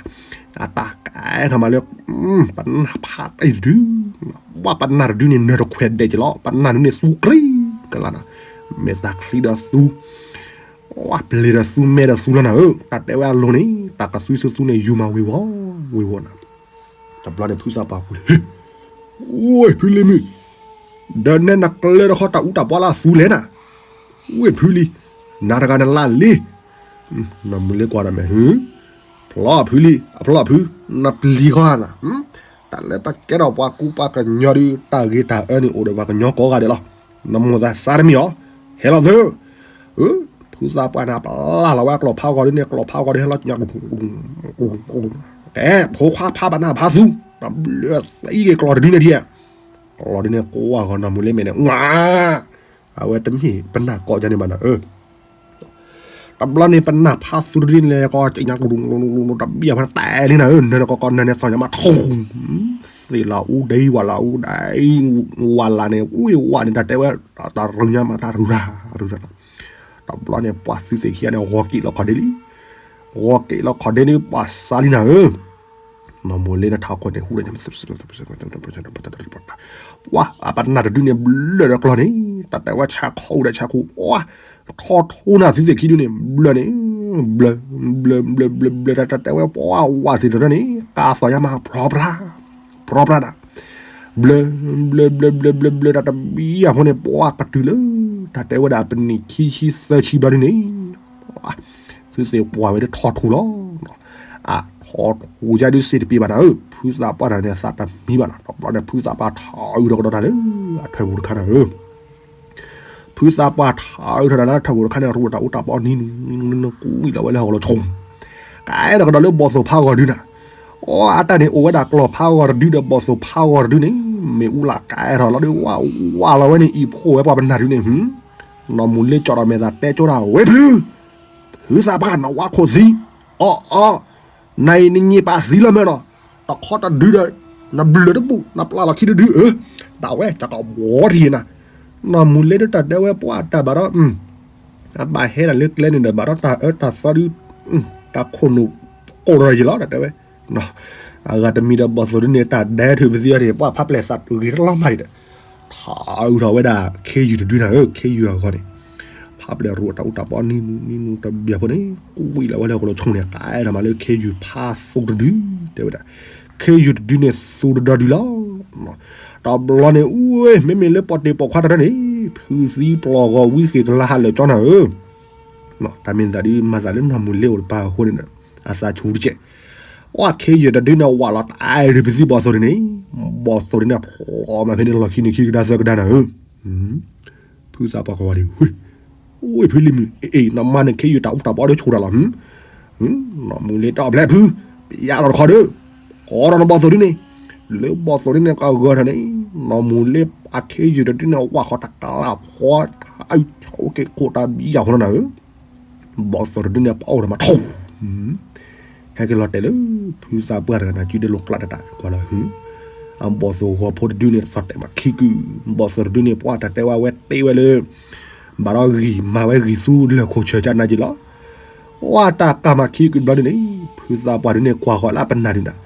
အတၢ်ကဲထီၣ်မးလၢ ပနၢ်ဖးတဒု, ဝဲပနၢ်တဒုန့ၣ် နၢၤတခွဲးဒဲးက့ၤလီၤ, ပနၢ်တဒုန့ၣ်သူကြံကလါနၤ, မ့ၢ်သးချံဒီးသူ ပျံၤဒီးသူမဲဒီးသူလီၤနၤဧၢ, တၢ်တဲဝဲအလိၤန့ၣ် တၢ်ကသွံသူသူန့ၣ် ယူၤမးဝ့ၤဝီၤ, ဝ့ၤဝီၤနၤ, တဘျီန့ၣ်ဖုသးပှၢ်ပူၤန့ၣ်, ဝ့ၢ်ဖုလံၤမုၣ်, ဒီးနဲနကျၢၤတခီတၢ်အူတၢ်ပီလၢအသူလဲၣ်နၤ, ဝ့ၢ်ဖုလံၤ, နၤတဂၤနလါလံ, နီၢ်မုၢ်လ့ကွၢ်ဒီးမဲာ်ဟု ဖျီဖုလံၤ အဖျီဖု, နပျံၤဃီနၤ, တၢ်လၢပကဲထီၣ်ပှၤကူပှၤကညီဒုး တၢ်ဂ့ၤတၢ်အၢန့ၣ်အိၣ်ဒီးပှၤကညီကိးဂၤဒဲးလီၤ, နမိၢ်သးစးတမံၤအီၤ, ဟဲလီၤသၢ, ဖုသးပှၢ်န့ၣ် ပျၢ်လီၤဝဲကျီၢ်ဖးဂီၤဒုန့ၣ် ကျီၢ်ဖးဂီၤဒုဟဲလီၤညါ, ကဲ ဖိခွါဖးပနၢ်ဖးသူ, ဘျၢသံက့ၤကျီၢ်တဒုန့ၣ်ဒံး, ကျီၢ်ဒုန့ၣ်ကွၢ်ဂီၤနီၢ်မုၢ်လ့မဲာ်န့ၣ် ဝါ အဝဲတမ့ၢ်ပနၢ်ကိးယါန့ၣ်ဘၣ်နၤဧၢ, တဘျီန့ၣ် ပနၢ်ဖးသူတဒုန့ၣ်လဲၤကီး ကညါ တဘျီဖဲနတဲလံနၤဧၢ, နၢၤန့ၣ်ကီးကီး နၢၤန့ၣ်သီၣ်ညါမး ထူ, သ့ၣ်လၤအူဒံး ဝၣ်လၤအူဒံး ဝၣ်လၤန့ၣ် ဝ့ၢ်ဝၣ်န့ၣ် တၢ်တဲဝဲ တၢ်ရူၢ်ညါမး တၢ်ရူၢ်ရၢ် ရူၢ်ရၢ်, တဘျီန့ၣ် ပှၤသုသ့ၣ်ခံဂၤန့ၣ် ဂီၤက့ၤလီၤခီၣ်ဒ့လံ, ဂီၤက့ၤလီၤခီၣ်ဒ့န့ၣ် ပှၤစးလံနၤဧၢ, နီၢ်မုၢ်လ့န့ၣ်ထးခိၣ်န့ၣ် ဟူဒီးညါ ပှၤ အပနၢ်တဒုန့ၣ် ဘျၢဒီးကျီၢ်န့ၣ် တၢ်တဲဝဲဆးခိၣ်ဒီးဆးခိၣ် ပှၤ ထီထူနၤသုသ့ၣ်ခံဒုန့ၣ် ဘျၢန့ၣ် ဘျၢ ဘျၢ ဘျၢ ဘျၢ ဘျၢ တၢ်တဲဝဲ ပှၤဝၣ်သ့ၣ်တဖၣ်န့ၣ် ကးသီၣ်ညါမး ဖြီဖြါ ဖြီဖြါဒၣ် ဘျၢ ဘျၢ ဘျၢ ဘျၢ ဘျၢ တၢ်တဘျီအဖိန့ၣ် ပှၤကတုၤလၢ တၢ်တဲဝဲဒၣ်ပနံၣ်ခံဆံသၢဆံဘျီဒုန့ၣ် သုသ့ၣ်ပှၢ်ဝဲဒၣ်ထီထူလီၤ. အထီထူယါဒုးစ့တပ့ၤဘၣ်နၤဧၢ, ဖုသးပှၢ်တၢ်န့ၣ် အသးတမံဘၣ်နၤ, တဘျီန့ၣ် ဖုသးပှၢ်ထးအုးထီၣ်ကဒီးတၢ်လၢ အထၢၣ်ပူၤတခါနၤဧၢ ဖုသးပှၢ်ထးအုးထီၣ်တၢ်လၢအထၢၣ်ပူၤတခါန့ၣ် ရူၢ်တၢ်အူတၢ်ပီနံၤနူၤနံၤနူၤနံၤ ကွံာ်လီၤဝဲလၢဟီၣ်ကလီၤဆိ ကအဲၣ်ဒိးကဒီးလၢဘီၣ်သိၣ်ဖးဂီၤဒုနၤ, အီ အတၢ်န့ၣ်အိၣ်ဝဲဒၣ်ကျီၢ်ဖးဂီၤတဒုဒီးဘီၣ်သိၣ်ဖးဂီၤတဒုန့ၣ် မ့ၣ်အူလၢကအဲၣ်ထီၣ်လီၤဒုး ဝၣ်ဝၣ်လီၤဝဲန့ၣ် အံၤဖှိၣ်ဝဲပှၤပနၢ်ဒုန့ၣ် ဟ နီၢ်မူၤလ့ကၠီဒီးမဲာ်သးတဲကၠိတၢ် ဝဲဖု ဖုသးပှၢ် နဝါခိၣ်သံ, အီၣ်အီၣ်, နအံၤနညံးပာ်သံလၢမ့ၢ်နီၤ, တခီတဒုဒီး နဘျၢၣ်တဘူၣ် နပျၢ်လီၤခံတဒုဧၢ, ဒၣ်ဝဲ ကၠီကဝီၤထံၣ်နၤ, နီၢ်မူၤလ့ဒုးတၢ်တဲဝဲပှၢ်တၢ်ဘၣ်ဒီး အဘၣ်ဟဲဒၣ်လၢကျဲန့ၣ်ဒီး ဘၣ်ဒီးတၢ်အၢတၢ်သီဒုး တၢ်ခိၣ်နူာ်ကိၢ်ရၢ်ယံၤလီၤ တၢ်တဲဝဲ, အဂၤတမံၤဒီးဘီၣ်သိၣ်ဒုန့ၣ် တၢ်ဒဲထုးပသံအီၤန့ၣ် ပှၢ်ဖးပျဲၢ်သးဂ့ၤတလီၤမၢ်ဒံးဒီး ထးအုးထီၣ်ဝဲဒၣ် ခ့ယုၢ်တဒုနၤဧၢ, ခ့ယုၢ်အဂီၢ်န့ၣ် ဖးပျဲၢ်ရိးတၢ်အူတၢ်ပီနံၤနူနံၤနူတဘျီဖိန့ၣ် ကွံာ်လီၤဝဲလၢကလီၤဆိန့ၣ် ကဲထီၣ်မးလၢခ့ယုၢ်ဖးသူတဒု, တဲဝဲဒၣ်, ခ့ယုၢ်တဒုန့ၣ်သူတဒီဒုလီၤ. တဘျီန့ၣ် အူဝဲ မ့မ့ၢ်လၢပီၣ်တ့ၢ်ပီၣ်ခွါတရၢန့ၣ် ဖုသံပျီၢ်ဂီၤဝံဃ့ၢ်ကလါဟးလၢာ်ကၠီနၤဧၢ တၢ်မ့ၢ်သးဒုး မၤသးလၢနီၢ်မူၤလ့အိၣ်တပၤအဃိန့ၣ်ဒီး အသးဆူတကဲး, အီၣ်ခ့ယုၢ်တဒုန့ၣ် ဝးလီၤတၢ်အံၤရံးပသံဘီၣ်သိၣ်ဒုန့ၣ်, ဘီၣ်သိၣ်ဒုန့ၣ် ဖျီမးဖဲန့ၣ်လီၢ်ခံန့ၣ်ခံကဒါသၢကဒါနၤဧၢ, ဖုသးပှၢ်ကဝီၤဒံး, ဝ့ၢ်ဖုလံၤမုၣ်, အ့ၣ် နမါန့ၣ်ခ့ယုၢ်တၢ်အူတၢ်ပီဒုးဆူၣ်တၢ်လီၤ, နီၢ်မူၤလ့တၢ်အီၣ်ဖျဲၣ်ဖု, ပယါလီၤတခီဒုး, ဃီဒီးနဘီၣ်သိၣ်ဒုန့ၣ်, လၢဘီၣ်သိၣ်ဒုန့ၣ်ကဂၢၢ်ထီၣ်န့ၣ်, နီၢ်မူၤလ့အခ့ယုၢ်တဒုန့ၣ် ဝးဃီတကလးဖီ, အိၣ်က့ၤခိၣ်တၢ်ဘံယၢ်ဃိနီၤနၤဧၢ ဘီၣ်သိၣ်တဒုန့ၣ် ပအိၣ်ဒီးမးထီၣ်, ဟဲက့ၤလီၤတဲာ်လၢ ဖုသးပှၢ်တဂၤန့ၣ် စုဒ့လိာ်ကျးတၢ်တၢ်ကွၢ်လီၤ, အဘီၣ်သိၣ်ဂီၤဖိတဒုန့ၣ် တသီၣ်တဲာ်မးခံကုာ်, ဘီၣ်သိၣ်တဒုန့ၣ် ပှၢ်တၢ်တဲဝဲဝဲတ့ဝဲလၢ ဘၣ်ဒီးဂံၢ်မၤဝဲဂံၢ်သူလၢၢ်ခိၣ်ဆၢၣ်ကနၤက့ၤလီၤ, ဝါတၢ်ကၤမးခံကုာ်ဘျီဒုန့ၣ် ဖုသးပှၢ်ဒုန့ၣ် ကွၢ်ဃီၤလၢအပနၢ်ဒုန့ၣ်,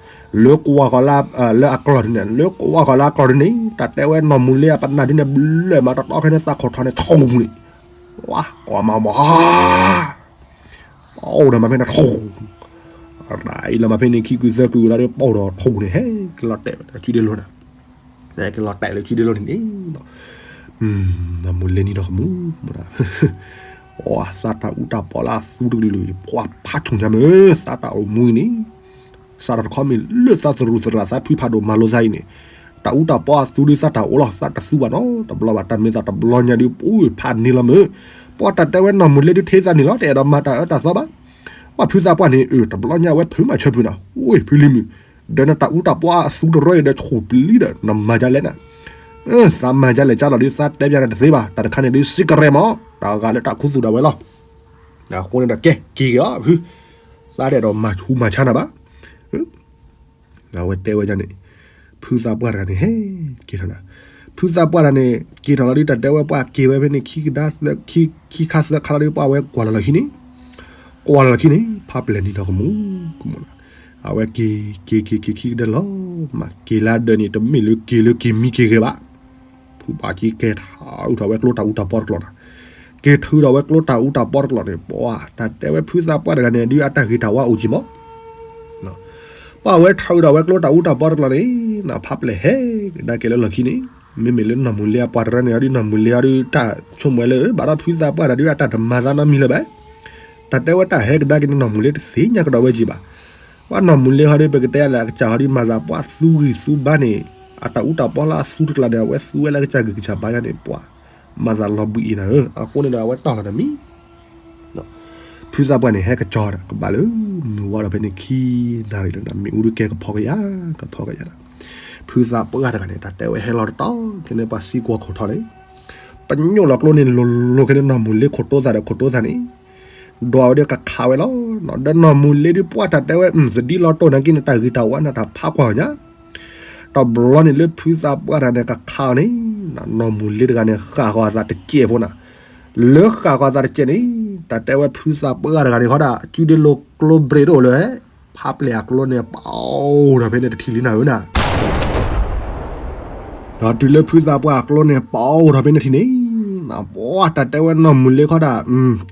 လၢကွၢ်ဃီၤလၢ လၢအကျီၢ်ဒုန့ၣ်, လၢကွၢ်ဃီၤလၢအကျီၢ်ဒုန့ၣ် တၢ်တဲဝဲနီၢ်မူၤလ့အပနၢ်ဒုန့ၣ် ဘျၢၣ်မးတတီခဲန့ၣ်သးခိၣ်ထီန့ၣ် ထူၣ်န့ၣ်, ဝါ ကွၢ်မးမး ပအိၣ်ဒီးမးဖဲန့ၣ်ထူၣ်, ရၤအံၤလီၤမးဖဲန့ၣ်ခံကုာ်သၢကုာ်ဝဲဒၣ်ဒီး ပအိၣ်ဒီးထူၣ်န့ၣ် ဟဲက့ၤလီၤတဲာ်ဝဲစုဒ့လိာ်နၤ, ဟဲက့ၤလီၤတဲာ်လၢစုဒ့လိာ်န့ၣ်န့ၣ် နီၢ်မူၤလ့နံၤနီၢ်ကမူၤ, သးတၢ်အူတၢ်ပီလၢအသူတကလုာ် ပှၢ်ဖးဆူၣ်ညါမ့ၢ် သးတၢ်အိၣ်မူအံၤန့ၣ်, စးထီၣ်တခီမ့ၢ်လၢသးသရူးသရၣ်သးဖုဖးဒိၣ်မၤလိသးအံၤန့ၣ်, တၢ်အူတၢ်ပီအသူဒုးသးတၢ်အိၣ်လီၤ သးတသူဘၣ်နီတဘျီဘၣ် တၢ်မ့ၢ်သးတဘျီညါဒုး ပူၤဖးန့ၢ်လီၤမ့ၢ်, ပှၢ်တၢ်တဲဝဲနီၢ်မူၤလ့ဒုးထဲသးန့ၣ်လီၤ တအဲၣ်ဒိးမၤတၢ်အၢတၢ်သီဘၣ်, ပှၢ်ဖုသးပှၢ်န့ၣ် အၢ တဘျီညါဝဲဖုမၤဆၢဖုနီၤ ဝ့ၢ်ဖုလံၤမုၣ်, ဒီးနတၢ်အူတၢ်ပီအသူတရၢအံၤဒီးဆူၣ်ပျံၤဒီး နမၤဒ်လဲၣ်နၤ သးမၤဒ်လဲၣ်ကၢ်လီၤဒုး သးတဲပျးနၤတသ့ဘၣ် တၢ်တခါန့ၣ်ဒုး စံးကရဲမး တၢ်ဂၤလၢတၢ်ခူသူၣ်ဒၣ်ဝဲလီၤ, အဃိန့ၣ်ဒီးကဲ က့ၤက့ၤအီၤဖု, သးတအဲၣ်ဒိးမၤဆူးမၤဆါနၤဘၣ်, အဝဲတဲဝဲဒ်န့ၣ်, ဖုသးပှၢ်တဂၤန့ၣ် ဟဲက့ၤထီၣ်နၤ, ဖုသးပှၢ်တဂၤန့ၣ် က့ၤထီၣ်လီၤဒုး တၢ်တဲဝဲပှၢ်က့ၤဝဲဖဲန့ၣ် ခံကဒါသၢ ခံ ခံခါသၢခါလီၤဒုး ပှၢ်ဝဲကွၢ်လီၤလီၢ်ခံန့ၣ်, ကွၢ်လီၤလီၢ်ခံန့ၣ် ဖးပျဲၢ်နံၤနီၢ်ကမူၤကမူၤလီၤ, အဝဲက့ၤ က့ၤက့ၤက့ၤခံကဒါလီၤ, မ့ၢ်က့ၤလၢဒၢးန့ၣ် တမ့ၢ်လၢက့ၤလၢက့ၤမံက့ၤဂဲၤဘၣ် ဖုဘၣ်က့ၤကဲထီၣ်အုးထီၣ်ဝဲကျိတၢ်အူတၢ်ပီတကျိာ်နၤ, က့ၤထုးထီၣ်ဝဲကျိတၢ်အူတၢ်ပီတကျိာ်န့ၣ် ပှၢ် တၢ်တဲဝဲဖုသးပှၢ်တဂၤန့ၣ် ဒုးအတၢ်ဂ့ၤတၢ်ဝါအိၣ်ကံမး, ပှၢ်ဝဲထုးထီၣ်ဝဲကျိတၢ်အူတၢ်ပီတကျိာ်န့ၣ်, ဖးပျဲၢ်ဟဲကဒါက့ၤလၢလီၢ်ခံန့ၣ်, မ့မ့ၢ်လၢနီၢ်မူၤလ့အပှၤတရၢန့ၣ် အဒုးနီၢ်မူၤလ့အဒုးတၢ်ဆိကမိၣ်ဝဲလၢ ဘၣ်ဒီးဖုသးပှၢ်တဂၤဒုးအတၢ်တမၤသးနီတမံၤလၢၤဘၣ်, တၢ်တဲဝဲတၢ်ဟဲကဒါက့ၤန့ၣ် နီၢ်မူၤလ့တသ့ၣ်ညါကဒီးဝဲကံဘၣ် ပှၢ်နီၢ်မူၤလ့ဟီဒုး ပကတဲလၢအကစၢ်ဟီဒုး မၤသးပှၢ်သူဂံၢ်သူဘါန့ၣ်, အတၢ်အူတၢ်ပီလၢအသူတကျါန့ၣ် အဝဲသူဝဲလၢအကစၢ်ဂံၢ်ကစၢ်ဘါယါန့ၣ် ပှၢ်မၤသးလီၤဘှံးအံၤနၤဧၢ, အဃိန့ၣ်ဒီးအဝဲတီၢ်လီၤတမံၤ, ဖုသးပှၢ်န့ၣ် ဟဲကစီၤဒီး ကဘၣ်လၢမုၢ်ဝါဒီးဖဲန့ၣ်ခံနၣ်ရံၣ်လၢ မ့ၣ်အူဒုးကဲကဖီကယၤ, ကဖီကယၤဒီး, ဖုသးပှၢ်တဂၤန့ၣ် တၢ်တဲဝဲဟဲလီၤတတီၤ ခဲန့ၣ်ပှၤစံကွၢ်ခိၣ်ထီၣ်န့ၣ်, ပညိၣ်လီၤကျိန့ၣ်လိၤလိၤခဲန့ၣ် နီၢ်မူၤလ့ခိၣ်တိသးဒီးခိၣ်တိသးန့ၣ် ဒွးဝဲဒီးကခးဝဲလီၤ, ဒီးနီၢ်မူၤလ့ဒုးပှၢ်တၢ်တဲဝဲ သဒံလီၤတိၢ်နၤက့န့ၣ် တၢ်ဂ့ၤတၢ်ဝါနၤတၢ်ဖးကွၢ်အီၤညါ, တဘျီန့ၣ်လၢဖုသးပှၢ်တဂၤန့ၣ် ကခးအီၤန့ၣ်, နီၢ်မူၤလ့တဂၤန့ၣ် ဃၣ်ဃီၤအသးတစဲးဖိနၤ, လၢဃၣ်ဃီၤအသးတစဲးန့ၣ်, တၢ်တဲဝဲဖုသးပှၢ်တဂၤန့ၣ် ခီဒၣ် စုဒ့လိၤကျိဘြ့းတအိၣ်လၢၤ ဖးပျဲၢ်အကျိန့ၣ် ပအိၣ်ထီၣ်ဖဲန့ၣ်တထံၣ်လံနၤဧၢနၤ ဒီးတုၤလၢဖုသးပှၢ်အကျိန့ၣ် ပအိၣ်ထီၣ်ဖဲန့ၣ်ထံၣ်န့ၣ်, ပှၢ်တၢ်တဲဝဲနီၢ်မူၤလ့ခီဒၣ်,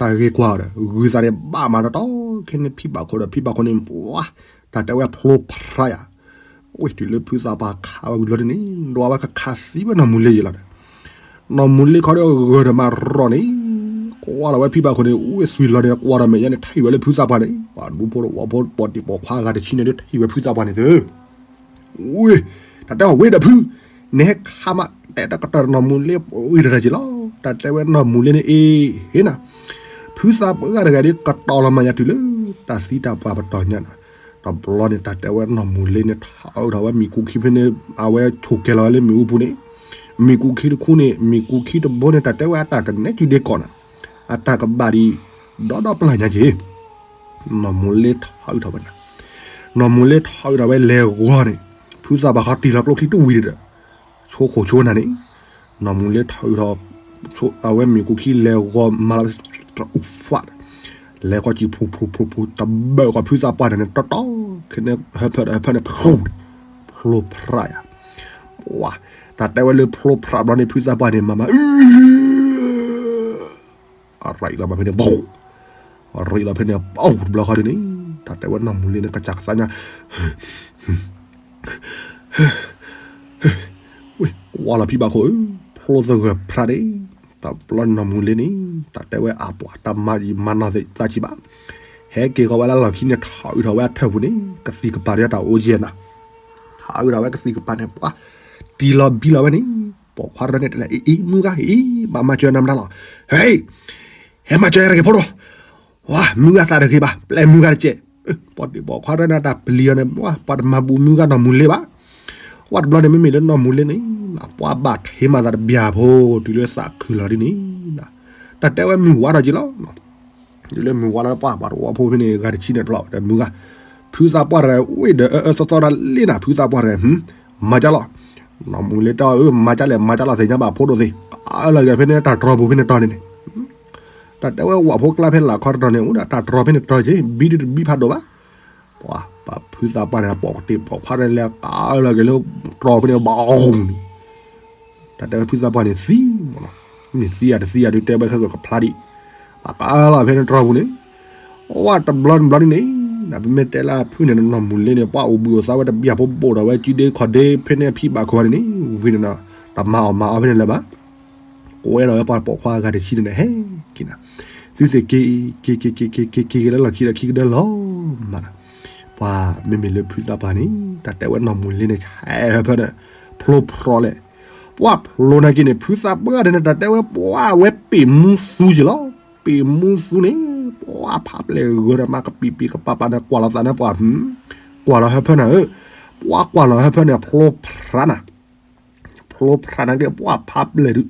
တၢ်ဂ့ၤကွၢ်ဒီး ဂုၤသးန့ၣ်ဘၣ်မးတတီၤ, ခဲန့ၣ်ဖံဘၣ်ခိၣ်ဒီးဖံဘၣ်ခိၣ်န့ၣ် ပှၢ်တၢ်တဲဝဲဖျိဖရါယၤ, ဝ့ၢ်တုၤလၢဖုသးပှၢ်ခးဝဲဝံၤဘျီဒ်န့ၣ် ဒွးဝဲကခးသံဝဲနီၢ်မူၤလ့ယံၤလီၤဒီး နီၢ်မူၤလ့ခီဒီးဂၢၢ်ဒီးမၤရီၤန့ၣ်, ကွၢ်လီၤဝဲဖံဘၣ်ခိၣ်န့ၣ် အူသွံၣ်လီၤန့ၣ် ကွၢ်ဒီးမဲာ်ညါန့ၣ် ထံၣ်ဝဲလၢဖုသးပှၢ်န့ၣ်, ပှၤဒူဖိတဝီဖိ ပီၣ်တံၢ်ပီၣ်ခွါဂၤတဆံန့ၣ်ဒုး ထံၣ်ဝဲဖုသးပှၢ်န့ၣ်သၢ, ဝ့ၢ်, တၢ်တဲအီၤဝ့ၢ်ဒီးဖု, နဟဲခးမး တဲတၢ်ကတီၢ်နီၢ်မူၤလ့ဝံၤတရၢက့ၤလီၤ, တၢ်တဲဝဲနီၢ်မူၤလ့န့ၣ်အ့ၣ်, ဟ့နၤ, ဖုသးပှၢ်တဂၤဒုး ကတီၤလီၤမၤယၤတုၤလၢ တၢ်သံတၢ်ပှၢ်ပတီၢ်ညါနၤ, တဘျီန့ၣ် တၢ်တဲဝဲနီၢ်မူၤလ့န့ၣ် ထးအုးထီၣ်ဝဲမံၤကူခံဖဲန့ၣ် အဝဲဆိၣ်ကဲၤလီၤဝဲလၢမ့ၣ်အူပူၤန့ၣ်, မ့ၣ်ကူၣ်ခံတခူန့ၣ် မ့ၣ်ကူၣ်ခံတဘိန့ၣ် တၢ်တဲဝဲအတၢ်ကနဲကံဒ့ကီးနၤ, အတၢ်ကဘၣ်ဒံး ဒီဒီပျၢ်ညါက့ၤ နီၢ်မူၤလ့ထီၣ်အုးထီၣ်ဝဲနၤ, နီၢ်မူၤလ့ထီၣ်အုးထီၣ်ဝဲလဲၤဂီၤန့ၣ်, ဖုသးပှၢ်ခီတံၢ်လီၤကျိချံတဝံၤဒီး, ဆိခိၣ်ဆိနၤန့ၣ်, နီၢ်မူၤလ့ထီၣ်အုးထီၣ်, အဝဲမ့ၣ်ကူၣ်ခံလဲၤဂီၤမၤလီၤ, တအူဖး, လဲၤဃီစံၣ်ဖူဖူဖူဖူ တဘၢၣ်ဃီဖုသးပှၢ်န့ၣ် တီတီ, ခဲန့ၣ်ဟၢဖၢဒီးဟၢဖၢန့ၣ် ဖျိ, ဖျိဖရးယၤ, ပှၤ, တၢ်တဲဝဲလၢဖျိဖရးဘျီန့ၣ် ဖုသးပှၢ်န့ၣ် မၤမၤအု အရံးလီၤမးဖဲန့ၣ် ဘိ, အရံးလီၤဖဲန့ၣ် ပအိၣ်တဘျီဃီဒ်န့ၣ်, တၢ်တဲဝဲနီၢ်မူၤလ့န့ၣ် ကစၢ်ကစၢ်ညါ, ဝ့ၢ် ကွၢ်လီၤဖံဘၣ်ခိၣ်ဧၢ, ဖျိသဂၢၢ်ဖရးန့ၣ်, တဘျီနီၢ်မူၤလ့န့ၣ်, တၢ်တဲဝဲအပှၤတၢ်မၤယံၤမၤနီၢ်သးကံဘၣ်, ဟဲက့ၤဃီၤဝဲလၢလီၢ်ခံန့ၣ် ထီၣ်အုးထီၣ်ဝဲအထၢၣ်ပူၤန့ၣ် ကသံၣ်ကပၤဒီးတၢ်အိၣ်ယဲၢ်နၤ, ထီၣ်အုးထီၣ်ဝဲကသံၣ်ကပၤန့ၣ် ပှၤ, တံၢ်လီၤဘံလီၤဝဲန့ၣ်, ပိာ်ခွါရဲန့ၣ်တဲလၢ အ့ အ့ မုၢ်ဂၤ အ့ ဘၣ်မၤစၢၤနၤမတၤလီၤ, ဟဲ ဟဲမၤစၢၤယၤတဂ့ၤဖိဒိၣ်, ဝါ မုၢ်ဂၤသးတဂ့ၤဘၣ် ပျဲမုၢ်ဂၤတကဲး, ပှၤတံၢ်ပိာ်ခွါရဲန့ၣ်တၢ်ပျံၤအီၤန့ၣ် ပှၤတမၤဘူးမုၢ်ဂၤနီၢ်မူၤလ့ဘၣ်, ဝဲတဘျီန့ၣ် မ့မ့ၢ်လၢနီၢ်မူၤလ့န့ၣ်, ပှၤဘၣ်ထံးမၤသးတဘျီဖိ တုၤလၢသးခုလီၤဒ်န့ၣ်, တၢ်တဲဝဲမုၢ်ဝါထီၣ်က့ၤလီၤ, တုၤလၢမုၢ်ဝါလီၤပှၤ ပှၤတဝီဖိဖဲန့ၣ် ဂၤတဆံန့ၣ်တလီၤဒီးမုၢ်ဂၤ, ဖုသးပှၢ်တဂၤ ဝ့ၢ်ဒီးအအၢသီသီတၢ်လ့နၤ ဖုသးပှၢ်တဂၤ, မၤကၢ်လီၤ, နီၢ်မူၤလ့တဲအီၤ မၤကၢ်လဲၣ် မၤကၢ်လီၤ သ့ၣ်ညါဘၣ်ဖိဒိၣ်သ့ၣ်, အလီၤဂာ်ဖဲန့ၣ်တၢ်တြီပူၤဖဲန့ၣ်တီၤန့ၣ်န့ၣ် တၢ်တဲဝဲဝၣ်ဖိကျါဖဲလၢခီတတီၤန့ၣ် အိၣ်ဒၣ်တၢ်တြီဖဲန့ၣ်တတီၤက့ၤ ဘံဒုတဘံဖးဒိၣ်ဘၣ်, ပှၤ ပှၤဖုသးပှၢ်န့ၣ် ပိာ်ကတ့ၢ်ပိာ်ခွါန့ၣ်လဲၤကလီၤက့ၤလၢတြီဖဲန့ၣ်ဘၣ်အီၤန့ၣ်, တၢ်တဲဝဲဖုသးပှၢ်န့ၣ်သံမးလီၤ, မ့ၢ်သံယၤတသံယၤဒုးတဲဝဲခဲကၢၣ်ကဖျါဒံး, ပှၤကလီၤဖဲန့ၣ်တြီပူၤန့ၣ် ဝဲတဘျီတဘျီဒ်န့ၣ်, ပမ့ၢ်တဲလၢဖုန့ၣ်နီၢ်မူၤလ့န့ၣ် ပှၤအိၣ်ဘှံးအိၣ်သါဝဲတဘျီဖိဘိၣ်ဒီးဝဲစုဒ့ခီၣ်ဒ့ဖဲန့ၣ်အဖံဘၣ်ခိၣ်န့ၣ်န့ၣ်, ဝံၤန့ၣ်နီၤ, တမၤအီၣ်မၤအီဖဲန့ၣ်လၢၤဘၣ်, ကွဲဒီးဝဲပှၤပိာ်ခွါဂၤတဆံန့ၣ်န့ၣ် ဟဲက့ၤနၤ, သုသ့ၣ်က့ၤ က့ၤ က့ၤ က့ၤ က့ၤ က့ၤ က့ၤ က့ၤလၢလီၢ်ခံဒီးခံကဒၢလီၤမးနီၤ, ပှၤမ့မ့ၢ်လၢဖုသးပှၢ်န့ၣ် တၢ်တဲဝဲနီၢ်မူၤလ့န့ၣ် ဆဲးဟၢဖၢန့ၣ် ဖျိဖျိလဲၣ်, ပှၤဖျိနာ်က့န့ၣ် ဖုသးပှၢ်န့ၣ် တၢ်တဲဝဲပှၤဝဲပ့ၢ်မူသူက့ၤလီၤ, ပ့ၢ်မူသူန့ၣ် ပှၤဖးပျဲၢ်ဂၢၢ်ဒီးမၤကပံာ်ပံာ်ကပၤပၤန့ၣ် ကွၢ်လီၤသးန့ၣ်ပှၤ, ကွၢ်လီၤဟၢဖၢနၤဧၢ, ပှၤကွၢ်လီၤဟၢဖၢန့ၣ် ဖျိဖျါနၤ ဖျိဖျါနာ်က့ ပှၤဖးပျဲၢ်ဒုး,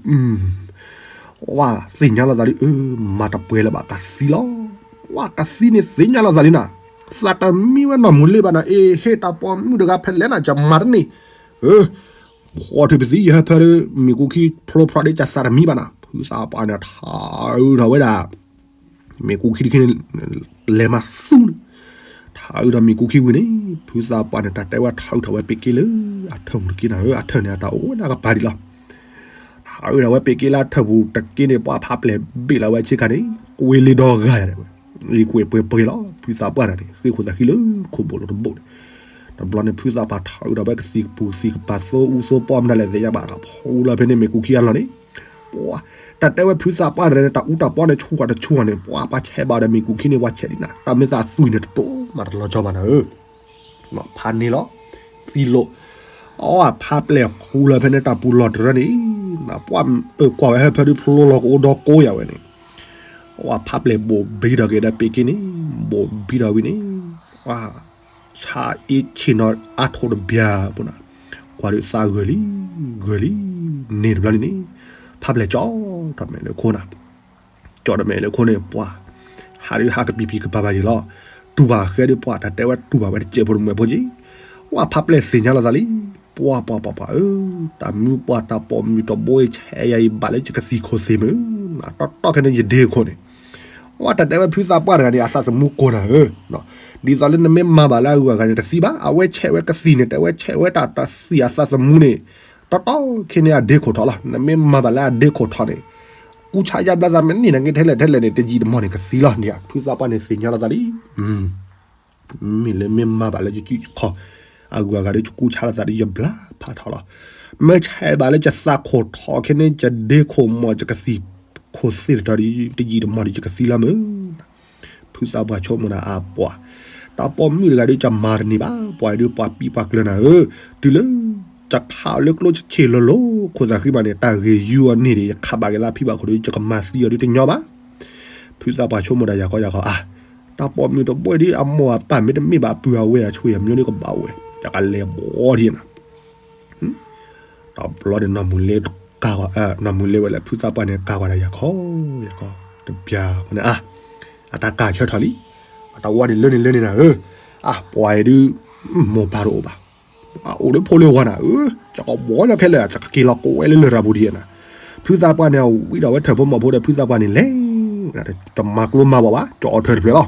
ပှၤသ့ၣ်ညါလီၤသးဒုး အၢ မၤတပှဲၤလၢၤဘၣ်ကသံလီၤ, ပှၤကသံန့ၣ်သ့ၣ်ညါလီၤသးလံနၤ, သးတမံဝဲနီၢ်မူၤလ့ဘၣ်နၤ, အ့ ဟ့ၣ်တၢ်ပိာ်မုၣ်တဂၤဖဲလဲၣ်နၤ ယမၤတန့ၢ်, အၢ ဖီၣ်ထုးပသံယဟၢဖၢဒုး မ့ၣ်ကူၣ်ခံဖျိဖျါဒုး ယသးတမံဘၣ်နၤ, ဖုသးပှၢ်န့ၣ် ထးအုးထီၣ်ဝဲဒၣ် မ့ၣ်ကူၣ်ခံတခါန့ၣ် လဲၤမၤသူလၢ ထးအုးဒီးမ့ၣ်ကူၣ်ခံဝံၤန့ၣ် ဖုသးပှၢ်န့ၣ် တၢ်တဲဝဲထးအုးထီၣ်ဝဲပ့းက့လၢ အထၢၣ်ပူၤတက့နၤဧၢ, အထၢၣ်န့ၣ် အတၢ်အိၣ်ဝဲဒၣ်ကပၤဒံးလီၤ. ထးအုးထီၣ်ဝဲပ့းက့လၢအထၢၣ်ပူၤတက့န့ၣ် ပှၤဖးပျဲၢ်ဘ့ၣ်လီၤဝဲဆ့ကၤန့ၣ် ကွ့လ့ဒီဂၤယၤဒၣ်ဝဲ, အံၤကွ့ပှဲၤပှဲၤလီၤ. ဖုသးပှၢ်တဂၤန့ၣ် ဃ့ခိၣ်သးဃံလၢခိၣ်ဘိၣ်လိၤတဘိၣ်န့ၣ်, တဘျီန့ၣ် ဖုသးပှၢ်ထးအုးထီၣ်ဝဲကသံၣ်ကပူၤကသံၣ်ကပၤ သိအူသိပီမနုၤလဲၣ်သ့ၣ်ညါဘၣ်ဒီး ဖူလီၤဖဲန့ၣ်မ့ၣ်ကူၣ်ခံအလီၢ်န့ၣ် ပှၤ တၢ်တဲဝဲဖုသးပှၢ်တဂၤန့ၣ် တၢ်အူတၢ်ပီန့ၣ်ဆူၣ်ကွၢ်တဆူၣ်န့ၣ် ပှၤပှၤဆဲးဘၣ်ဒီးမ့ၣ်ကူၣ်ခံန့ၣ် ပှၤဆဲးဒံးနၤ, တၢ်မ့ၢ်သးသွံၣ်န့ၣ် တတိၢ်မးတလီၤကၠီဘၣ်နၤဧၢ, ဖးန့ၢ်လီၤ, သံလိာ်, အဝဲဖးပျဲၢ်ဖူလီၤဖဲန့ၣ် တၢ်ပူၤလီၤတရၢန့ၣ်, ပှၤအၢကွၢ်ဝဲဟၢဖၢဒုးဖျိလီၤကအိၣ်ဒီကိးယၤဝဲန့ၣ်, အဝဲဖးပျဲၢ်ဘိၣ်ဘံထီၣ်က့ၤဒီးပ့းက့န့ၣ်, ဘိၣ်ဘံထီၣ်ဝံၤန့ၣ်, ပှၤ ဆါအ့ဆ့ၣ်နီၤအါထိၣ်တဘျီပူၤနၤ, ကွၢ်ဒုးသးဂၢၢ်လံ, ဂၢၢ်လံ, န့ၣ်တဘျီန့ၣ်န့ၣ်, ဖးပျဲၢ်ကၠီထီၣ်မဲာ်လၢခိနၤ, ကၠီထီၣ်မဲာ်လၢခိန့ၣ် ပှၤ ဟးဒုးဟးကပံာ်ပံာ်ကပၤပၤယံၤလီၤ, တူၢ်ဘၣ်ဃဲဒုးပှၤ တၢ်တဲဝဲတူၢ်ဘၣ်ဝဲတစဲးဖိတမှဲးဖိက့ၤ, ပှၤဖးပျဲၢ်သ့ၣ်ညါလီၤသးလံ, ပှၤပှၤပှၤပှၤဧၢ, တၢ်မုၢ်ပှၢ်တၢ်ပိာ်မုၣ်တဘိအံၤ ဆဲးယၤအံၤဘၣ်လၢယကသံၣ်ခိၣ်သ့ၣ်မုၢ်, တီတီခဲန့ၣ်ယဒ့ခိၣ်န့ၣ် ဝဲတၢ်တဲဝဲဖုသးပှၢ်တဂၤန့ၣ် အသးသမူကိၢ်နၤဧၢ, ဒ်သိးလၢနမ့ၢ်မၤဘၣ်လၢအဂုၤအဂၤန့ၣ် တသံဘၣ်, အဝဲဆဲးဝဲကသံၣ်န့ၣ် တဲဝဲဆဲးဝဲတၢ်တသံၣ်အသးသမူန့ၣ်, တီတီခဲန့ၣ်အဒ့ခိၣ်ထီၣ်လီၤ, နမ့ၢ်မၤဘၣ်လၢအဒ့ခိၣ်ထီၣ်န့ၣ်, ကူစါယါဘျါသးမ့ၢ်န့ၢ်နၤက့ထဲလဲၣ်ထဲလဲၣ်န့ၣ် တယံာ်တမီၢ်န့ၣ်ကသံလီၤန့ၣ်, ဖုသးပှၢ်န့ၣ်သ့ၣ်ညါလီၤသးလံ မ့ၢ်လၢမ့ၢ်မၤဘၣ်လၢယစုခီၣ်, အဂုၤအဂၤဒီးယကူစါလီၤသးဒီးယဘျါဖးထီၣ်လီၤ, မ့ၢ်ဆဲးဘၣ်လၢယသးခိၣ်ထီၣ်ခဲန့ၣ် ယဒ့ခိၣ်မီၢ်ယကသံၣ်ခိၣ်သ့ၣ်တတီၤဒီး တယံာ်တမီၢ်ဒီးယကသံလီၤမုၢ်, ဖုသးပှၢ်ဆိကမိၣ်ဒၣ်အပှၤ, တၢ်ပိာ်မုၣ်တဂၤဒီးယမၤတန့ၢ်ဘၣ်, ပှၤဒုးပှၤပံပှၤကျၢၤနၤဧၢ, တုၤလၢ ယခးအီၤလၢကျိဆံးလိၤလိၤ ခိၣ်သးဃံမးန့ၣ် တၢ်ဂ့ၤယုၢ်အီၤန့ၢ်ဒီး ယခးဘၣ်က့ၤလၢဖံဘၣ်ခိၣ်ဒီး ယကမၤသံအီၤဒီးတညီဘၣ် ဖုသးပှၢ်ဆိကမိၣ်ဒၣ်ယၤခီယၤခီ အါ, တၢ်ပိာ်မုၣ်တဘိဒီး အမိၢ်အပၢ်မ့တမ့ၢ်ဘၣ် အပုၢ်အဝဲၢ်အဆွေမျိုးန့ၣ်ကဘၣ်ဝဲ, ယကလဲၤဘီဒ်နၤ, တဘျီန့ၣ်နီၢ်မူၤလ့ ကး, နီၢ်မုၢ်လ့ဝဲလၢဖုသးပှၢ်န့ၣ် ကးဝဲဒၣ်ယၤခီယၤခီ, တဘျီန့ၣ် အါ, အတၢ်ကးဆၢထီၣ်လံ, အတၢ်ဝါန့ၣ်လၢန့ၣ်လၢန့ၣ်နၤဧၢ, အါ ပှၤအံၤဒုး, မိၢ်ပၢ်တအိၣ်ဘၣ်, အအိၣ်လၢဖိလၢဝါနၤဧၢ, ကဘီညီခဲလၢာ် ကက့ၤလီၤကိးဝဲလၢလရာ်ပူၤဒံးနၤ, ဖုသးပှၢ်န့ၣ် အဝံဒီးဝဲထၢၣ်ဖိမီၢ်ဖိဒီးဖုသးပှၢ်န့ၣ်လဲၤ, တမၤကျိမၤဝီၤဘၣ် ကၠီအီၣ်ထၢၣ်တဖျၢၣ်လီၤ,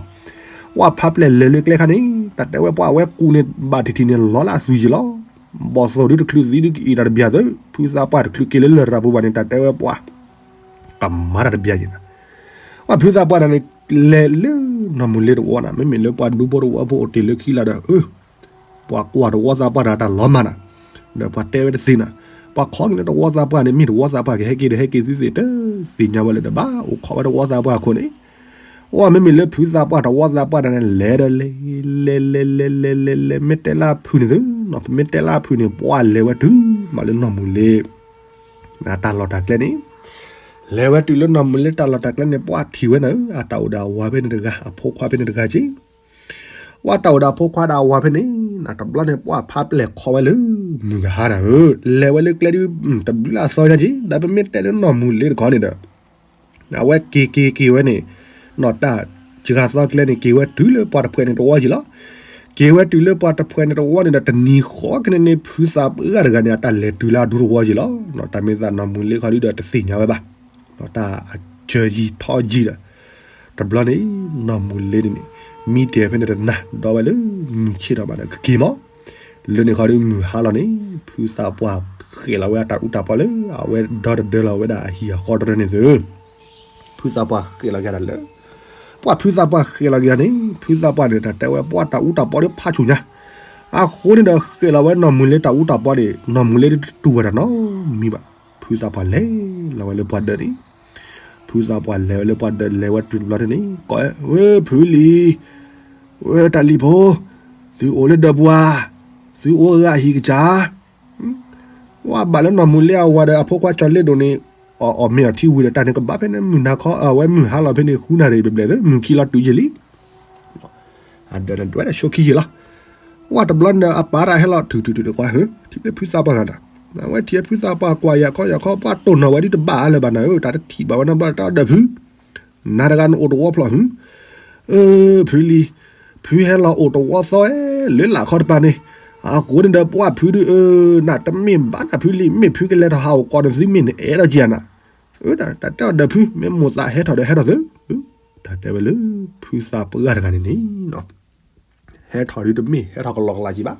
ဝဲဖးပျဲၢ်လဲၤလၢကျဲခါန့ၣ် တၢ်တဲဝဲပှၤဝဲကူန့ၣ် ဘၣ်ထံထံန့ၣ် လီၤလၢအသွံၣ်ယံၤလီၤ, ဘီၣ်သိၣ်ဒုးတချုးသံဒုးကအံးတၢ်တဘျီသု, ဖုသးပှၢ်တချုးက့ၤလၢလရာ်ပူၤဘၣ်န့ၣ် တၢ်တဲဝဲပှၤ ကမၤတၢ်တဘျီယံၤနၤ, ဝဲဖုသးပှၢ်တၢ်န့ၣ် လဲၤလၢနီၢ်မုၢ်လ့တဝီနၤ, မ့မ့ၢ်လၢပှၤဒူဖိတဝီဖိအိၣ်တ့ၢ်လၢခံလီၤဒီး အၢ ပှၤကွၢ်တဝီသးပှၢ်တၢ်တၢ်လီၤမၢ်နၤ, ဒီးပှၤတဲဝဲတသ့နၤ, ပှၤခိးက့ၤလၢတဝီသးပှၢ်န့ၣ် မ့ၢ်တဝီသးပှၢ်ကဟဲက့ၤဒီးဟဲက့ၤသုသ့ၣ်တသ့ၣ်ညါဝဲလၢၤဒီး ဘၣ်အိၣ်ခိးဝဲတဝီသးပှၢ်အခိၣ်န့ၣ်, ဝဲမ့မ့ၢ်လၢဖုသးပှၢ်တဝီသးပှၢ်တၢ်န့ၣ် လဲၤဒီးလဲၤ, လဲၤလဲၤလဲၤလဲၤလဲၤလဲၤ မ့ၢ်တဲလၢအဖုန့ၣ်သု, မ့ၢ်တဲလၢအဖုန့ၣ် ပှၤလဲၤဝဲတုၤမးလၢနီၢ်မုၢ်လ့ အတၢ်လီၢ်တၢ်ကျဲန့ၣ်, လဲၤဝဲတုၤလၢနီၢ်မုၢ်လ့တၢ်လီၢ်တၢ်ကျဲန့ၣ် ပှၤထံၣ်ဝဲနၤဧၢ, အတၢ်အိၣ်ဒီးအဝၤဖဲန့ၣ်တဂၤ အဖိခွါဖဲန့ၣ်တဂၤက့ၤ, ဝဲတၢ်အိၣ်ဒီးအဖိခွါဒီးအဝၤဖဲန့ၣ်, တဘျီန့ၣ် ပှၤဖးပျဲၢ်ခိးဝဲလၢမုၢ်ကဟါနၤဧၢ, လဲၤဝဲလၢကျဲဒုး တဘျုးလၢအသီညါက့ၤ, ဒီးပမ့ၢ်တဲလၢနီၢ်မုၢ်လ့တခီန့ၣ်ဒီး အဝဲက့ၤက့ၤက့ၤဝဲန့ၣ်, နီၢ်တၢ်စှၤသီကျဲန့ၣ် က့ၤဝဲတုၤလၢပှၤတဖှဲးန့ၣ်တဝီယံၤလီၤ, က့ၤဝဲတုၤလၢပှၤတဖှဲးန့ၣ်တဝီန့ၣ်ဒီး တနံၤဃီကန့ၣ်န့ၣ် ဖုသးပှၢ်တဂၤန့ၣ် အတၢ်လဲၤတုၤလၢအဒူတဝီယံၤလီၤ, တၢ်မ့ၢ်သးနီၢ်မုၢ်လ့ခီဒုးဒီးတသ့ၣ်ညါဝဲဘၣ်, တၢ်အစၢယံၤထီယံၤဒီး, တဘျီန့ၣ် နီၢ်မုၢ်လ့န့ၣ်န့ၣ်, မံတ့ၢ်ဖဲန့ၣ်တနၤ ဒီးဝဲလၢမုၢ်ဆ့ၣ်ထီၣ်ဘၣ်ဒီးကက့ၤမး, လၢန့ၣ်ခီဒုးမုၢ်ဟါလီၤန့ၣ် ဖုသးပှၢ်ဃဲၤလီၤဝဲအတၢ်အူတၢ်ပီလၢ အဝဲဒီတဒၢလီၤဝဲဒၣ်အဟံၣ်အဃီတရၢန့ၣ်သု, ဖုသးပှၢ်ဃဲၤလီၤက့ၤတၢ်လၢ ပှၤဖုသးပှၢ်ဃဲၤလီၤက့ၤန့ၣ် ဖုသးပှၢ်န့ၣ် တၢ်တဲဝဲပှၤတၢ်အူတၢ်ပီဒီးဖးဆူၣ်ညါ, အဃိန့ၣ်ဒီးဃဲၤလီၤဝဲနီၢ်မုၢ်လ့တၢ်အူတၢ်ပီန့ၣ် နီၢ်မုၢ်လ့ဒုးတတူၢ်ဝဲဒၣ်နီတမံၤဘၣ်, ဖုသးပှၢ်လဲၤလီၤဝဲလၢပှၤဒၢးန့ၣ်, ဖုသးပှၢ်လဲၤဝဲလၢပှၤဒၢး လဲၤဝဲတုၤတဘျီန့ၣ်န့ၣ် ကိးဝဲ ဝဲဖုလံၤ, ဝဲတၢ်လံၤဖိ, သုအိၣ်လၢဒၢးပူၤဧါ, သုအိၣ်ဂၤဟံၣ်ကစၢ် ဝဲဘၣ်လၢနီၢ်မုၢ်လ့အဝၤဒီးအဖိခွါကၠီၤလ့ဒိၣ်န့ၣ်, အီၣ်မ့ၤအီထံဝံၤဒီးတၢ်န့ၣ်ကဘၣ်ဖဲန့ၣ်မုၢ်နၤခီ အဝဲမုၢ်ဟါလီၤဖဲန့ၣ်ဃုနၣ်ရံၣ်ဘျဲၣ်ဘျဲၣ်သု မုၢ်ခံလီၤတုၤယံၤလံ, အဒၢးန့ၣ်ဒွဲၣ်ဒီးဆိခံယံၤလီၤ, ဝဲတဘျီန့ၣ်ဒီးအပၢ်တၢ်ဟဲလီၤထုးထုးထုးဒီးကွၢ်ဧၢ, ထံၣ်လၢဖုသးပှၢ်ဂၤဒီး, အဝဲထံၣ်ဖုသးပှၢ်ကွၢ်ယၤခီယၤခီ ပှၤတိၢ်နီၣ်ဝဲဒုးတဘၣ်လၢၤဘၣ်နၤဧၢ, တၢ်တထံၣ်ဘၣ်ဝဲနီတဘျီတၢ်ဒီးဖု နၤတဂၤနအိၣ်တဝီဖျိးဟု, အၢ ဖုလံၤ, ဖုဟဲလီၤအိၣ်တဝီသီဝဲ လၢလာ်ခီတပၤန့ၣ်, အဃိန့ၣ်ဒီးပှၤဖုဒုးအၢ, နတမ့ၢ်ဘၣ်နၤဖုလံၤ, မ့ၢ်ဖုကလဲၤထီၣ်ဟးအိၣ်ကိးနသုမ့ၢ်နအဲၣ်ဒိးက့ၤနၤ, အၢ တၢ်တဲအီၤဒီးဖု မ့ၢ်မိၢ်သးဟဲထီၣ်ဒီးဟဲထီၣ်သု, တၢ်တဲဝဲလၢ ဖုသးပှၢ်တဂၤန့ၣ်န့ၣ် ဟဲထီၣ်ဒုးတမ့ၢ်ဟဲထီၣ်ကလီကလီက့ၤဘၣ်,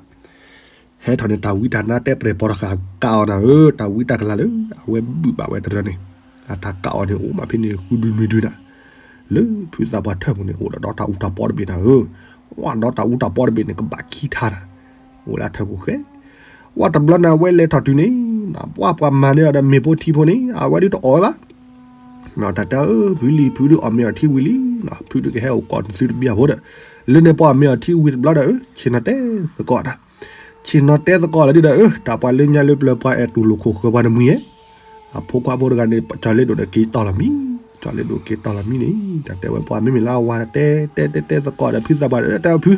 ဟဲထီၣ်န့ၣ် တၢ်ဝံတၢ်နါတဲပျဲၢ်ပိာ်တဃာ်ကးအီၤနၤဧၢ, တၢ်ဝံတၢ်ကလၤလၢ အဝဲဘုၣ်ဘၣ်ဝဲတရၢန့ၣ်, အတၢ်ကးအီၤန့ၣ် အိၣ်မးဖဲန့ၣ်ဃုဒုနွံဒုနၤ, လၢဖုသးပှၢ်ထၢၣ်ပူၤန့ၣ် အိၣ်ဒီးဒီတၢ်အူတၢ်ပီတဘ့ၣ်နၤဧၢ, ဝဲဒီတၢ်အူတၢ်ပီတဘ့ၣ်န့ၣ် ကဘၣ်ခံထါနၤ, အိၣ်လၢအထၢၣ်ပူၤဃဲ, ဝဲတဘျီန့ၣ် အဝဲလဲၤထီၣ်တုၤန့ၣ် ပှၤပှၤမၤန့ၢ်အီၤဒီးမ့ၤဖိထံဖိန့ၣ် အဝဲဒုးတအီၣ်ဝဲဘၣ် တၢ်တဲအၢ ဖုလံၤ ဖုဒုးအီၣ်မ့ၤအီထံဝံၤလံ, ဖုဒုးကဟဲအိၣ်ကိးနသုတဘျီဖိဒီး, လၢန့ၣ်ပှၤအီၣ်မ့ၤအီထံဝံၤတဘျီဒီး ဆ့ၣ်နီၤတဲသကိးနၤ, ဆ့ၣ်နီၤတဲသကိးလၢဒုဒီး တၢ်ပှၤလၢညါလၢပျၢၤပှၤအဲၣ်တူၢ်လိာ်ခိၣ်ဃၢၤပှၤတမှံၤဧဲ, အဖိခွါဖိတဂၤန့ၣ် ကၠီၤလ့ဒိၣ်ဒီးက့ၤတီၢ်လီၤမံ, ကၠီၤလ့ဒိၣ်က့ၤတီၢ်လီၤမံန့ၣ် တၢ်တဲဝဲပှၤမ့မ့ၢ်လၢအဝၤတဲတဲတဲတဲသကိးဒီးဖုသးပှၢ်ဒီးတဲအီၤဖု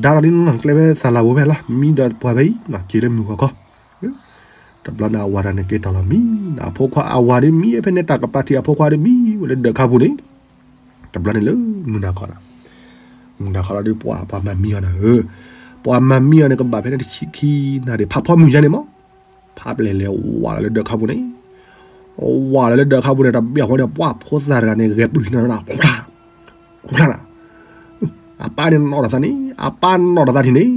ဒါလီၤဒ်နီၢ်ကျဲဖဲသးလၢ်ဝဲဖဲလီၤ မံဒီးပှၤဖဲအံၤ က့ၤလၢမုၢ်ဂီၤခီ တဘျီန့ၣ်အဝၤတဂၤန့ၣ်က့ၤတီၢ်လီၤမံ, အဖိခွါအဝၤဒ်မံဖဲန့ၣ် တၢ်ကပၤထံးအဖိခွါဒ်မံဝဲလၢဒၢးခါပူၤန့ၣ်, တဘျီန့ၣ်လၢမုၢ်နၤခီ, မုၢ်နၤခီလီၤဒ်ပှၤပှၤမၤမံအီၤနၤဧၢ, ပှၤမၤမံအီၤန့ၣ် ကဘၣ်ဖဲန့ၣ်တဆံခံနၣ်ရံၣ် ဖးဖီမုၢ်ယါန့ၣ်မး, ဖးပျဲၢ်လဲၤဝးလီၤလၢဒၢးခါပူၤန့ၣ်, ဝးလီၤလၢဒၢးခါပူၤန့ၣ် တဘျီဃီန့ၣ် ပှၤဖိသၣ်တဂၤန့ၣ် ဂဲၤပျုၢ်နၤနၤ ဃူဃူနၤ အပၢ်န့ၣ်နီၣ်တၢ်သးန့ၣ် အပၢ်နီၣ်တၢ်သးထံၣ်န့ၣ်,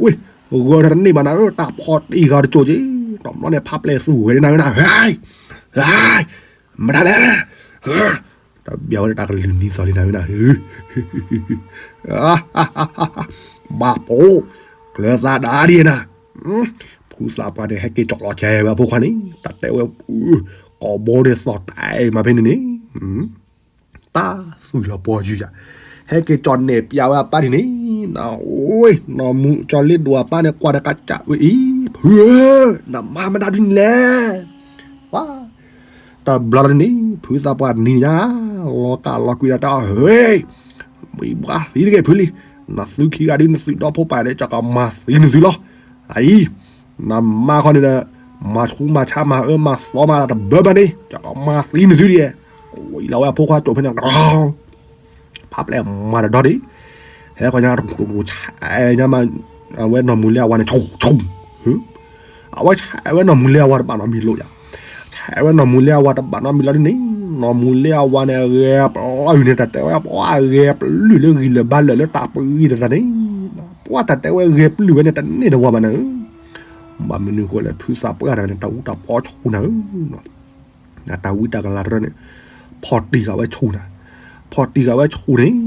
ဝ့ၢ် ဂၢၢ်တၢ်တန့ၢ်ဘၣ်နၤဧၢ တၢ်ဖီၣ်တံၢ်ဂၤတကၠိၣ်က့ၤ, တဘျီန့ၣ် ဖးပျဲၢ်သူၣ်ဂဲၤန့ၣ်နၤဧၢနၤ, ဟဲ ဟဲ မတၤလဲၣ်, တဘျီဝဲတၢ်ကလုၢ်နံၤသီၣ်လံနၤဧၢနၤ, ဘၣ်ပိာ် ကျၢၤသးဒါဒ်နၤ, ဖုသးပှၢ်န့ၣ် ဟဲက့ၤကၠီၣ်လီၤကဲဝဲအဖိခွါန့ၣ် တၢ်တဲဝဲ ကိာ်ဘိန့ၣ်သီၣ်တၢ်အံၤမးဖဲန့ၣ်န့ၣ် တၢ်သွံၣ်လီၤပီယုၢ်ယၤ, ဟဲက့ၤကၠီၣ်နဲၣ်ပျးဝဲအပၢ်ဒ်န့ၣ်, နအိၣ် နီၢ်မုၢ်ကၠီၤလ့ဒိၣ်အပၢ်န့ၣ် ကွၢ်တကးစၢ်ဝဲအံၤ, ဖုဧၢ, နမၤမတၤဒ်န့ၣ်လဲၣ်, ပှၤ တဘျီန့ၣ် ဖုသးပှၢ်နံၤညါ လီၤကၢ်လီၤကွံာ်ဒီးတဲအီၤ, ဟ့, မံဘှါသံတဂ့ၤဖုလံ, နသုခံဂၤဒ်နသုဒီဖိပၢ်ဒီး ကကမၤသံနသုလီၤ, အအံၤ နမါခီန့ၣ်ဒီး မၤဆူးမၤဆါမၤအၢမၤသီမၤတဘၢဘၣ်န့ၣ် ယကမၤသံနသုဒ်အံၤ, ကွံာ်လီၤဝဲအဖိခွါကၠိဖဲန့ၣ် ဖးပျဲၢ်မၤတဒီဒံး, ဟဲဃီညါတဆဲးညါမး, အဝဲနီၢ်မူၤလ့အဝၤန့ၣ် ဆူၣ်ဆူၣ်, အဝဲဆဲးဝဲနီၢ်မူၤလ့အဝၤတဘၣ်နီတမံၤလိာ်ယၤ, ဆဲးဝဲနီၢ်မူၤလ့အဝၤတဘၣ်နီတမံၤလီၤဒ်န့ၣ်, နီၢ်မူၤလ့အဝၤန့ၣ် အဂဲၤပျုၢ်န့ၣ် တၢ်တဲဝဲပှၤအဂဲၤပျုၢ်လၢဂံၢ်လၢဘါလၢာ်လၢတၢ်ပဂံၢ်တသးန့ၣ်, ပှၤတၢ်တဲဝဲဂဲၤပျုၢ်ဝဲန့ၣ်တန့ၢ်တဝီဘၣ်နၤဧၢ, ဘၣ်မနုၤဃိလဲၣ် ဖုသးပှၢ်တဂၤန့ၣ် တၢ်အူတၢ်ပီဆူၣ်နၤဧၢ အတၢ်ဝံတၢ်ကလၤတရၢန့ၣ် ဖီၣ်တံၢ်ဃာ်ဝဲဆူၣ်နၤ, ဖီၣ်တံၢ်ဃာ်ဝဲဆူၣ်န့ၣ်,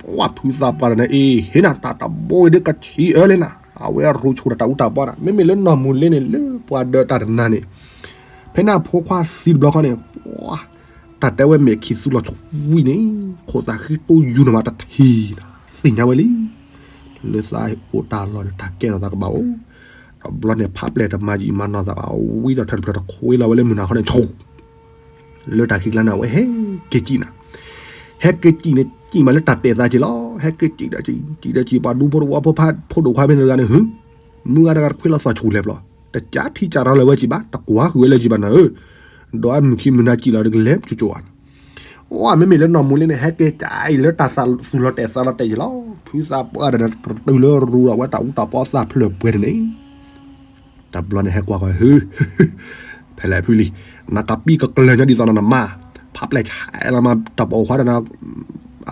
ပှၤဖုသးပှၢ်တဂၤန့ၣ် အ့ ဟ့ၣ်နၤတၢ်တဘိအံၤဒ်ကဆံးအၢလဲၣ်နၤ, အဝဲရူးဆူၣ်ဒီးတၢ်အူတၢ်ပီနၤ, မ့မ့ၢ်လၢနီၢ်မူၤလ့န့ၣ် လၢပှၤဒၢးတၢ်တနၤန့ၣ်, ဖဲန့ၣ်အဖိခွါသံတဘျီဃီန့ၣ်, ပှၤ တၢ်တဲဝဲမဲာ်ခံးသူလီၤဆူၣ်ဝံၤန့ၣ်, ခိၣ်သးဃံတိယုၢ်န့ၣ်မးတထံၣ်နၤ, သ့ၣ်ညါဝဲလံ လၢသးအိၣ်တၢ်လီၢ်ဒီးတၢ်ကဲထီၣ်သးကဘၣ်အိၣ်, တဘျီန့ၣ် ဖးပျဲၢ်တမၤယံာ်မၤနီၢ်သးဘၣ် ဝံဒီးထၢၣ်တဖျၢၣ်တခွ့လီၤဝဲလၢမုၢ်နၤခီန့ၣ် ဆူၣ် လၢတၢ်ခံးကျါန့ၣ် အဝဲဟဲက့ၤစံၣ်နၤ, ဟဲက့ၤစံၣ်န့ၣ် စံၣ်မးလၢတၢ်တဲာ်သးက့ၤလီၤ, ဟဲက့ၤစံၣ်ဒီးစံၣ် စံၣ်ဒီးစံၣ် ပှၤဒူဖိတဝီဖိဖးဖိဒိၣ်ခွါဖဲန့ၣ်တဂၤန့ၣ် ဟု မုၢ်ဂၤတဂၤတခွ့လီၤသီၣ်ဆူၣ်လဲၤပျီ, တကးထံကးရီလၢၤဝဲစံးဘၣ်, တကွၢ်ဃုာ်ဝဲလၢၤစံးဘၣ်နၤဧၢ, ဒီးအမုၢ်ခံမုၢ်နၤစံၣ်လီၤဒီးကလဲၤကၠိကၠိဘၣ်နၤ အမ့မ့ၢ်လၢနီၢ်မူၤလ့န့ၣ် ဟဲက့ၤစံၣ်အံၤလၢတၢ်သူၣ်လီၤတဲာ်သးလီၤတဲာ်က့ၤလီၤ, ဖုသးပှၢ်ဒီးနတုၤလၢရူဒီးဝဲတၢ်အူတၢ်ပီသးဖျၢၣ်ပှဲၤတန့ၣ်, တဘျီန့ၣ်ဟဲကွၢ်ကွၢ် ဟု ဖဲလဲၣ်ဖုလံ, နကပံၣ်ကကျၢၤညီဒ်သိးနၤနမါ, ဖးပျဲၢ်ဆဲးလီၤမး တၢ်ပီၣ်ခွါဒီးနၤ,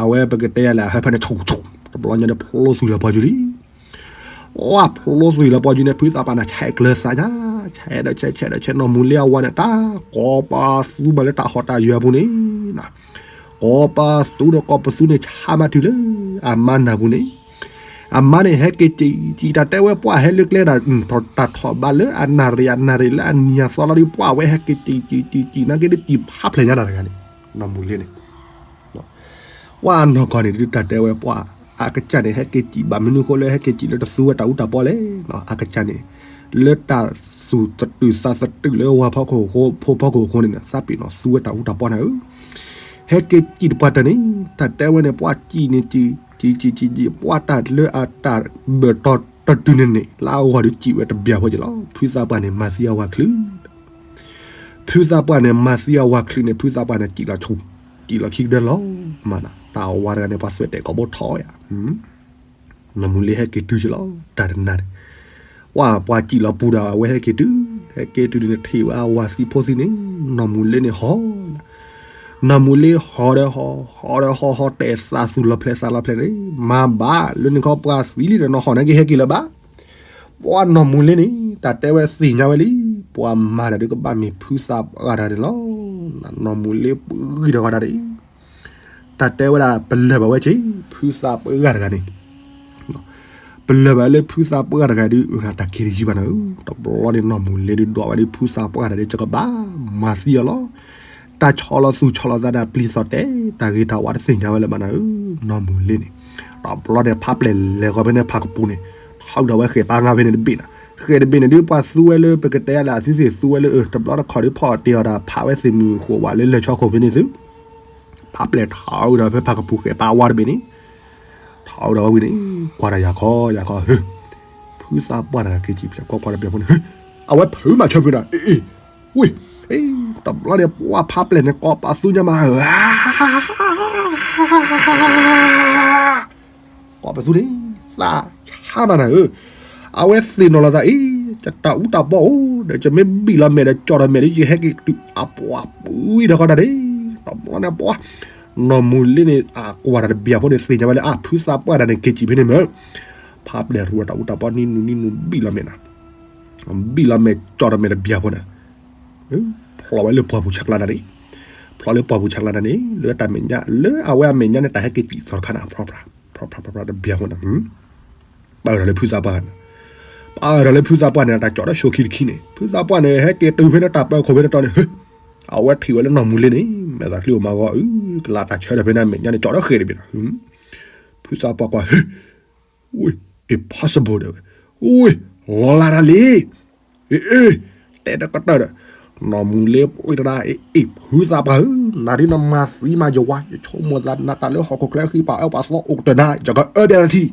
အဝဲပကတဲယၤလဲၣ် အဟၢဖဲန့ၣ် ဆူၣ်ဆူၣ် တဘျီညီန့ၣ်ဖျိသူၣ်လီၤပှၤယုၢ်လံ အဖျိသူၣ်လီၤပှၤယုၢ်န့ၣ် ဖုသးပှၢ်န့ၣ် ဆဲးကျၢၤသးညါ, ဆဲးဒီးဆဲး ဆဲးဒီးဆဲး နီၢ်မူၤလ့အဝၤန့ၣ် တၢ်ကိးပသူဘၣ်လၢတၢ်ဟီၣ်တၢ်ယၢၤအပူၤန့ၣ်, ကိးပသူဒီးကိးပသူန့ၣ် ဆါမးတုၤလၢအမါနၢ်ပူၤန့ၣ်, အမါန့ၣ် ဟဲက့ၤစံၣ်စံၣ် တၢ်တဲဝဲပှၤဟဲလၢကျဲဒၣ် တၢ်ထီၣ်ဘးလၢအနၣ်ရံၣ်အနၣ်ရံၣ်လၢအနံၤအသီလီၤဒီး ပှၤဝဲဟဲက့ၤစံၣ်စံၣ်စံၣ်စံၣ် နာ်က့ၤဒ်စံၣ်ဖးဖျဲးညါတၢ်တဂၤန့ၣ်, နီၢ်မူၤလ့န့ၣ် ပှၤအနီၢ်ကီၢ်န့ၣ် ဒုးတၢ်တဲဝဲပှၤ အကစၢ်န့ၣ် ဟဲက့ၤစံၣ်ဘၣ်မနုၤအဃိလၢဟဲက့ၤစံၣ်လၢတသူဝဲတၢ်အူတၢ်ပီလဲၣ်, အကစၢ်န့ၣ် လၢတၢ်သူၣ်သတူၢ်သးသတူၢ်လၢဝၤဖီခိၣ်အဃိ ဖိဖီခိၣ်အဃိန့ၣ် သးပ့ၤနီၣ်သူဝဲတၢ်အူတၢ်ပီနၤဧၢ, ဟဲက့ၤစံၣ်တပှၢ်တၢၢ်န့ၣ် တၢ်တဲဝဲန့ၣ် ပှၤစံၣ်န့ၣ်စံၣ် စံၣ်စံၣ်စံၣ်စံၣ် ပှၤတၢ်လၢအတၢ်ဘၢၣ်တီၤတတုၤန့ၣ်န့ၣ် လၢအဂီၢ်ဒီးစံၣ်ဝဲတဘျီဖိက့ၤလီၤ, ဖုသးပှၢ်န့ၣ် မၤသံအဝၤချုး ဖုသးပှၢ်န့ၣ် မၤသံအဝၤချုးန့ၣ် ဖုသးပှၢ်န့ၣ် စံၣ်လီၤဆူၣ်, စံၣ်လီၤခံကဒၢလီၤမးနၤ, တၢ်ဝၤတဂၤန့ၣ် ပှၤသွဲၣ်တဲာ်ကိာ်ဘိထီယၤ, နီၢ်မူၤလ့ဟဲက့ၤတုၤက့ၤလီၤ တၢ်တနၤန့ၣ်, ဝဲပှၤစံၣ်လီၤပူၤဒီး အဝဲဟဲက့ၤတုၤ, ဟဲက့ၤတုၤန့ၣ် ထံၣ်ဝဲအဝၤသံဖိသံန့ၣ်, နီၢ်မူၤလ့န့ၣ်ဟီ, နီၢ်မူၤလ့ဟီဒီးဟီ, ဟီဒီးဟီ ဟီတဲာ်သးသူၣ်လီၤဖျဲးသးလီၤဖျဲးန့ၣ်, မၤဘၣ်လၢန့ၣ်ခီပှၤသံလံဒီး နီၢ်ဟီၣ်နာ်က့ၤဟဲက့ၤလၢၤဘၣ် ပှၤနီၢ်မူၤလ့န့ၣ် တၢ်တဲဝဲသ့ၣ်ညါဝဲလံ, ပှၤမၤတၢ်ဒုးကဘၣ်မ့ၢ်ဖုသးပှၢ်တဂၤန့ၣ်လီၤ, နီၢ်မူၤလ့ပှံၤတဂၤတၢ်န့ၣ်, တၢ်တဲဝဲဒၣ်ပလၢၢ်ဘၣ်ဝဲက့ၤ ဖုသးပှၢ်တဂၤန့ၣ်, ပလၢၢ်ဘၣ်လၢဖုသးပှၢ်တဂၤဒုး တၢ်က့ၤတယံၤဘၣ်နၤဧၢ, တဘျီန့ၣ်နီၢ်မူၤလ့ဒုးဒွးဝဲဒၣ်ဖုသးပှၢ်တဂၤဒီး ကကဘၣ်မၤသံအီၤလီၤ, တၢ်ဆီၣ်လီၤသူၣ်ဆီၣ်လီၤသးဒီးပျံၤသီၣ်တဲာ် တၢ်ဂ့ၤတၢ်ဝါတသ့ၣ်ညါဝဲလၢၤဘၣ်နၤဧၢ, နီၢ်မူၤလ့န့ၣ်, တဘျီန့ၣ်ဖးပျဲၢ်လဲၤဃီၤဖဲန့ၣ်ဖးကပူၤန့ၣ်, ထီၣ်ဒီးဝဲဃဲၣ်ပၢ်ငါဖဲန့ၣ်တဘ့ၣ်နၤ, ဃဲၣ်တဘ့ၣ်န့ၣ်ဒုး ပှၤသူဝဲလၢပကတဲယၤလၢအသုသ့ၣ်သူဝဲလၢ တဘျီတခီၣ်ဒုးဖီၣ်တ့ၢ်အီၤဒီးဖးဝဲသ့ၣ်မုၢ်ဃိၣ်ဝဲလၢလၢၢ်ဆီခိၣ်ဖဲန့ၣ်သု ဖးပျဲၢ်ထီၣ်ဒီးဖဲဖးကပူၤဃဲၣ်ပၢ်ဝါတဘ့ၣ်န့ၣ်, ထီၣ်ဒီးဝဲဝံၤန့ၣ်, ကွၢ်ဒီးယၤခီယၤခီ, ဖုသးပှၢ်တဂၤက့ၤစံၣ်ဖျဲးကွၢ်ကွၢ်တဘ့ၣ်ဖိန့ၣ်, အဝဲဖုးမၤဆၢဖုးဒီး အ့ၣ်, ဝ့ၢ်, တဘျီန့ၣ်ပှၤဖးပျဲၢ်န့ၣ် ကိးပသူညါမးဧၢ, ကိးပသူန့ၣ်, သးဆါမးနၤဧၢ, အဝဲသ့ၣ်နီၣ်လီၤသးအံၤ, ယတၢ်အူတၢ်ပီအိၣ်ဒီး ယမ့ၢ်ဘံၣ်လီၤမဲာ်ဒီးကၠီၣ်ဒီးမဲာ်ဒီး ယဟဲက့ၤတုၤအပှၤပှံၤဒီးဃီတၢ်န့ၣ်, တဘျီန့ၣ်ပှၤ, နီၢ်မူၤလ့န့ၣ် အကွၢ်တၢ်တဘ့ၣ်ဖိန့ၣ် သ့ၣ်ညါဝဲလၢအဖုသးပှၢ်တၢ်န့ၣ် က့ၤစံၣ်ဖဲန့ၣ်မး, ဖးပျဲၢ်ရူတၢ်အူတၢ်ပီနံၤနူၤနံၤနူၤဘံၣ်လီၤမဲာ်နၤ, ဘံၣ်လီၤမဲာ်ကၠီၣ်ဒီးမဲာ်တဘ့ၣ်ဖိန့ၣ် ဖျိးဝဲလၢပှၢ်ပူၤဆဲးကျါနၤန့ၣ်, ဖျိးလၢပှၢ်ပူၤဆဲးကျါနၤန့ၣ် လၢတၢ်မဲာ်ညါ လၢအဝဲအမဲာ်ညါန့ၣ် တၢ်ဟဲက့ၤစံၣ်သီတခါန့ၣ် ဖျိးဖျိးဖျိးဖျိးတဘ့ၣ်ဖိန့ၣ်, ပာ်အၢၣ်လီၤလၢဖုသးပှၢ်န့ၣ်, ပာ်အၢၣ်လီၤလၢဖုသးပှၢ်န့ၣ် တၢ်ကၠီၣ်ဒီးၡိခံတခံန့ၣ် ဖုသးပှၢ်န့ၣ် ဟဲက့ၤတုၤဖဲန့ၣ်တၢ်ပၢၤခိၣ်ဖဲန့ၣ်တီၤန့ၣ်, အဝဲထံၣ်ဝဲလၢနီၢ်မူၤလ့န့ၣ် မဲာ်သးချံအိၣ်မးဂီၤအု ကလၤတၢ်ဆၢထၢၣ်ဖဲန့ၣ် အမဲာ်ညါန့ၣ် ကၠီၣ်ဒီးဃဲၣ်တဘ့ၣ်န့ၣ်, ဖုသးပှၢ်ကွၢ် ဝ့ၢ် impossible ဒၣ်ဝဲ, ဝ့ၢ် လီၤလးတၢ်လံ, အ့ အ့ တဲတကတၢၢ်ဒီး, နီၢ်မူၤလ့ပှ့ၤတရၣ် အ့ အ့ ဖုသးပှၢ်ဧၢ, နၤဒ်နမၤသံမးယဝၤ ယဆိကမိၣ်သးနၤတၢ်လၢဟီၣ်ခိၣ်ချၢဃံပာ်အၢပာ်သီအိၣ်ကတၢၢ်နၤ ယကအၢဒၣ်နထံၣ်,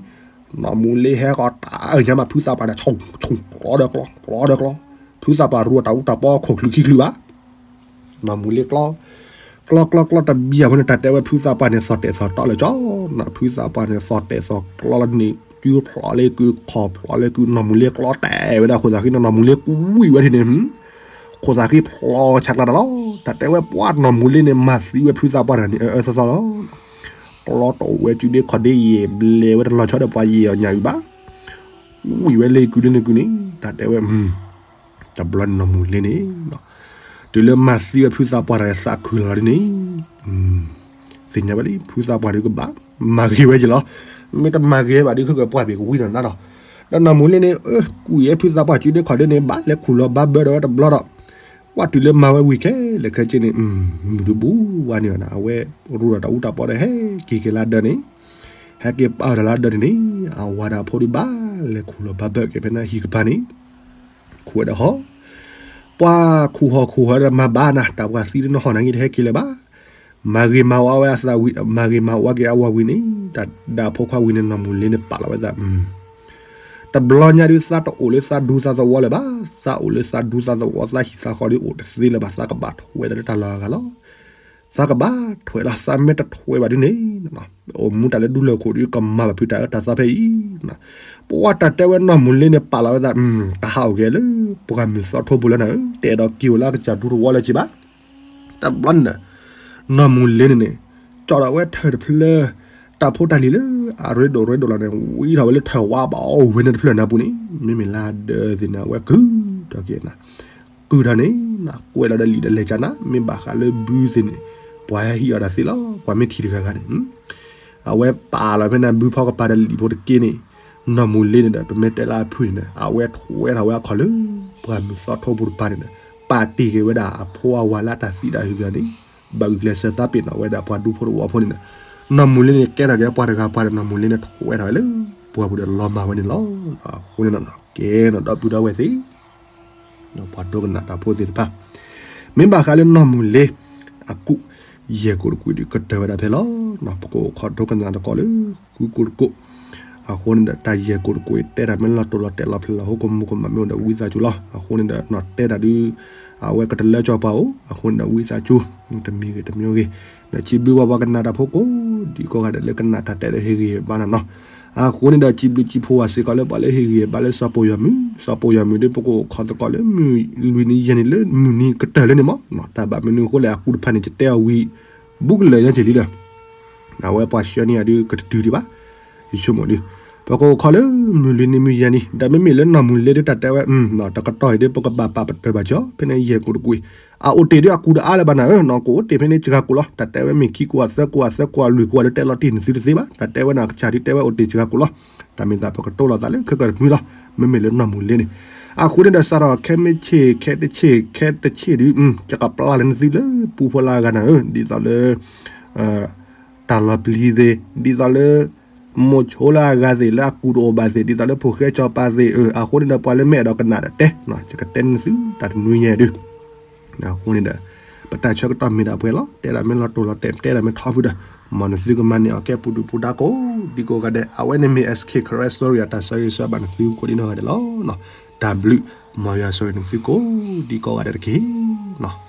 နီၢ်မူၤလ့ဟဲဃီၤတၢ်အၢၣ်ညါမး ဖုသးပှၢ်န့ၣ် ဆူၣ်ဆူၣ် ကျီဒီးကျီ ကျီဒီးကျီ, ဖု ဖုသးပှၢ်ရူအတၢ်အူတၢ်ပီခိၣ်ချုးခံချုးဘၣ်. နီၢ်မူၤလ့ကျီ ကျီကျီကျီတဘံၣ်အဃိန့ၣ် တၢ်တဲဝဲဖုသးပှၢ်န့ၣ် သီၣ်တဲာ်သီၣ်တီလၢကၠီနီၤ, ဖုသးပှၢ်န့ၣ် သီၣ်တဲာ်သီၣ်ကျီလၢန့ၣ် စုဖျိးလၢကု ခီၣ်ဖျိးလၢကု နီၢ်မူၤလ့ကျီတဲာ်ဝဲဒၣ်ခိၣ်သးဃံန့ၣ် နီၢ်မူၤလ့ကွံာ်ဝဲဒၣ်န့ၣ် ခိၣ်သးဃံဖျိးဆးကျါတၢ်လီၤ. တၢ်တဲဝဲပှၤနီၢ်မူၤလ့န့ၣ် မၤသံဝဲဖုသးပှၢ်တဂၤန့ၣ် အၢအၢသီသီလီၤ. ကျီတအိၣ်ဝဲစုဒ့ခီၣ်ဒ့ယဲၢ် ဘျဲးဝဲတလီၤဆီဒီးပှၤယဲၢ်အီၤညၣ်အုၣ်ဘၣ် ဝံၣ်ဝဲလၢကုလၢန့ၣ်ကုန့ၣ် တၢ်တဲဝဲ တဘျီန့ၣ်နီၢ်မူၤလ့န့ၣ် တုၤလၢမၤသံဝဲဖုသးပှၢ်တဂၤသးခုလီၤဒ်န့ၣ် သ့ၣ်ညါဝဲလံ ဖုသးပှၢ်ဒုးကဘၣ် မၤဂ့ၤဝဲယ့ၣ်လီၤ. မ့ၢ်တမၤဂ့ၤဘၣ်ဒုး ခဲကပှၢ်ဘ့ၣ်ကဝံၤနီၢ်နီၢ်နီၤ. ဒီးနီၢ်မူၤလ့န့ၣ် ကွံာ်ဝဲဖုသးပှၢ်စုဒ့ခီၣ်ဒ့န့ၣ် ဘၣ်လဲၤခူၣ်လီၤဘၣ်ဘၢဒီးဝဲတဘျီဒီး ဝဲတုၤလၢမၤဝဲဝံၤခဲလၢာ်ခဲဆ့န့ၣ် မုၢ်တဘူၣ်ဝါန့ၣ် အဝဲရူဒီးတၢ်အူတၢ်ပီဒီး ဟဲက့ၤက့ၤလၢဒၢးန့ၣ် ဟဲက့ၤပာ်အီၤတၢ်လၢဒၢးန့ၣ်န့ၣ် အဝၤဒီးအဖိဒုးဘၣ်လဲၤခူၣ်လီၤဘၣ်ဘၢက့ၤဖဲန့ၣ်ဟံၣ်ကပၤန့ၣ် ခူၣ်ဝဲဒီးဟီၣ် ပှၤခူၣ်ဟီၣ်ခူၣ်ဟီၣ်ဒီးမၤဘၣ်နၤ တၢ်ပှၤသံတနီၤဟီၣ်နၤဂ့ၤတဟဲက့ၤလၢၤဘၣ်. မၤဂ့ၤမၤဝါဝဲအသးဝံၤ မၤဂ့ၤမၤဝါက့ၤအဝၤဝံၤန့ၣ် တၢ်ဒၣ်ဖိခွါဝံၤန့ၣ်နီၢ်မူၤလ့န့ၣ်ပာ်လီၤဝဲသး တဘျီညါဒုးသးတအိၣ်လၢသးဒူသးသဝီလၢၤဘၣ်. သးအိၣ်လၢသးဒူသးသဝီ သးဟံၣ်သးဃီဒုးအိၣ်တသ့လၢၤဘၣ် သးကဘၣ်ထွဲဒီးလၢတၢ်လီၢ်အဂၤလီၤ. သးကဘၣ်ထွဲလီၤ သးမ့ၢ်တထွဲဘၣ်ဒုးန့ၣ် အိၣ်မူတၢ်လၢဒူလၢၢ်ခိၣ်ဒုးကမၤဘၣ်ဖုးတၢ်အၢတၢ်သီဖဲအံၤ ပှၤတၢ်တဲဝဲနီၢ်မူၤလ့န့ၣ်ပာ်လီၤဝဲသး တၢ်ဟးအိၣ်က့ၤလၢပှၤမုၢ်သီထိပူၤလၢနၤဧၢ တအဲၣ်ဒိးက့ၤအိၣ်လၢအကစၢ်ဒူသဝီလၢၤက့ၤဘၣ်. တဘျီန့ၣ်ဒီး နီၢ်မူၤလ့န့ၣ်န့ၣ် ကၠီဒီးဝဲထၢၣ်တဖျၢၣ် တၢ်ဖိတၢ်လံၤလၢအရ့ဒိၣ်ရ့ဒိၣ်လီၤန့ၣ် ဝံထီၣ်ဝဲလၢထၢၣ်ဝါဘၣ်အီၣ်ဝဲန့ၣ်တဖျၢၣ်နၢ်ပူၤန့ၣ် မ့မ့ၢ်လၢဒၢးသ့ၣ်န့ၣ် အဝဲကုၢ်ထီၣ်က့ၤနၤ ကုၢ်ထီၣ်န့ၣ် ကွဲးလီၤဒီးလံာ်ဒီးလဲၤကၢ်နၤ မ့ၢ်ဘၣ်ဃးလၢဘုသ့ၣ်န့ၣ် ပှၤဟဲဟံးအီၣ်တၢ်သ့လီၤ ပှၤမ့ၢ်ထံၣ်တဂၤဂၤန့ၣ် အဝဲပာ်လီၤဖဲန့ၣ် ဘုဖီကပၤဒီးလံာ်ဖိတက့န့ၣ် နီၢ်မူၤလ့န့ၣ်ဒီး ပမ့ၢ်တဲလၢအဖုၣ်န့ၣ်ဒီး အဝဲထွဲထီၣ်ဝဲအခီၣ်လၢ ပှၤမုၢ်သီထိပူၤတပၤန့ၣ်ဒီး ပာ်တ့ၢ်က့ၤဝဲဒၣ်အဖိအဝၤလၢအတၢ်သံတၢ်ဟုးဂၤန့ၣ် ဘၣ်ဂုာ်ကျဲးစၢးသးပ့ၤနီၣ်ဝဲဒၣ်ပှၤဒူဖိတဝီဖိန့ၣ်ဒီး နီၢ်မူၤလ့န့ၣ်ကဲထီၣ်က့ၤပှၤတဂၤပှၤဒီး နီၢ်မူၤလ့န့ၣ်ထွဲထီၣ်ဝဲလၢ ပှၢ်ပူၤဒီးလီၤမၢ်ဝဲန့ၣ်လီၤ. အဃိန့ၣ် ကဲနီၣ်ဒီပုၢ်ဒီဝဲၢ်သ့ၣ် ပှၤဒိကနၣ်တၢ်ဖိသ့ၣ်တဖၣ် မ့ၢ်ဘၣ်ဃးလၢနီၢ်မူၤလ့ အကူၣ် ယဲၢ်ကိၣ်တကွံာ်ဒုးကတၢၢ်ဝဲဒၣ်ဖဲလီၤ. ပကအိၣ်ခိးဒိကနၣ်တကီၢ်လၢ ဃုကိၣ်တကိၣ် အဃိန့ၣ်ဒီး တၢ်ယဲၢ်ကိၣ်တကွံာ် တဲတၢ်မ့ၢ်လီၤတိၢ်လီၤတဲာ်လီၤဖျဲၣ်လီၤဟိ ကမူကမၣ်မ့ၢ်အိၣ်ဒီးဝံသးစူၤလီၤ. အဃိန့ၣ်ဒီး နီၢ်တဲတၢ်ဒုး အဝဲကတလၢကၠီပှၤအိၣ် အဃိန့ၣ်ဒီးဝံသးစူၤ တမံၤဂ့ၤတမံၤဂ့ၤ ဒီးစံးဘျုးဘၣ်ပှၤကနၣ်တၢ်ဖိကိးဒံကိးဂၤဒဲးလၢကနၣ်တၢ်တဲဒီးဟ့ၣ်ဂံၢ်ဘါနၤနီၤ. အဃိန့ၣ်ဒီး စံးဘျုးစံးဖှိၣ်ဝဲစ့ၢ်ကီးလၢပှၤလၢဟ့ၣ်ဂံၢ်ဘါလၢစီၤပိာ်ယီၤမုၢ် စီၤပိာ်ယီၤမုၢ်ဒ်ပကအိၣ်ခိးသကိးလၢမုၢ်လွံၢ်နံၤယဲၢ်နံၤလၢမုၢ်နံၤကတၢၢ်လၢန့ၣ်မး တၢ်ဘၣ်မနုၤအဃိလဲၣ် အကူတဖၣ်န့ၣ် ယတဲအီၤဝံၤ ဘူးကလၢာ်ညါက့ၤလံဒီး အဝဲပှၤဆှၢန့ၢ်အဒုးကတတုၤဒံးဘၣ် ယဆိကမိၣ်ဒုး ပကအိၣ်ခိးလၢမုၢ်လွံၢ်နံၤမုၢ်ယဲၢ်နံၤ ဒီးမ့မ့ၢ်လၢနီၢ်မူၤလ့ဒုးတၢ်တဲဝဲ တကတီၢ်အံၤဒုး ပကဘၣ်ပာ်ပတၢၢ်ဘၣ်ကီ ဖဲန့ၣ်ယဲၢ်ကိၣ်တကွံာ် အအိၣ်တ့ၢ်ဒုးအကူတအါလၢၤဘၣ်နၤဧၢ နီၢ်ကအိၣ်တ့ၢ်ဖဲန့ၣ်စှၤကိၣ်လီၤ တၢ်တဲဝဲမ့ၢ်ခံကိၣ်အသၢကိၣ်အသၢကိၣ်အလွံၢ်ကိၣ်အဒုးတဲလီၤတံၢ်နသုတသ့ဘၣ် တၢ်တဲဝဲန့ၣ် အကစၢ်ဒုးတဲဝဲအိၣ်တ့ၢ်စှၤကိၣ်လီၤ တၢ်မ့ၢ်သးပကတိၤလိာ်သးလၢခဲကတမံၤလီၤ မ့မ့ၢ်လၢနီၢ်မူၤလ့န့ၣ် အဃိန့ၣ်ဒီးစးထီၣ်ခဲမ့ၢ်ဆ့ၣ်ခဲတဆ့ၣ်ခဲတဆ့ၣ်ဒုး ယကပျၢ်လၢနသုလၢပူဖိလၢအဂၤနၤဧၢ ဒ်သိးလၢ တၢ်လီၤပျံၤသ့ၣ် ဒ်သိးလၢ မိၤဆိလၢအဂၤသ့ၣ် လၢအကူတအိၣ်ဘၣ်သ့ၣ် ဒ်သိးလၢဖိၣ်ဃဲစီၤပၤသ့ၣ် အဃိန့ၣ်ဒီးပှၤလၢမ့ၢ်အဲၣ်ဒိးကနၣ်ဒီးတဲ ယကတဲနသုတၢ်တနွံညါဒုး အဃိန့ၣ်ဒီး ပတၢ်ဆၢကတီၢ်မ့ၢ်ဒၣ်ပှဲၤလီၤ တဲဒၣ်မ့ၢ်လီၤတိၢ်လီၤတဲာ် တဲဒၣ်မ့ၢ်ထီဖုဒီး မ်နသုကမၤန့ၢ်အီၤကဲပူၤဒုၣ်ပူၤဒါကိးဒံကိးဂၤဒဲး အဝဲန့ၣ်မ့ၢ် S K Karen Story အတၢ်ဆၢဂ့ၤဆၢဝါဘၣ်နသုကိးဒံနီၢ်ဂၤဒဲးလီၤ. တၢ်ဘျုး မ်ယွၤဆိၣ်ဂ့ၤနသုကိးဒံကိးဂၤဒဲးတက့ၢ်.